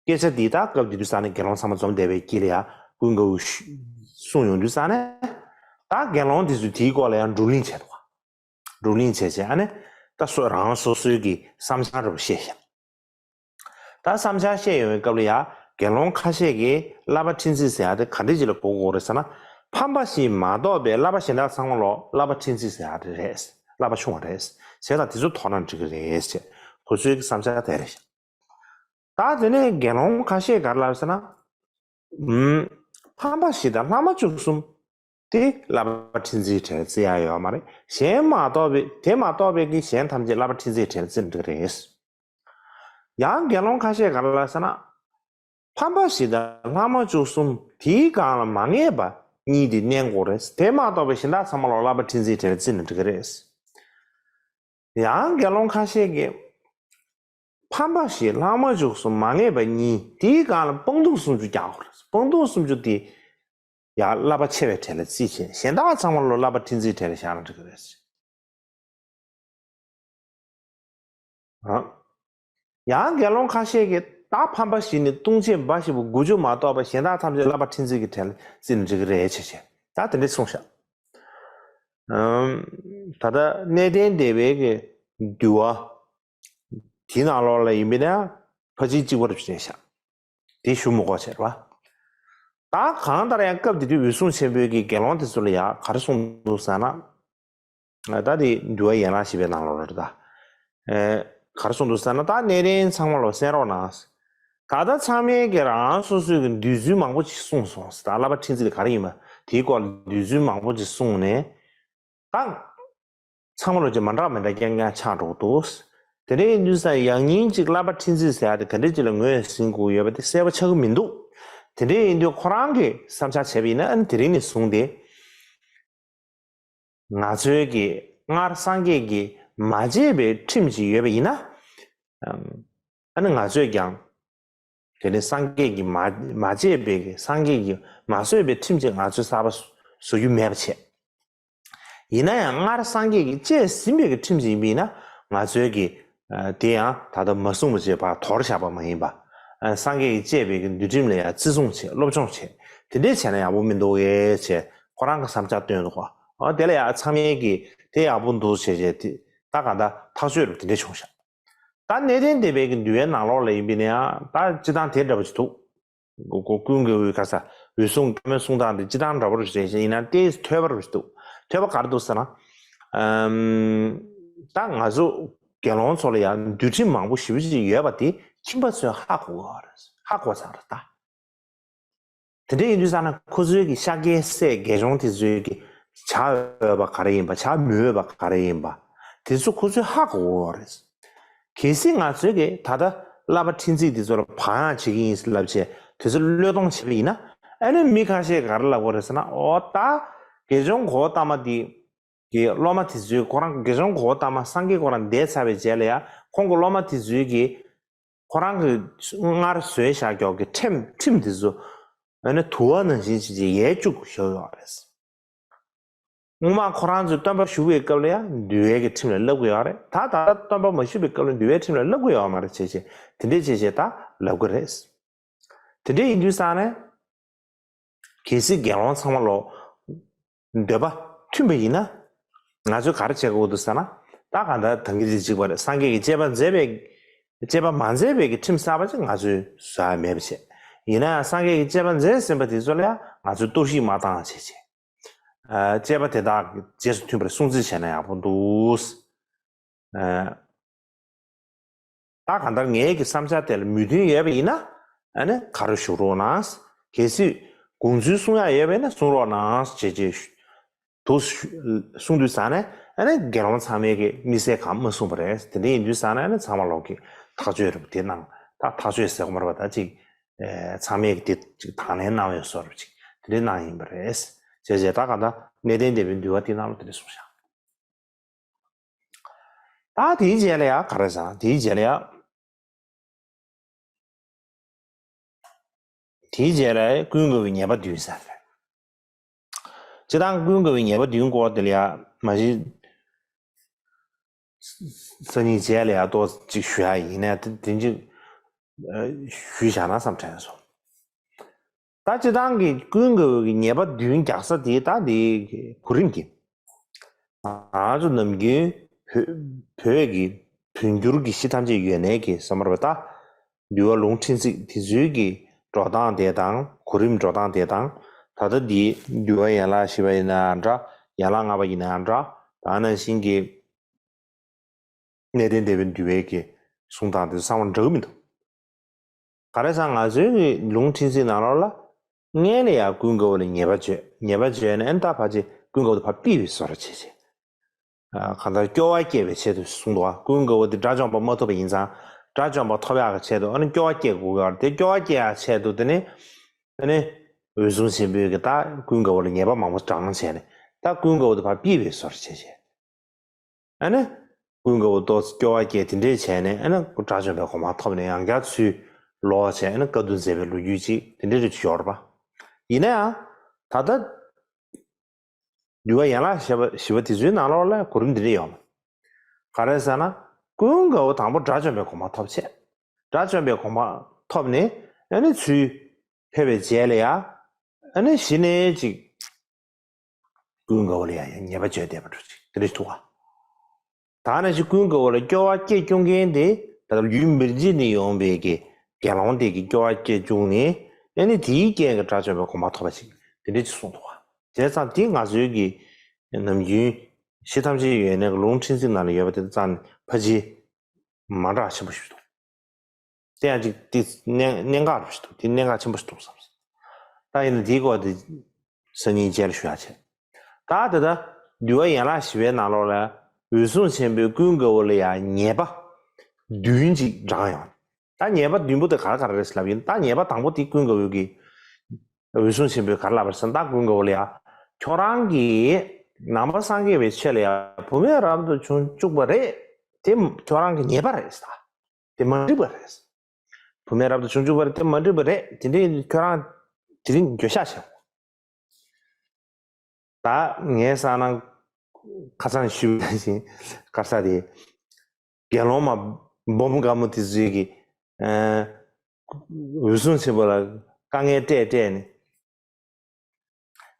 ཀྱི་སྐད་ཆ་འདི་ད་སྐབས་དེ་དུས་ཙང་ནས་དགེ་སློང་ཚང་མ་འཛོམས་བསྡད་པའི་དཀྱིལ་ལ་ཡ་ཀུན་དགའ་བོས་གསུངས་ཡོང་དུས་ཙང་ནས་ད་དགེ་སློང་དེ་ཚོས་དེའི་སྐོར་ལ་ཡང་བགྲོ་གླེང་བྱས་འདུག་ག་བགྲོ་གླེང་བྱས་བྱས་ཨ་ནི་ད་སོ་རང་སོ་སོའི་གི་བསམ་འཆར་རེ་བཤད་ཤག་ད་བསམ་འཆར་བཤད་ཡོང་བའི་སྐབས་ལ་ཡ་དགེ་སློང་ཁ་ཤས་ཀྱིས་བསླབ་པ་ཁྲིམས་རྩིས་ཟེར་ཡ་དེ་ག་འདྲས་ཅིག་ལ་གོ་དགོས་རེད་ཟེར་ན། ཕམ་པ་ཞིག་མ་གཏོགས་པའི་བསླབ་པ་གཞན་དག་ཚང་མ་ལོ་བསླབ་པ་ཁྲིམས་རྩིས་ཟེར་ཡ་དེ་རེད། བསླབ་པ་ཆུང་བ་རེད། བྱས་ཙང་དེ་ཚོ་དོར་ན་འགྲིག་གི་རེད་ཟེར། ཁོ་ཚོའི་བསམ་འཆར་དེ་རེད་ཤག་ད་དེ་ནས་དགེ་སློང་ཁ་ཤས་ག་རེ་ལབ་ཟེར་ན། ཨུམ། ཕམ་པ་བཞི་དང་ལྷག་མ་བཅུ་གསུམ། དེ་བསླབ་པ་ཁྲིམས་རྩིས་གྲལ་བརྩི་ཡ་ཡོད་མ་རེད། གཞན་མ་གཏོགས་པའི་དེ་མ་གཏོགས་པའི་གི་གཞན་ཐམས་ཅད་བསླབ་པ་ཁྲིམས་རྩིས་གྲལ་བརྩི་ན་འགྲིག་གི་རེད། ཡང་དགེ་སློང་ཁ་ཤས་ག་རེ་ལབ་ཟེར་ན། ཕམ་པ་བཞི་དང་ལྷག་མ་བཅུ་གསུམ་དེའི་སྒང་ལ་མ་ངེས་པ་གཉིས་དེ་གནས་དགོས་རེད། དེ་མ་གཏོགས་པའི་གཞན་དག་ཚང་མ་ལ་བསླབ་པ་ཁྲིམས་རྩིས་གྲལ་བརྩི་ན་འགྲིག་གི་རེད། ཡང་དགེ་སློང་ཁ་ཤས་ཀྱིས། ཕམ་པ་བཞི་ལྷག་མ་བཅུ་གསུམ་མ་ངེས་པ་གཉིས་དེའི་སྒང་ལ་སྤང་ལྟུང་སུམ་ཅུ་རྒྱག་དགོས་རེད། སྤང་ལྟུང་སུམ་ཅུ་དེ་ཡང་བསླབ་པ་ཆེ་བའི་གྲལ་ལ་བརྩིས་བྱས་གཞན་དག་ཚང་མ་ལོ་བསླབ་པ་ཁྲིམས་རྩིས་གྲལ་ལ་བཞག་ན་འགྲིག་གི་རེད། ཨ། ཡང་དགེ་སློང་ཁ་ཤས་ཀྱིས་ད་ཕམ་པ་བཞི་ནི་ལྟུང་བྱེད་འབའ་ཞིག་པོ་དགུ་བཅུ་མ་གཏོགས་པ་གཞན་དག་ཐམས་ཅད་བསླབ་པ་ཁྲིམས་རྩིས་ཀྱི་གྲལ་ལ་བརྩིས་ན་འགྲིག་གི་རེད་ཅེས་བྱས་ད་དེ་འདྲས་གསུངས་ཤག་ཨམ། ད་ལྟ་གནས་བརྟན་སྡེ་པའི་གི་འདུལ་བ། དེའི་ནང་ལོགས་ལ་ཡིན་པས་ན་ཕལ་ཆེར་གཅིག་པ་རེད་བྱས་ཤག་དེ་ཞུ་མི་དགོས་བྱས་རེད་བ། ད་གང་ལྟར་ཡང་སྐབས་དེ་དུས་འོད་སྲུང་ཆེན་པོས་ཀྱི་དགེ་སློང་དེ་ཚོ་ལ་ཡང་ག་རེ་གསུངས་འདུག་ཟེར་ན། ད་དེ་འདུལ་བ་ཡན་ལག་བཞི་པའི་ནང་ལོགས་རེད་ད། ཨེ། ག་རེ་གསུངས་འདུག་ཟེར་ན་ད་གནས་བརྟན་ཚང་མ་ལ་གསན་རོགས་གནང་། ད་ལྟ་ཚང་མས་ཀྱི་རང་སོ་སོའི་གི་འདོད་ཚུལ་མང་པོ་ཅིག་གསུངས་སོང་ཟེར། ད་བསླབ་པ་ཁྲིམས་རྩིས་དེ་ག་རེ་ཡིན་པ་དེའི་སྐོར་ལ་འདོད་ཚུལ་མང་པོ་ཅིག་གསུངས་ནས། ད། ཚང་མ་ལོ་ཅིག་མ་འདྲ་མི་འདྲ་རྐྱང་རྐྱང་ཆགས་འགྲོ་གི་འདུག་དེ་འདྲ་ཡིན་དུས་ས་ཡང་སྙིང་གཅིག་བསླབ་པ་ཁྲིམས་རྩིས་ཟེར་ཡ་དེ་ག་འདྲ་ཅིག་ལ་ངོས་ཟིན་དགོས་ཡོད་པ་དེ་གསལ་པོ་ཆགས་ཀྱི་མི་འདུག་དེ་འདྲ་ཡིན་དུས་ཁོ་རང་གིས་བསམ་འཆར་བྱས་པ་ཡིན་ན་ཨ་ནི་དེ་རིང་ནས་བཟུང་སྟེ། ང་ཚོའི་གི་སྔར་སངས་རྒྱས་ཀྱིས་མ་བྱས་པའི་ཁྲིམས་ཅིག་ཡོད་པ་ཡིན་ན། ཨ་ནི་ང་ཚོས་ཀྱང་། དེ་ནི་སངས་རྒྱས་ཀྱིས་མ་མ་བྱས་པའི་གི་སངས་རྒྱས་ཀྱིས་མ་བཟོས་པའི་ཁྲིམས་ཅིག་ང་ཚོས་གསར་པ་བཟོ་རྒྱུ་མེད་པ་བྱས། ཡིན་ན་ཡང་སྔར་སངས་རྒྱས་ཀྱིས་བཅས་ཟིན་པའི་གི་ཁྲིམས་ཅིག་ཡིན་པ་ཡིན་ན་ང་ཚོའི་གི་དེ་ཡང་ད་ལྟ་མ་གསུངས་པ་བྱས་ཕར་དོར་བཞག་པ་མ་ཡིན་པ། སངས་རྒྱས་ཀྱིས་བཅས་པའི་གི་འདུལ་ཁྲིམས་ལ་ཡང་བརྩི་སྲུང་བྱས་སློབ་སྦྱོང་བྱས་དེ་འདྲས་བྱས་ན་ཡག་པོ་མི་འདུག་གས་བྱས་ཁོ་རང་གི་བསམ་འཆར་བཏོན་འདུག་ག་ཨ་དེ་ལ་ཡང་ཚང་མས་གི་དེ་ཡག་པོ་འདུག་བྱས་བྱས་དེ་ད་ག་ད་ཐག་གཅོད་རུ་དེ་འདྲས་བྱུང་ཤག་ད་གནས་བརྟན་སྡེ་པའི་གི་འདུལ་བའི་ནང་ལོགས་ལ་ཡིན་པས་ན་ཡང་ད་སྤྱི་བཏང་དེ་འདྲ་པོ་ཅིག་འདུག་ཀུན་དགའ་བོའི་ག་ས་འོད་སྲུང་བཀའ་མོལ་གསུང་སྟངས་དེ་སྤྱི་བཏང་འདྲ་པོ་རེད་ཤག་ཡིན་ན་ཏོག་ཙམ་ཐོས་པ་རེད་འདུག་ཐོས་པ་ག་རེ་འདུག་ཟེར་ན། ཨམ། ད་ང་ཚོ་དགེ་སློང་ཚོ་ལ་ཡང་འདུལ་ཁྲིམས་མང་པོ་ཞེ་པོ་ཅིག་ཡོད་པ་དེ་ཁྱིམ་པ་ཚོས་ཧ་གོ་བ་རེད། ཧ་གོ་ཚར་རེད་ད། དེ་འདྲ་ཡིན་དུས་ཙང་ན་ཁོ་ཚོའི་གི་ཤཱཀྱའི་སྲས་དགེ་སྦྱོང་དེ་ཚོའི་གི་བྱ་འོས་པ་ག་རེ་ཡིན་པ་བྱ་མི་འོས་པ་ག་རེ་ཡིན་པ་དེ་ཚོ་ཁོ་ཚོས་ཧ་གོ་གི་ཡོད་རེད། གལ་སྲིད་ང་ཚོའི་གི་ད་ལྟ་བསླབ་པ་ཁྲིམས་རྩིས་དེ་ཚོ་ལ་བག་ཡངས་བྱེད་ཀྱི་ཡིན་ལབ་བྱས་དེ་ཚོ་བློས་གཏོང་བྱས་པ་ཡིན་ན་ཨ་ནི་མི་ཁ་ཤས་ག་རེ་ལབ་དགོས་རེད་ཟེར་ན་ཨོ་ད་དགེ་སྦྱོང་གོའུ་ཏ་མ་དེ་གི་སློབ་མ་དེ་ཚོས་ཁོ་རང་དགེ་སྦྱོང་གོའུ་ཏ་མ་སངས་རྒྱས་ཁོ་རང་འདས་ཚར་བའི་རྗེས་ལ་ཡང་ཁོང་གི་སློབ་མ་དེ་ཚོའི་གི་ཁོ་རང་གིས་སྔར་བཟོས་བཞག་ཀྱོག་གི་ཁྲིམས་ཁྲིམས་དེ་ཚོ་ཨ་ནི་དུ་བ་ནང་བཞིན་བྱས་བྱས་ཡལ་བཅུག་ཤོར་ཡོད་རེད། སྔོན་མ་ཁོ་རང་ཚོས་སྟོན་པ་བཞུགས་པའི་སྐབས་ལ་ཡང་འདུལ་བའི་གི་ཁྲིམས་ལ་བསླབ་ཀྱི་ཡོད་རེད། ད་ད་ལྟ་སྟོན་པ་མ་བཞུགས་པའི་སྐབས་ལ་འདུལ་བའི་ཁྲིམས་ལ་བསླབ་ཀྱི་ཡོད་མ་རེད་བྱས་བྱས་དེ་འདྲས་བྱས་བྱས་ད་ལབ་ཀྱི་རེད། དེ་འདྲས་ཡིན་དུས་ཙང་ནས། གལ་སྲིད་དགེ་སློང་ཚང་མ་ལོ། འདོད་པ་མཐུན་པ་ཡིན་ན། ང་ཚོས་ག་རེ་བྱེད་དགོས་འདུག་ཟེར་ན། ད་གང་ལྟར་ད་གིན་དེ་གཅིག་པ་རེད། སངས་རྒྱས་ཀྱིས་བཅས་པ་མཛད་པའི། བཅས་པ་མ་མཛད་པའི་གི་ཁྲིམས་གསར་པ་ཅིག་ང་ཚོས་བཟོ་ཡ་མེད་པ་བྱས། ཡིན་ན་ཡང་སངས་རྒྱས་ཀྱིས་བཅས་པ་མཛད་ཟིན་པ་དེ་ཚོ་ལ་ཡང་ང་ཚོས་གཏོར་བཤིག་མ་བཏང་བ་བྱས་བྱས། བཅས་པ་དེ་དག་གི་རྗེས་སུ་མཐུན་པར་སྲུང་བརྩི་བྱས་ན་ཡག་པོ་འདུག་ད་གང་ལྟར་ངའི་གི་བསམ་འཆར་དེ་ལ་མོས་མཐུན་ཡོད་པ་ཡིན་ན། ཨ་ནི་ག་རེ་ཞུ་རོགས་གནང་། གལ་སྲིད་དགོངས་ཚུལ་གསུང་ཡག་ཡོད་པ་ཡིན་ན་གསུང་རོགས་གནང་ཞེས་བྱས་དུ་གསུང་དུས་ཙང་ནས་ཨ་ནི་དགེ་སློང་ཚང་མས་གི་དམིགས་བསལ་གང་མ་གསུངས་པ་རེད། དེ་འདྲ་ཡིན་དུས་ཙང་ནས་ཨ་ནི་ཚང་མ་ལོག་གི་ཐག་གཅོད་རེད་པ་དེ་གནང་། ད་ཐག་གཅོད་ཟེར་གོ་མ་རེད་པ། ད་ཅིག་ཚང་མས་གི་དེ་ཅིག་དང་ལེན་གནང་བའི་བཟོ་འདྲ་ཅིག་དེ་འདྲ་གནང་ཡིན་པ་རེད། བྱས་བྱས་ད་ག་ད་གནས་བརྟན་སྡེ་པའི་འདུལ་བ་དེ་ནང་ལ་དེ་འདྲ་གསུངས་བཞག་ད་དེའི་རྗེས་ལ་ཡ་ག་རེ་ཟེར་ན་དེའི་རྗེས་ལ་ཡ། དེའི་རྗེས་ལ་ཀུན་དགའ་བོའི་ཉེས་པ་བདུན་ཟེར་རེད། སྤྱིར་བཏང་ཀུན་དགའ་བོའི་ཉེས་པ་བདུན་སྐོར་དེ་ལ་ཡ་མ་གཞི་སང་ཉིན་རྗེས་ལ་ཡ་ཏོག་ཅིག་ཞུ་ཡ་ཡིན་ན་དེ་དེ་ཅིག་ཞུས་བཞག་ན་བསམ་དྲན་སོང་། ད་སྤྱིར་བཏང་གི་ཀུན་དགའ་བོའི་ཉེས་པ་བདུན་རྒྱག་ས་དེ་ད་དེ་གོ་རིམ་གྱིས། ང་ཚོ་ནམ་རྒྱུན་བོད་བོད་ཀྱི་བོད་འགྱུར་གྱི་གཞི་ཐམས་ཅད་ཡོད་གནས་ཀྱི་བསམ་པར་བ་ད། འདུལ་བ་ལུང་ཕྲན་ཚེག་དེ་ཚོའི་གི་འགྲོ་སྟངས་དེ་དང་གོ་རིམ་འགྲོ་སྟངས་དེ་དང་ད་ལྟ་འདི་འདུལ་བ་ཡན་ལག་བཞི་པ་ཡིན་ན་འདྲ། ཡན་ལག་ལྔ་པ་ཡིན་ན་འདྲ། ད་ནང་བཞིན་གྱི་གནས་བརྟན་སྡེ་པའི་འདུལ་བའི་གི་གསུང་སྟངས་དེ་ཚང་མ་འདྲ་གི་མི་འདུག་ག་རེ་ཟེར་ང་ཚོའི་གི་ལུང་ཕྲན་ཚེག་ནང་ལོགས་ལ་སྔོན་ལ་ཡང་ཀུན་དགའ་བོ་ལ་ཉེས་པ་བརྗོད། ཉེས་པ་བརྗོད་ནས་ཨ་ནི་ད་ཕལ་ཆེར་ཀུན་དགའ་བོ་དེ་ཕར་ཕུད་པའི་བཟོ་འདྲ་བྱས་བྱས། གང་ལྟར་སྐྱོ་བ་སྐྱེ་བའི་ཆེད་དུ་གསུངས་འདུག་བ། ཀུན་དགའ་བོ་དེ་དགྲ་བཅོམ་པ་མ་ཐོབ་པ་ཡིན་ཙང་དགྲ་བཅོམ་པ་ཐོབ་ཡག་གི་ཆེད་དུ་ཨ་ནི་སྐྱོ་བ་སྐྱེ་དགོས་ཀྱི་ཡོད་རེད། དེ་སྐྱོ་བ་སྐྱེ་ཡག་ཆེད་དུ་དེ་ནི་ཨ་ནི་འོད་སྲུང་ཆེན་པོས་ཀྱི་ད་ཀུན་དགའ་བོ་ལ་ཉེས་པ་མང་པོ་བགྲངས་བྱས་ནས་ད་ཀུན་དགའ་བོ་དེ་ཕར་ཕུད་པའི་བཟོ་འདྲ་བྱས་བྱས། ཨ་ནི། ཀུན་དགའ་བོ་ཏོག་ཙམ་སྐྱོ་བ་སྐྱེས་དེ་འདྲས་བྱས་ནས་ཨ་ནི་དགྲ་བཅོམ་པའི་གོ་འཕང་ཐོབ་ནས་ཡང་བསྐྱར་ཚུར་ལོག་བྱས་ཨ་ནི་བཀའ་བསྡུ་མཛད་པའི་ལོ་རྒྱུས་ཅིག་དེ་འདྲས་རེ་ཅིག་ཡོད་རེད་པ། ཡིན་ན་ཡང་ད་ལྟ་འདུལ་བ་ཡན་ལག་བཞི་པ་བཞི་པ་དེ་ཚོའི་ནང་ལོགས་ལ་གོ་རིམ་འདི་འདྲས་ཡོད་མ། ག་རེ་ཟེར་ན་ཀུན་དགའ་བོ་དང་པོ་དགྲ་བཅོམ་པའི་གོ་འཕང་ཐོབ་བྱས། དགྲ་བཅོམ་པའི་གོ་འཕང་ཐོབ་ནས་ཨ་ནི་ཚུར་ཕེབས་པའི་རྗེས་ལ་ཡང་ཨ་ནི་གཞི་ནས་ཅིག་ཀུན་དགའ་བོ་ལ་ཡང་ཡང་ཉེས་པ་བརྗོད་བསྡད་པ་འདྲ་ཅིག་དེ་འདྲ་ཞིག་འདུག་ག་ད་ནང་བཞིན་ཀུན་དགའ་བོ་ལ་སྐྱོ་བ་སྐྱེ་བཅུག་མཁན་དེ་ད་ལྟ་ཡུལ་མིར་གྱིས་ནས་ཡོང་བའི་གི་དགེ་སློང་དེ་གི་སྐྱོ་བ་སྐྱེ་བཅུག་ནས་ཨ་ནི་དེའི་རྐྱེན་གྱིས་དགྲ་བཅོམ་པའི་གོ་འཕང་ཐོབ་པ་ཅིག་དེ་འདྲ་ཅིག་གསུངས་འདུག་ག་བྱས་ཙང་དེ་ང་ཚོའི་གི་ནམ་རྒྱུན་གཞི་ཐམས་ཅད་ཡོད་གནས་ཀྱི་ལུང་ཕྲན་ཚེག་ནང་ལ་ཡོད་པ་དེ་ཙམ་ཕལ་ཆེར་མ་འདྲ་ཆེན་པོ་ཞིག་འདུག་དེ་ཡང་ཅིག་དེ་གནད་གནད་འགག་རུ་ཞིག་འདུག་དེ་གནད་འགག་ཆེན་པོ་ཞིག་འདུག་བསམ་སོང་། ད་ཡིན་ན་དེའི་སྐོར་དེ་སང་ཉིན་རྗེས་ལ་ཞུ་ཡག་བྱས། ད་དེ་ལྟར་འདུལ་བ་ཡན་ལག་བཞི་པའི་ནང་ལོགས་ལ་འོད་སྲུང་ཆེན་པོས་ཀུན་དགའ་བོ་ལ་ཡང་ཉེས་པ་བདུན་ཅིག་བགྲངས་ཡོང་། ད་ཉེས་པ་བདུན་པོ་དེ་ག་རེ་ག་རེ་རེད་ལབ་ཡིན། ད་ཉེས་པ་དང་པོ་དེ་ཀུན་དགའ་བོས་ཀྱི་འོད་སྲུང་ཆེན་པོས་ག་རེ་ལབ་པ་རེད་ཟེར་ན། ད་ཀུན་དགའ་བོ་ལ་ཡང་ཁྱོད་རང་གིས་ནང་པ་སངས་རྒྱས་པའི་ཆོས་ལ་ཡང་བུད་མེད་རབ་ཏུ་བྱུང་བཅུག་པ་རེད། དེ་ཁྱོད་རང་གི་ཉེས་པ་རེད་ཟེར། དེ་མ་འགྲིག་པ་རེད། བུད་མེད་རབ་ཏུ་བྱུང་བཅུག་པ་རེད། དེ་མ་འགྲིག་པ་རེད། དེ་འདྲའི་ཁྱོད་རང་དེ་རིང་འགྱོད་བཤགས་བྱེད། ད་ངའི་སང་ནང་ཁ་སང་ཞུས་པ་བཞིན་ག་རེ་ཟེར་དེ། དགེ་སློང་མ་སྦོམ་དགའ་མོ་དེ་ཚོས་ཀྱི་ཨ་འོད་སྲུང་ཆེན་པོ་ལ་དཀའ་ངལ་སྤྲད་སྤྲད་ནས།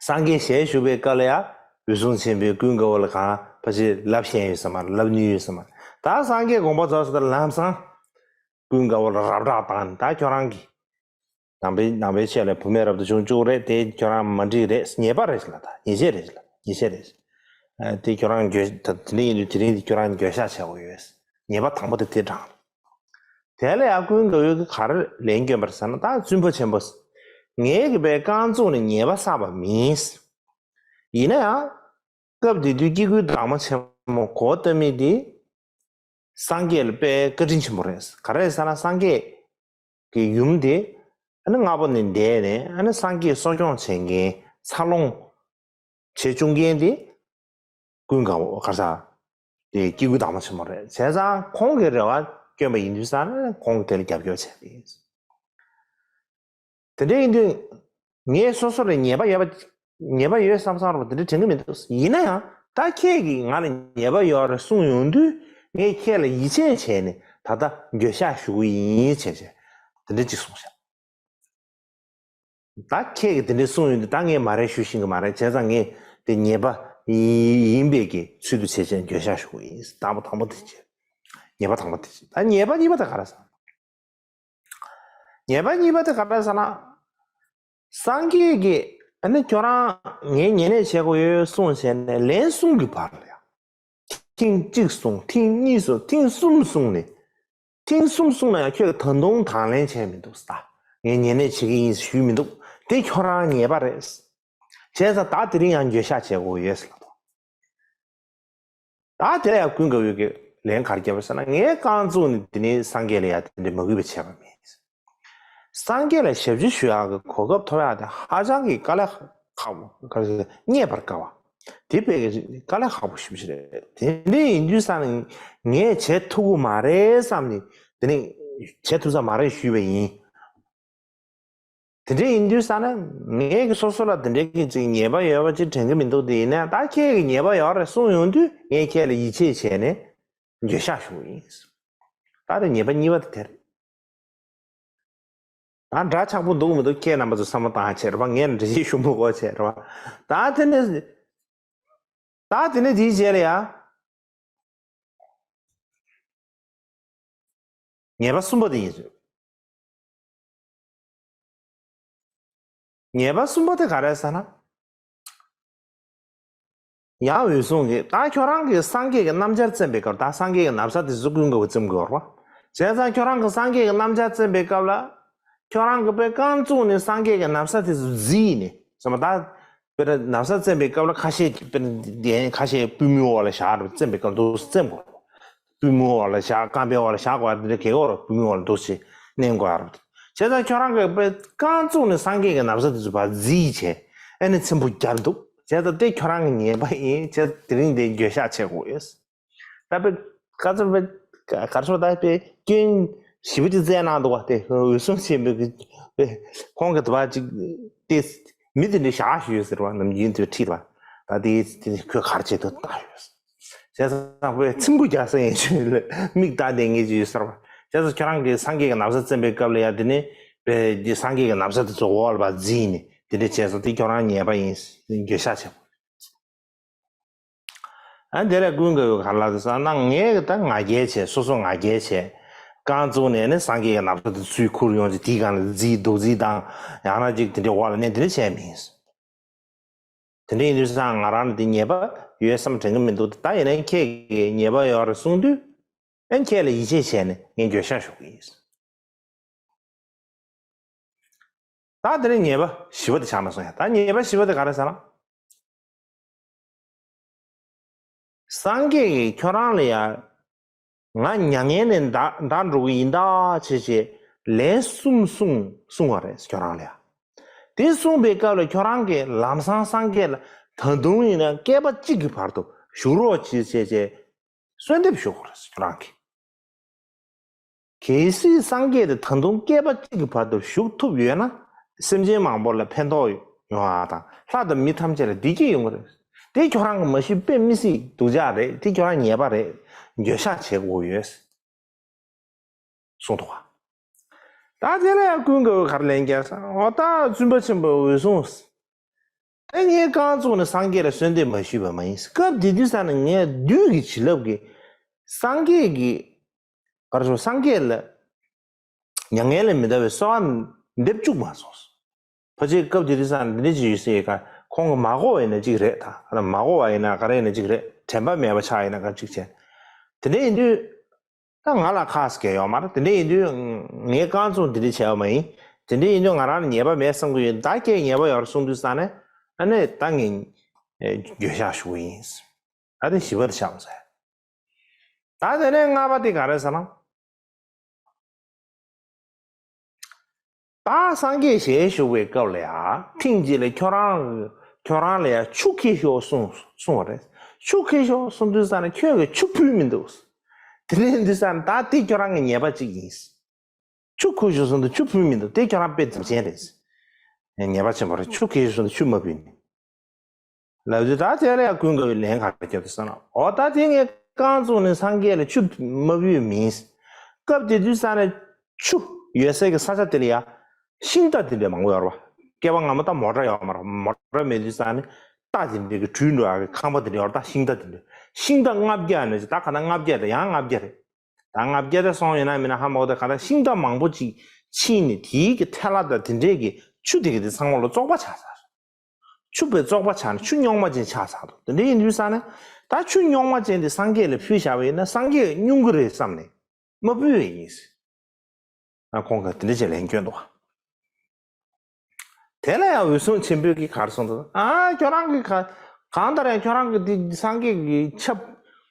སངས་རྒྱས་ཞལ་བཞུགས་པའི་སྐབས་ལ་ཡང་འོད་སྲུང་ཆེན་པོས་ཀུན་དགའ་བོ་ལ་གང་ཕལ་ཆེར་ལབ་ཤེས་ཡོད་ས་མ་རེད། ལབ་ནུས་ཡོད་ས་མ་རེད། ད་སངས་རྒྱས་དགོངས་པ་རྫོགས་ཟེར་ལམ་སང་ཀུན་དགའ་བོ་ལ་རབ་བསྒྲགས་བཏང་ནས། ད་ཁྱོད་རང་གིས་ནང་པའི་ནང་པའི་ཆོས་ལ་བུད་མེད་རབ་ཏུ་བྱུང་བཅུག་རེད། དེ་ཁྱོད་རང་མ་འགྲིག་རེད། ཉེས་པ་རེད་ལ། ད་ཉེས་ཆད་རེད་ལ། ཉེས་ཆད་རེད། ཨ་དེ་ཁྱོད་རང་འགྱོད་ད་དེ་འདྲ་ཡིན་དུས་དེ་རིང་དེ་ཁྱོད་རང་འགྱོད་བཤགས་བྱ་དགོས་ཡོད། ཉེས་པ་དང་པོ་དེ་དེ་དྲངས། དེ་ལ་ཡང་ཀུན་དགའ་བོས་ག་རེ་ལན་བསྐྱོན་པ་རེད་ཟེར་ན། ད་བཙུན་པོ་ཆེན་པོ། ངས་ཀྱིས་པའི་རྐང་བཙུགས་ནས་ཉེས་པ་བསགས་པ་མིན། ཡིན་ན་ཡང་སྐབས་དེ་དུས་སྐྱེ་དགུའི་བདག་མོ་ཆེན་མོ་གོ་ཏ་མི་དེ་སངས་རྒྱས་ལ་དཔེ་བཀའ་དྲིན་ཆེན་པོ་རེད། ག་རེ་ཟེར་ན་སངས་རྒྱས་ཀྱི་ཡུམ་དེ་ཨ་ནི་སྔ་པོ་ནས་འདས་ནས་ཨ་ནི་སངས་རྒྱས་གསོ་སྐྱོང་བྱེད་མཁན་འཚར་ལོངས་བྱེད་བཅུག་མཁན་དེ་ཀུན་དགའ་བོ་ག་རེ་ཟེར། དེ་སྐྱེ་དགུའི་བདག་མོ་ཆེན་མོ་རེད། བྱས་ཙང་ཁོང་གི་རེ་བ་བསྐྱོན་པ་ཡིན་དུས་ཙང་ནས་ཁོང་གིས་དེ་ལ་རྒྱབ་སྐྱོར་བྱས་པ་ཡིན། དེ་འདྲ་ཡིན་དུས་ངས་སོ་སོ་ལ་ཉེས་པ་ཡོད་པ་ཉེས་པ་ཡོད་བསམ་བསམ་རོགས་དེ་འདྲ་དྲན་གྱི་མི་འདུག་ཡིན་ན་ཡང་ད་ཁྱེད་ཀྱིས་ང་ལ་ཉེས་པ་ཡོད་རེད་གསུངས་ཡོང་དུས་ངས་ཁྱེད་ལ་ཡིད་ཆེས་བྱས་ནས་ད་ལྟ་འགྱོད་བཤགས་ཞུ་གི་ཡིན་བྱས་བྱས་དེ་འདྲ་ཅིག་གསུངས་ཤག་ད་ཁྱེད་ཀྱིས་དེ་འདྲ་གསུངས་ཡོང་དུས་ད་ངས་མ་རེད་ཞུ་ཤེས་ཀྱི་མ་རེད། བྱས་ཙང་ངས་དེ་ཉེས་པ་ཡིན་པའི་གི་ཚུལ་དུ་བྱས་བྱས་འགྱོད་བཤགས་ཞུ་གི་ཡིན། དང་པོ་དང་པོ་དེ་བྱས། ཉེས་པ་དང་པོ་དེ་བྱས། ད་ཉེས་པ་གཉིས་པ་དེ་ག་རེ་ཟེར། ཉེས་པ་གཉིས་པ་དེ་ག་རེ་ཟེར་ན། སངས་རྒྱས་ཀྱིས་ཨ་ནི་ཁྱོད་རང་ངའི་ཉེ་གནས་བྱེད་དགོས་ཡོད་གསུངས་བྱས་ནས་ལན་གསུམ་གྱི་བར་ལ་ཡང་། ཐེངས་གཅིག་གསུངས། ཐེངས་གཉིས་གསུངས། ཐེངས་གསུམ་གསུངས་ནས། ཐེངས་གསུམ་གསུངས་ན་ཡང་ཁྱོད་ད་དུང་དང་ལེན་བྱས་མི་འདུག་ཟེར། ངས་ཉེ་གནས་བྱེད་ཀྱི་ཡིན་ཞུས་མི་འདུག་དེ་ཁྱོད་རང་ཉེས་པ་རེད། བྱས་ཙང་ད་དེ་རིང་ཡང་འགྱོད་བཤགས་བྱེད་དགོས་ཡོད་ཟེར་ལབ་འདུག་ད་དེ་ལ་ཡང་ཀུན་དགའ་བོས་ཀྱི་ལན་ག་རེ་བརྒྱབ་པ་ཟེར་ན། ངས་རྐང་བཙུགས་ནས་དེ་ནས་སངས་རྒྱས་ལ་ཡང་དེ་འདྲ་མ་གུས་པ་བྱས་པ་མིན། སངས་རྒྱས་ལ་ཞབས་ཕྱི་ཞུ་ཡག་གི་གོ་སྐབས་ཐོབ་ཡག་དེ་ཧ་ཅང་གི་དཀའ་ལས་ ཁག་པོ་ག་རེ་ཟེར་རྙེད་པར་དཀའ་བ། དེ་དཔེ་དཀའ་ལས་ཁག་པོ་ཞེ་པོ་ཞིག་རེད། དེ་འདྲ་ཡིན་དུས་ཙང་ནས་ངས་བྱེད་ཐུབ་ཀྱི་མ་རེད་བསམ་ནས། དེ་ནས་བྱེད་ཐུབ་ས་མ་རེད་ཞུས་པ་ཡིན། དེ་འདྲ་ཡིན་དུས་ཙང་ན་ངས་ཀྱི་སོ་སོ་ལ་དེ་འདྲའི་གི་ཅིག་ཉེས་པ་ཡོད་པ་ཅིག་དྲན་གྱི་མི་འདུག་དེ་ཡིན་ན་ད་ཁྱེད་ཀྱི་ཉེས་པ་ཡོད་རེད་གསུངས་ཡོང་དུས་ངས་ཁྱེད་ལ་ཡིད་ཆེས་བྱས་ནས་འགྱོད་བཤགས་ཞུ་གི་ཡིན། ད་རེས་ཉེས་པ་གཉིས་པ་དེ་དེ་རེད། ད་འདྲ་ཆགས་པོ་འདུག་མི་འདུག་ཁྱེད་རྣམ་པ་ཚོ་བསམ་བློ་བཏང་བྱས་རེད་པ། ངས་འགྲེལ་བཤད་ཞུ་མི་དགོས་བྱས་རེད་པ། ད་དེ་ནས་ད་དེ་ནས་དེའི་རྗེས་ལ་ཡ། ཉེས་པ་གསུམ་པ་དེ་ཡིན་ཟེར། ཉེས་པ་གསུམ་པ་དེ་ག་རེ་ཟེར་ན། ཡང་འོད་སྲུང་གིས་ད་ཁྱོད་རང་གིས་སངས་རྒྱས་ཀྱི་རྣམ་ཐར་བཙེམས་པའི་སྐབས་ད་སངས་རྒྱས་ཀྱི་ན་བཟའ་དེ་ཚོ་ཀུན་དགའ་བོས་བཙེམས་དགོས་རེད་པ། བྱས་ཙང་ཁྱོད་རང་གིས་སངས་རྒྱས་ཀྱི་རྣམ་ཐར་བཙེམས་པའི་སྐབས་ལ། ཁྱོད་རང་གིས་དཔེ་རྐང་བཙུགས་ནས་སངས་རྒྱས་ཀྱི་ན་བཟའ་དེ་ཚོ་བརྫིས་ནས་ཟེར་མ་ད། དཔེར་ན་ན་བཟའ་བཙེམས་པའི་སྐབས་ལ་ཁ་ཤས་ཀྱིས་དཔེར་ན་གདན་ཁ་ཤས་པུས་མོའི་འོག་ལ་བཞག་རེད་བཙེམས་པའི་སྐབས་འདུག་བཙེམས་དགོས། པུས་མོའི་འོག་ལ་བཞག་རྐང་པའི་འོག་ལ་བཞག་དགོས་པ་འདི་འདྲ་གལ་ཡོད་རེད། པུས་མོའི་འོག་ལ་འདུག་སེ་མནན་དགོས་རེད། བྱས་ཙང་ཁྱོད་རང་གིས་དཔེ་རྐང་བཙུགས་ནས་སངས་རྒྱས་ཀྱི་ན་བཟའ་དེ་ཚོ་ཕར་བརྫིས་བྱས་ཨ་ནི་ཚེམ་བུ་བརྒྱབ་འདུག་བྱས་ཙང་དེ་ཁྱོད་རང་གི་ཉེས་པ་ཡིན་བྱས་དེ་རིང་དེ་འགྱོད་བཤགས་བྱེད་དགོས་ཡོད། ད་དཔེ་ག་ཚོད་དཔེ་ག་རེ་ཟེར་ད་དཔེ་སྐྱོན་ཞེ་པོ་ཅིག་བཙལ་གནང་འདུག་བ། དེ་འོད་སྲུང་ཆེན་པོས་ཀྱི་དཔེ་ཁོང་གི་དུ་བ་ཅིག་དེ་མི་དེ་འདྲ་བཞག་ཞུས་ཟེར་བ་ནམ་རྒྱུན་དུ་ཁྲིད་པ། ད་དེ་དེ་ཁོས་ག་རེ་བྱེད་ཐུབ་ལྟ་ཞུས། བྱས་ཙང་དཔེ་ཚིམ་བུ་རྒྱག་ས་ཡིན་ཞུས་ལ་མིག་ལྟ་བསྡད་ངེས་ཀྱི་ཡོད་ཟེར་བ། བྱས་ཙང་ཁྱོད་རང་གིས་སངས་རྒྱས་ཀྱི་ན་བཟའ་བཙེམས་པའི་སྐབས་ལ་ཡང་དེ་ནས་དཔེ་སངས་རྒྱས་ཀྱི་ན་བཟའ་དེ་ཚོ་འོག་ལ་ཕར་བརྫིས་ནས་དེ་འདྲ་བྱས་སོང་། དེ་ཁྱོད་རང་ཉེས་པ་ཡིན་འགྱོད་བཤགས་བྱེད་དགོས། ཨ་དེ་ལས་ཀུན་དགའ་བོས་ག་རེ་ལབ་ཟེར་ན་ངས་ད་ང་རྒྱལ་བྱས་སོ་སོ་ང་རྒྱལ་བྱས་རྐང་བཙུགས་ནས་ནི་སངས་རྒྱས་ཀྱི་ན་བཟའ་དེ་ཚུར་ཁུར་ཡོང་ཅིག་དེའི་སྒང་ལ་བརྫིས་རྡོག་བརྫིས་བཏང་ཡང་ན་ཅིག་དེ་འདྲའི་འོག་ལ་མནན་དེ་འདྲ་བྱས་མིན། དེ་འདྲ་ཡིན་དུས་ཙང་ང་རང་ལ་འདི་ཉེས་པ་ཡོད་བསམ་དྲན་གྱི་མི་འདུག་ད་ཡིན་ན་ཁྱེད་ཀྱིས་ཉེས་པ་ཡོད་རེད་གསུངས་དུས་ཨ་ཁྱེད་ལ་ཡིད་ཆེས་བྱས་ནས་ངས་འགྱོད་བཤགས་ཞུ་གི་ཡིན། ད་དེ་ནས་ཉེས་པ་བཞི་པ་དེ་ཆགས་མ་སོང་ཡ། ད་ཉེས་པ་བཞི་པ་དེ་ག་རེ་ཟེར་ན། སངས་རྒྱས་ཀྱིས་ཁྱོད་རང་ལ་ཡ། ང་མྱ་ངན་ལས་འདའ་འདའ་འགྲོ་གི་ཡིན་ད་བྱས་བྱས་ལན་གསུམ་གསུངས་གསུངས་པ་རེད་ཁྱོད་རང་ལ་ཡ། དེ་གསུངས་པའི་སྐབས་ལ་ཁྱོད་རང་གིས་ལམ་སང་སངས་རྒྱས་ལ་ད་དུང་ཡིན་ན་བསྐལ་པ་གཅིག་གི་བར་དུ་བཞུགས་རོགས་བྱེད་བྱས་བྱས་གསོལ་འདེབས་ཞུ་དགོས་རེད་ཁྱོད་རང་གིས། གལ་སྲིད་སངས་རྒྱས་དེ་ད་དུང་བསྐལ་པ་གཅིག་གི་བར་དུ་བཞུགས་ཐུབ་ཡོད་ན་སེམས་ཅན་མང་པོ་ལ་ཕན་ཐོགས་ཡོང་བ་དང་ལྷ་དང་མི་ཐམས་ཅད་ལ་བདེ་སྐྱིད་ཡོང་གི་རེད། དེ་ཁྱོད་རང་གི་མ་གཞི་དཔེ་མི་སྲིད་སྡུག་ཅག་རེད། དེ་ཁྱོད་རང་ཉེས་པ་རེད། འགྱོད་བཤགས་བྱེད་དགོས་ཡོད་གསུངས་འདུག་ག་ད་དེ་ལ་ཡང་ཀུན་དགའ་བོས་ག་རེ་ལན་བརྒྱབ་ཟེར་ན། འོ་ད་བཙུན་པ་ཆེན་པོ་འོད་སྲུང་། ད་ངས་རྐང་བཙུགས་ནས་སངས་རྒྱས་ལ་གསོལ་འདེབས་མ་ཞུས་པ་མ་ཡིན། སྐབས་དེ་དུས་ཙམ་ནས་ངས་བདུད་ཀྱི་བྱིན་རླབས་ཀྱིས་སངས་རྒྱས་ཀྱི་ག་རེ་ཟེར་སངས་རྒྱས་ལ་མྱ་ངན་ལས་མི་འདའ་བའི་གསོལ་བ་འདེབས་བཅུག་མ་སོང་། ཕལ་ཆེར་སྐབས་དེ་དུས་ཙམ་ནས་འདི་འདྲ་ཅིག་ཡོད་སྲིད་ཀ་ཁོང་གིས་མ་གོ་བ་ཡིན་ན་གཅིག་རེད། ད་མ་གོ་བ་ཡིན་ན་ག་རེ་ཡིན་ན་གཅིག་རེད། དྲན་པ་མེད་པ་ཆགས་ཡིན་ན་ག་གཅིག་བྱས། དེ་འདྲ་ཡིན་དུས། ད་ང་ལ་ཁག་སྐྱེ་ཡོད་མ་རེད། དེ་འདྲ་ཡིན་དུས་ངས་རྐང་བཙུགས་འདི་འདྲ་བྱས་པ་མ་ཡིན། དེ་འདྲ་ཡིན་དུས་ང་རང་ལ་ཉེས་པ་མེད་བསམ་གྱི་ཡོད། ད་ཁྱེད་ཉེས་པ་ཡོད་རེད་གསུངས་དུས་ཙང་ནས་ཨ་ནི་ད་ངས་འགྱོད་བཤགས་ཞུ་གི་ཡིན། ད་དེ་བཞི་པ་དེ་ཆགས་སོང་། ད་དེ་ནས་ལྔ་པ་དེ་ག་རེ་ཟེར་ན། ད་སངས་རྒྱས་ཞལ་བཞུགས་པའི་སྐབས་ལ་ཡ་ཐེངས་གཅིག་ལ་ཁྱོད་རང་ཁྱོད་རང་ལ་ཡ་ཆུ་འཁྱེར་ཤོག་གསུངས་གསུངས་པ་རེད། ཆུ་འཁྱེར་ཤོག་གསུངས་དུས་ཙང་ནས་ཁྱོད་ཀྱིས་ཆུ་ཕུལ་མི་འདུག་དེ་ནས་འདི་ཙང་ད་དེ་ཁྱོད་རང་གི་ཉེས་པ་གཅིག་ཡིན། ཆུ་འཁྱེར་ཤོག་གསུངས་དུས་ཆུ་ཕུལ་མི་འདུག་དེ་ཁྱོད་རང་དཔེ་རྫབ་ཅན་རེད། ཉེས་པ་ཆེན་པོ་རེད། ཆུ་འཁྱེར་ཤོག་གསུངས་དུས་ཆུ་མ་ཕུལ་ནས། ལབ་དུས་ད་དེ་ལ་ཡང་ཀུན་དགའ་བོས་ལན་ག་རེ་བརྒྱབ་འདུག་ཟེར་ན། འོ་ད་དེ་ངས་རྐང་བཙུགས་ནས་སངས་རྒྱས་ལ་ཆུ་མ་ཕུལ་མིན། སྐབས་དེ་དུས་ཙང་ནས་ཆུ་ཡོད་སའི་གི་ས་ཆ་དེ་ལ་ཡ་ཤིང་རྟ་དེ་འདྲ་མང་པོ་ཡོད་རེད་པ། སྐྱེས་པ་སྔ་མོ་ད་མོ་ཊ་ཡོད་མ་རེད། མོ་ཊ་མེད་དུས་ཙང་ནས་རྟ་དེ་འདྲ་གི་དྲུད་འགྲོ་ཡག་གི་ཁང་པ་དེ་འདྲ་ཡོད་རེད། ད་ཤིང་རྟ་དེ་འདྲ་ཤིང་རྟ་ལྔ་བརྒྱ་ནས་ད་ག་ན་ལྔ་བརྒྱ་རེད། ཡང་ལྔ་བརྒྱ་རེད། ད་ལྔ་བརྒྱ་དེ་སོང་ཡོད་ན་མིན་ན་ཧ་མ་གོ། དེ་ག་ད་ཤིང་རྟ་མང་པོ་ཅིག་ཕྱིན་ནས་དེའི་གི་ཐལ་བ་དང་དེ་འདྲས་ཀྱི་ཆུ་དེ་གི་དེ་ཚང་མ་ལ་བཙོག་པ་ཆགས་ཚར། ཆུ་དཔེ་བཙོག་པ་ཆགས་ནས་ཆུ་རྙོག་མ་ཅན་ཆགས་ཚར་འདུག་དེ་འདྲ་ཡིན་དུས་ཙང་ནས་ད་ཆུ་རྙོག་མ་ཅན་དེ་སངས་རྒྱས་ལ་ཕུལ་བཞག་པ་ཡིན་ན་སངས་རྒྱས་སྨྱུང་གི་རེད་བསམ་ནས་མ་ཕུལ་བ་ཡིན། ཨ་ཁོང་གིས་དེ་འདྲ་བྱས་ལན་བསྐྱོན་འདུག་དེ་ལ་ཡང་འོད་སྲུང་ཆེན་པོས་ཀྱིས་ག་རེ་གསུངས་འདུག་ཨ་ཁྱོད་རང་གིས་ག་གང་ལྟར་ཡང་ཁྱོད་རང་གིས་འདི་སངས་རྒྱས་ཀྱི་ཆབ་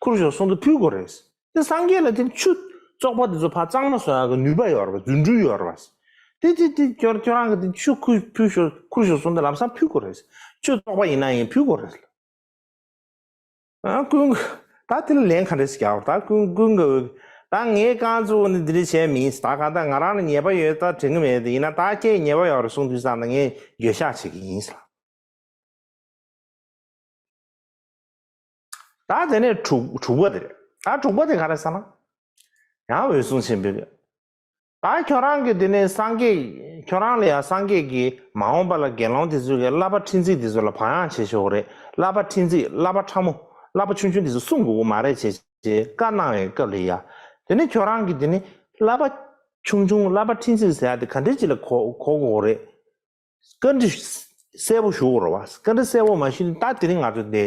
ཁུར་ཤོག་གསུངས་འདུག་ཕུལ་དགོས་རེད། དེ་སངས་རྒྱས་ལ་དེ་ཆུ་བཙོག་པ་དེ་ཚོ་ཕར་གཙང་མ་བཟོ་ཡག་གི་ནུས་པ་ཡོད་རེད་པ། རྫུ་འཕྲུལ་ཡོད་རེད་པ། དེ་དེ་དེ་ཁྱོད་ཁྱོད་རང་གིས་དེ་ཆུ་ཁུར་ཕུལ་ཤོག་ཁུར་ཤོག་གསུངས་དེ་ལམ་སང་ཕུལ་དགོས་རེད། ཆོས་བཙོག་པ་ཡིན་ན་ཡང་ཕུལ་དགོས་རེད། ཨ་ཀུན། ད་དེ་ལ་ལན་ག་འདྲ་ཞིག་རྒྱག་རོགས། ད་ཀུན་ཀུན་དགའ་བོ། ད་ངས་རྐང་བཙུགས་ནས་འདི་འདྲ་བྱས་མིན། ད་གང་ལྟར་ང་རང་ལ་ཉེས་པ་ཡོད་ད་དྲན་གི་མེད་དེ། ཡིན་ན་ད་ཁྱེད་ཉེས་པ་ཡོད་རེད་གསུངས་དུས་ཙང་ན་ངས་འགྱོད་བཤགས་བྱེད་ཀྱི་ཡིན་ཟེར། ད་དེ་ནས་དྲུག་དྲུག་པ་དེ་རེད། ད་དྲུག་པ་དེ་ག་རེ་ཟེར་ན། ཡང་འོད་སྲུང་ཆེན་པོས། ད་ཁྱོད་རང་གིས་དེ་ནས་སངས་རྒྱས། ཁྱོད་རང་ལ་ཡང་སངས་རྒྱས་ཀྱིས་མ་འོངས་པ་ལ་དགེ་སློང་དེ་ཚོས་ཀྱི་བསླབ་པ་ཕྲན་ཚེགས་དེ་ཚོ་ལ་བག་ཡངས་བྱེད་ཆོག་གི་རེད། བསླབ་པ་ཕྲན་ཚེགས། བསླབ་པ་ཕྲ་མོ། བསླབ་པ་ཆུང་ཆུང་དེ་ཚོ་སྲུང་དགོས་ཀྱི་མ་རེད་བྱས་བྱས་བཀའ་གནང་བའི་སྐབས་ལ་ཡ། དེ་ནས་ཁྱོད་རང་གིས་དེ་ནས་བསླབ་པ་ཆུང་ཆུང་བསླབ་པ་ཕྲན་ཚེགས་ཟེར་ཡ་དེ་ག་འདྲ་ཅིག་ལ་གོ་གོ་དགོས་རེད། བཀའ་འདྲི་གསལ་པོ་ཞུ་དགོས་རེད་བ། བཀའ་འདྲི་གསལ་པོ་མ་ཞུས་ན་ད་དེ་རིང་ང་ཚོ་འདི་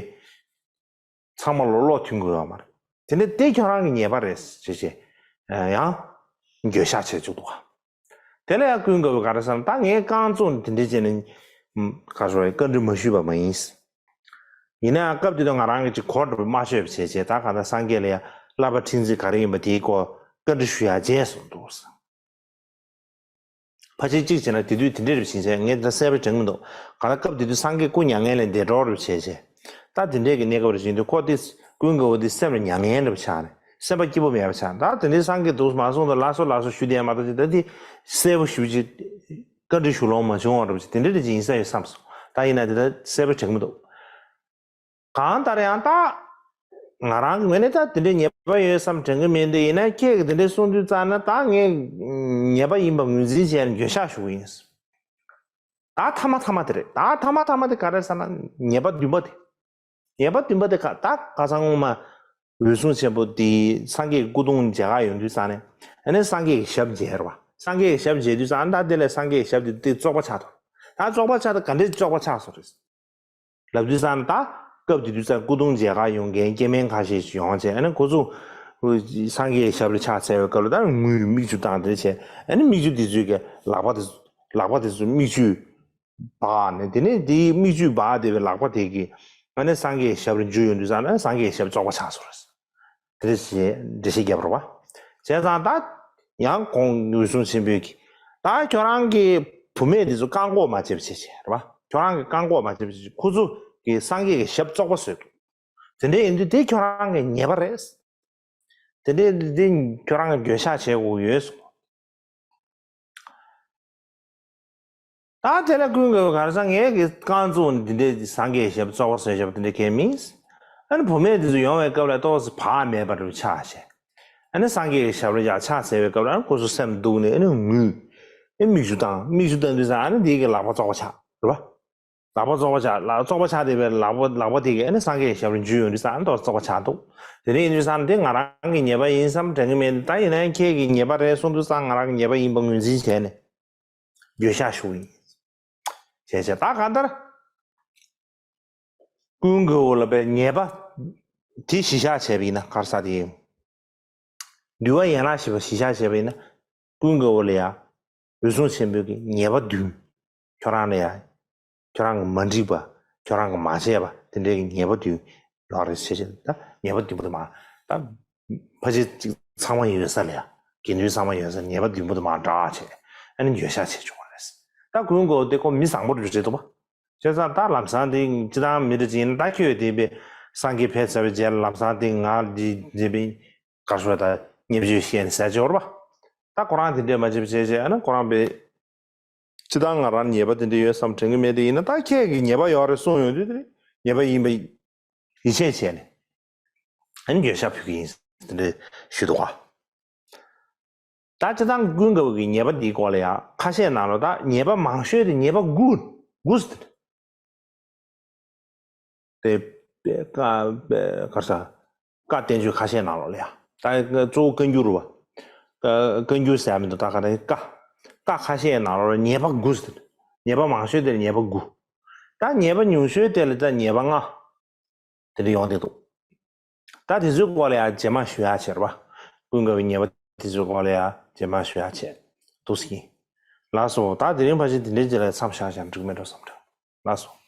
ཚང་མ་ལོ་ལོག་མཐུན་དགོས་ཡོད་མ་རེད། དེ་ནས་དེ་ཁྱོད་རང་གི་ཉེས་པ་རེད་ཟེར་བྱས་ཡང་འགྱོད་བཤགས་བྱས་བཅུག་འདུག་ག་དེ་ལ་ཡང་ཀུན་དགའ་བོས་ག་རེ་ཟེར་ན། ད་ངས་རྐང་བཙུགས་ནས་དེ་འདྲ་བྱས་ནས་ག་རེ་ཟེར་བཀའ་འདྲི་མ་ཞུས་པ་མ་ཡིན། ཡིན་ནའང་སྐབས་དེ་དུས་ང་རང་གིས་ཅིག་གོ་སྒྲུབ་མ་ཤེས་པ་བྱས་བྱས། ད་གང་ལྟར་སངས་རྒྱས་ལ་ཡང་བསླབ་པ་ཕྲན་ཚེགས་ག་རེ་ཡིན་པ་དེའི་སྐོར་བཀའ་འདྲི་ཞུ་ཡག་བརྗེད་སོང་འདུག་ཕལ་ཆེར་གཅིག་བྱས་ན་དེ་དུས་དེ་འདྲ་རེད་བྱིན་བྱས། ངས་འདི་གསལ་པོ་དྲན་གྱི་མི་འདུག་གང་ལྟར་སྐབས་དེ་དུས་སངས་རྒྱས་སྐུ་མྱ་ངན་ལས་འདས་འགྲོ་རེད་བྱས་བྱས། ད་དེ་འདྲའི་གི་གནས་སྐབས་རེད་བྱས་དུས་ཁོ་དེ་ཀུན་དགའ་བོ་དེ་སེམས་ལ་མྱ་ངན་འདྲ་པོ་ཆགས་ནས་སེམས་པ་སྐྱིད་པོ་མེད་པ་ཆགས། ད་དེ་འདྲའི་སངས་རྒྱས་འདུག་མ་སོང་དུས་ལགས་སོ་ལགས་སོ་ཞུ་བསྡད་མ་གཏོགས་ཅིག་ད་དེ་གསལ་པོ་ཞུ་ཅིག་བཀའ་འདྲི་ཞུ་ལོང་མ་བྱུང་བ་འདྲ་པོ་ཅིག་དེ་འདྲ་རེད་བྱས་ཡིན་ས་ཡོད་བསམ་སོང་། ད་ཡིན་ན་དེ་ད་གསལ་པོ་དྲན་གྱི་མི་འདུག་གང་ལྟར་ཡང་ད། ང་རང་གི་ངོས་ནས་ད་དེ་འདྲའི་ཉེས་པ་ཡོད་བསམ་དྲན་གྱི་མེད་འདི། ཡིན་ན་ཁྱེད་ཀྱིས་དེ་འདྲ་གསུངས་དུས་ཙང་ན་ད་ངས་ཉེས་པ་ཡིན་པ་ངོས་འཛིན་བྱས་ནས་འགྱོད་བཤགས་ཞུ་གི་ཡིན། ད་ཐ་མ་ཐ་མ་དེ་རེད། ད་ཐ་མ་ཐ་མ་དེ་ག་རེ་ཟེར་ན་ཉེས་པ་བདུན་པ་དེ། ཉེས་པ་བདུན་པ་དེ་ག་ད་ཁ་སང་སྔོན་མ་འོད་སྲུང་ཆེན་པོ་དེ་སངས་རྒྱས་ཀྱི་སྐུ་གདུང་མཇལ་ཁ་ཡོང་དུས་ཙང་ནས་ཨ་ནི་སངས་རྒྱས་ཀྱི་ཞབས་མཇལ་རེད་བ། སངས་རྒྱས་ཀྱི་ཞབས་མཇལ་དུས་ཙང་ད་དེ་ལས་སངས་རྒྱས་ཀྱི་ཞབས་དེ་དེ་བཙོག་པ་ཆགས་འདུག་ད་བཙོག་པ་ཆགས་ད་ག་འདྲས་བཙོག་པ་ཆགས་སོང་རེད། ལབ་དུས་ཙང་ད་སྐབས་དེ་དུས་ཙང་སྐུ་གདུང་མཇལ་ཁ་ཡོང་མཁན་སྐྱེ་དམན་ཁ་ཤས་ཤིག་ཡོང་བྱས། ཨ་ནི་ཁོ་ཚོ་སངས་རྒྱས་ཞབས་ལ་ཕྱག་འཚལ་བའི་སྐབས་ལ་ད་ངུས་མིག་ཆུ་བཏང་དེ་བྱས། ཨ་ནི་མིག་ཆུ་དེ་ཚོས་ཀྱི་ལག་པ་དེ་ལག་པ་དེ་ཚོ་མིག་ཆུས་འབག་ནས། དེ་ནས་དེའི་མིག་ཆུས་འབག་བསྡད་པའི་ལག་པ་དེ་གིས་ཨ་ནི་སངས་རྒྱས་ཞབས་ལ་འཇུ་ཡོང་དུས་ཙང་ན་སངས་རྒྱས་ཞབས་བཙོག་པ་ཆགས་སོང་རེད། དེ་འདྲ་ཞིག་འགྲེལ་བཤད་རྒྱབ་རོགས་པ། བྱས་ཙང་ད་ཡང་ཁོང་འོད་སྲུང་ཆེན་པོས་ཀྱིས་ད་ཁྱོད་རང་གི་བུད་མེད་འདི་ཚོ་བཀག་འགོག་མ་བྱེད་པ་བྱེད་བྱེད་རེད་པ། ཁྱོད་རང་གི་བཀག་འགོག་མ་བྱེད་པ་བྱེད་བྱེད། ཁོ་ཚོ་གིས་སངས་རྒྱས་ཀྱི་ཞབས་བཙོག་པ་བཟོས་འདུག་དེ་འདྲ་ཡིན་དུས་དེ་ཁྱོད་རང་གི་ཉེས་པ་རེད། དེ་འདྲ་དེ་ཁྱོད་རང་གི་འགྱོད་བཤགས་བྱེད་དགོས་ཡོད་གསུངས། ད་དེ་ལ་ཀུན་དགའ་བོས་ག་རེ་ཟེར། ངས་ཀྱི་རྐང་བཙུགས་ནས་འདི་འདྲའི་སངས་རྒྱས་ཞབས་བཙོག་པ་བཟོས་བཞག་པ་དེ་འདྲ་གང་ཡང་མིན། ཨ་ནི་བུད་མེད་དེ་ཚོ་ཡོང་བའི་སྐབས་ལ་ཏོག་ཙམ་བག་མེད་པ་འདྲ་པོ་ཆགས་བྱས། ཨ་ནི་སངས་རྒྱས་ཀྱི་ཞབས་ལ་ཡར་ཕྱག་འཚལ་བའི་སྐབས་ལ་ཨ་ནི་ཁོ་ཚོ་སེམས་སྡུག་ནས་ཨ་ནི་ངུས། ཨ་མིག་ཆུ་བཏང་། མིག་ཆུ་བཏང་དུས་ཙང་ཨ་ནི་དེ་གི་ལག་པ་བཙོག་པ་ཆགས་རེད་པ། ལག་པ་བཙོག་པ་ཆགས། ལག་བཙོག་པ་ཆགས་བསྡད་པའི་ལག་པ་ལག་པ་དེ་གིས་ཨ་ནི་སངས་རྒྱས་ཞབས་ལ་འཇུ་ཡོང་དུས་ཙང་ཨ་ནི་ཏོག་ཙམ་བཙོག་པ་ཆགས་འདུག་དེ་འདྲ་ཡིན་དུས་ཙང་དེ་ང་རང་གི་ཉེས་པ་ཡིན་བསམ་དྲན་གྱི་མེད། ད་ཡིན་ན་ཁྱེད་ཀྱི་ཉེས་པ་རེད་གསུངས་དུས་ཙང་ང་རང་གི་ཉེས་པ་ཡིན་པ་ངོས་འཛིན་བྱས་ནས་འགྱོད་བཤགས་ཞུ་གི་ཡིན། བྱས་བྱས་ད་གང་ལྟར་ཀུན་དགའ་བོ་ལ་པའི་ཉེས་པ་དེ་གཞི་བཞག་བྱས་པ་ཡིན་ན་ག་རེ་ཟེར་དེ་ཡིན། འདུལ་བ་ཡན་ལག་བཞི་པ་གཞི་བཞག་བྱས་པ་ཡིན་ན་ཀུན་དགའ་བོ་ལ་ཡ་འོད་སྲུང་ཆེན་པོའི་གི་ཉེས་པ་བདུན། ཁྱོད་རང་ལ་ཡ་ཁྱོད་རང་གི་མ་འགྲིག་པ། ཁྱོད་རང་གིས་མ་བྱས་པ་དེ་འདྲའི་གི་ཉེས་པ་བདུན་ཡོད་རེད་བྱས་བྱས། ད་ཉེས་པ་བདུན་པོ་དེ་མར་ད་ཕལ་ཆེར་ཅིག་ཚང་མ་ཡོད་ས་ལ་ཡ། དགེ་འདུན་ཚང་མ་ཡོད་ས་ཉེས་པ་བདུན་པོ་དེ་མར་བསྒྲགས་བྱས་ཨ་ནི་འགྱོད་བཤགས་བྱས་བྱུང་བ་རེད། ད་ཀུན་དགའ་བོ་དེ་ཁོ་མི་བཟང་པོ་རེད་བྱས་འདུག་པ། བྱས་ཙང་ད་ལམ་སང་དེ་སྤྱིར་བཏང་མི་རེ་ཅིག་ཡིན་ན་ད་ཁྱོད་དེ་པས་སངས་རྒྱས་ཕེབས་ཚར་བའི་རྗེས་ལ་ལམ་སང་དེ་ང་འདི་བྱས་པས་གར་སོང་ད་བརྙས་བཅོས་བཤད་ནས་ཟ་བྱས་ཡོད་རེད་པ། ད་ཁོ་རང་དེ་འདྲས་མ་བྱེད་པ་བྱས་བྱས་ཨ་ནི་ཁོ་རང་པས་སྤྱིར་བཏང་ང་རང་ཉེས་པ་དེ་འདྲ་ཡོད་བསམ་དྲན་གྱི་མེད། དེ་ཡིན་ན་ད་ཁྱེད་ཀྱིས་ཉེས་པ་ཡོད་རེད་གསུངས་ཡོང་དུས་དེ་ཉེས་པ་ཡིན་པ་ཡིད་ཆེས་བྱས་ནས་ཨ་ནི་འགྱོད་བཤགས་ཕུལ་གྱི་ཡིན་དེ་འདྲ་ཞུས་འདུག་ག་ད་སྤྱིར་བཏང་ཀུན་དགའ་བོ་གི་ཉེས་པ་འདིའི་སྐོར་ལ་ཡང་ཁ་ཤས་ནང་ལོགས་ད་ཉེས་པ་མང་ཤོས་དེ་ཉེས་པ་དགུ་དགུ་ཟེར་ཏེ། དེ་བཀའ་བཀའ་ག་རེ་ཟེར། བཀའ་བསྟན་བཅོས་ཁ་ཤས་ནང་ལོགས་ལ་ཡང་ད་གཙོ་བོ་བཀའ་འགྱུར་རེད་པ། བཀའ་བཀའ་འགྱུར་ཟེར་ཡ་མི་འདུག་ད་ག་རེ་བཀའ་བཀའ་ཁ་ཤས་ནང་ལོགས་ལ་ཉེས་པ་དགུ་ཟེར་ཏེ། ཉེས་པ་མང་ཤོས་དེ་ལ་ཉེས་པ་དགུ། ད་ཉེས་པ་ཉུང་ཤོས་དེ་ལ་ད་ཉེས་པ་ལྔ། དེ་འདྲ་ཡོང་བསྡད་འདུག་ད་དེ་ཚོའི་སྐོར་ལ་ཡང་རྗེས་མ་ཞུ་ཡག་བྱས་རེད་པ། ཀུན་དགའ་བོའི་ཉེས་པ་དེ་ཚོའི་སྐོར་ལ་ཡང་རྗེས་མ་ཞུ་ཡག་བྱས་འདུག་ཟེར་གྱི་ཡིན། ལགས་སོ། ད་དེ་རིང་ཕལ་ཆེར་དེ་འདྲའི་རྗེས་ལ་མཚམས་བཞག་བཞག་འགྲིག་མེད་འགྲོ་བསམ་འདྲ། ལགས་སོ།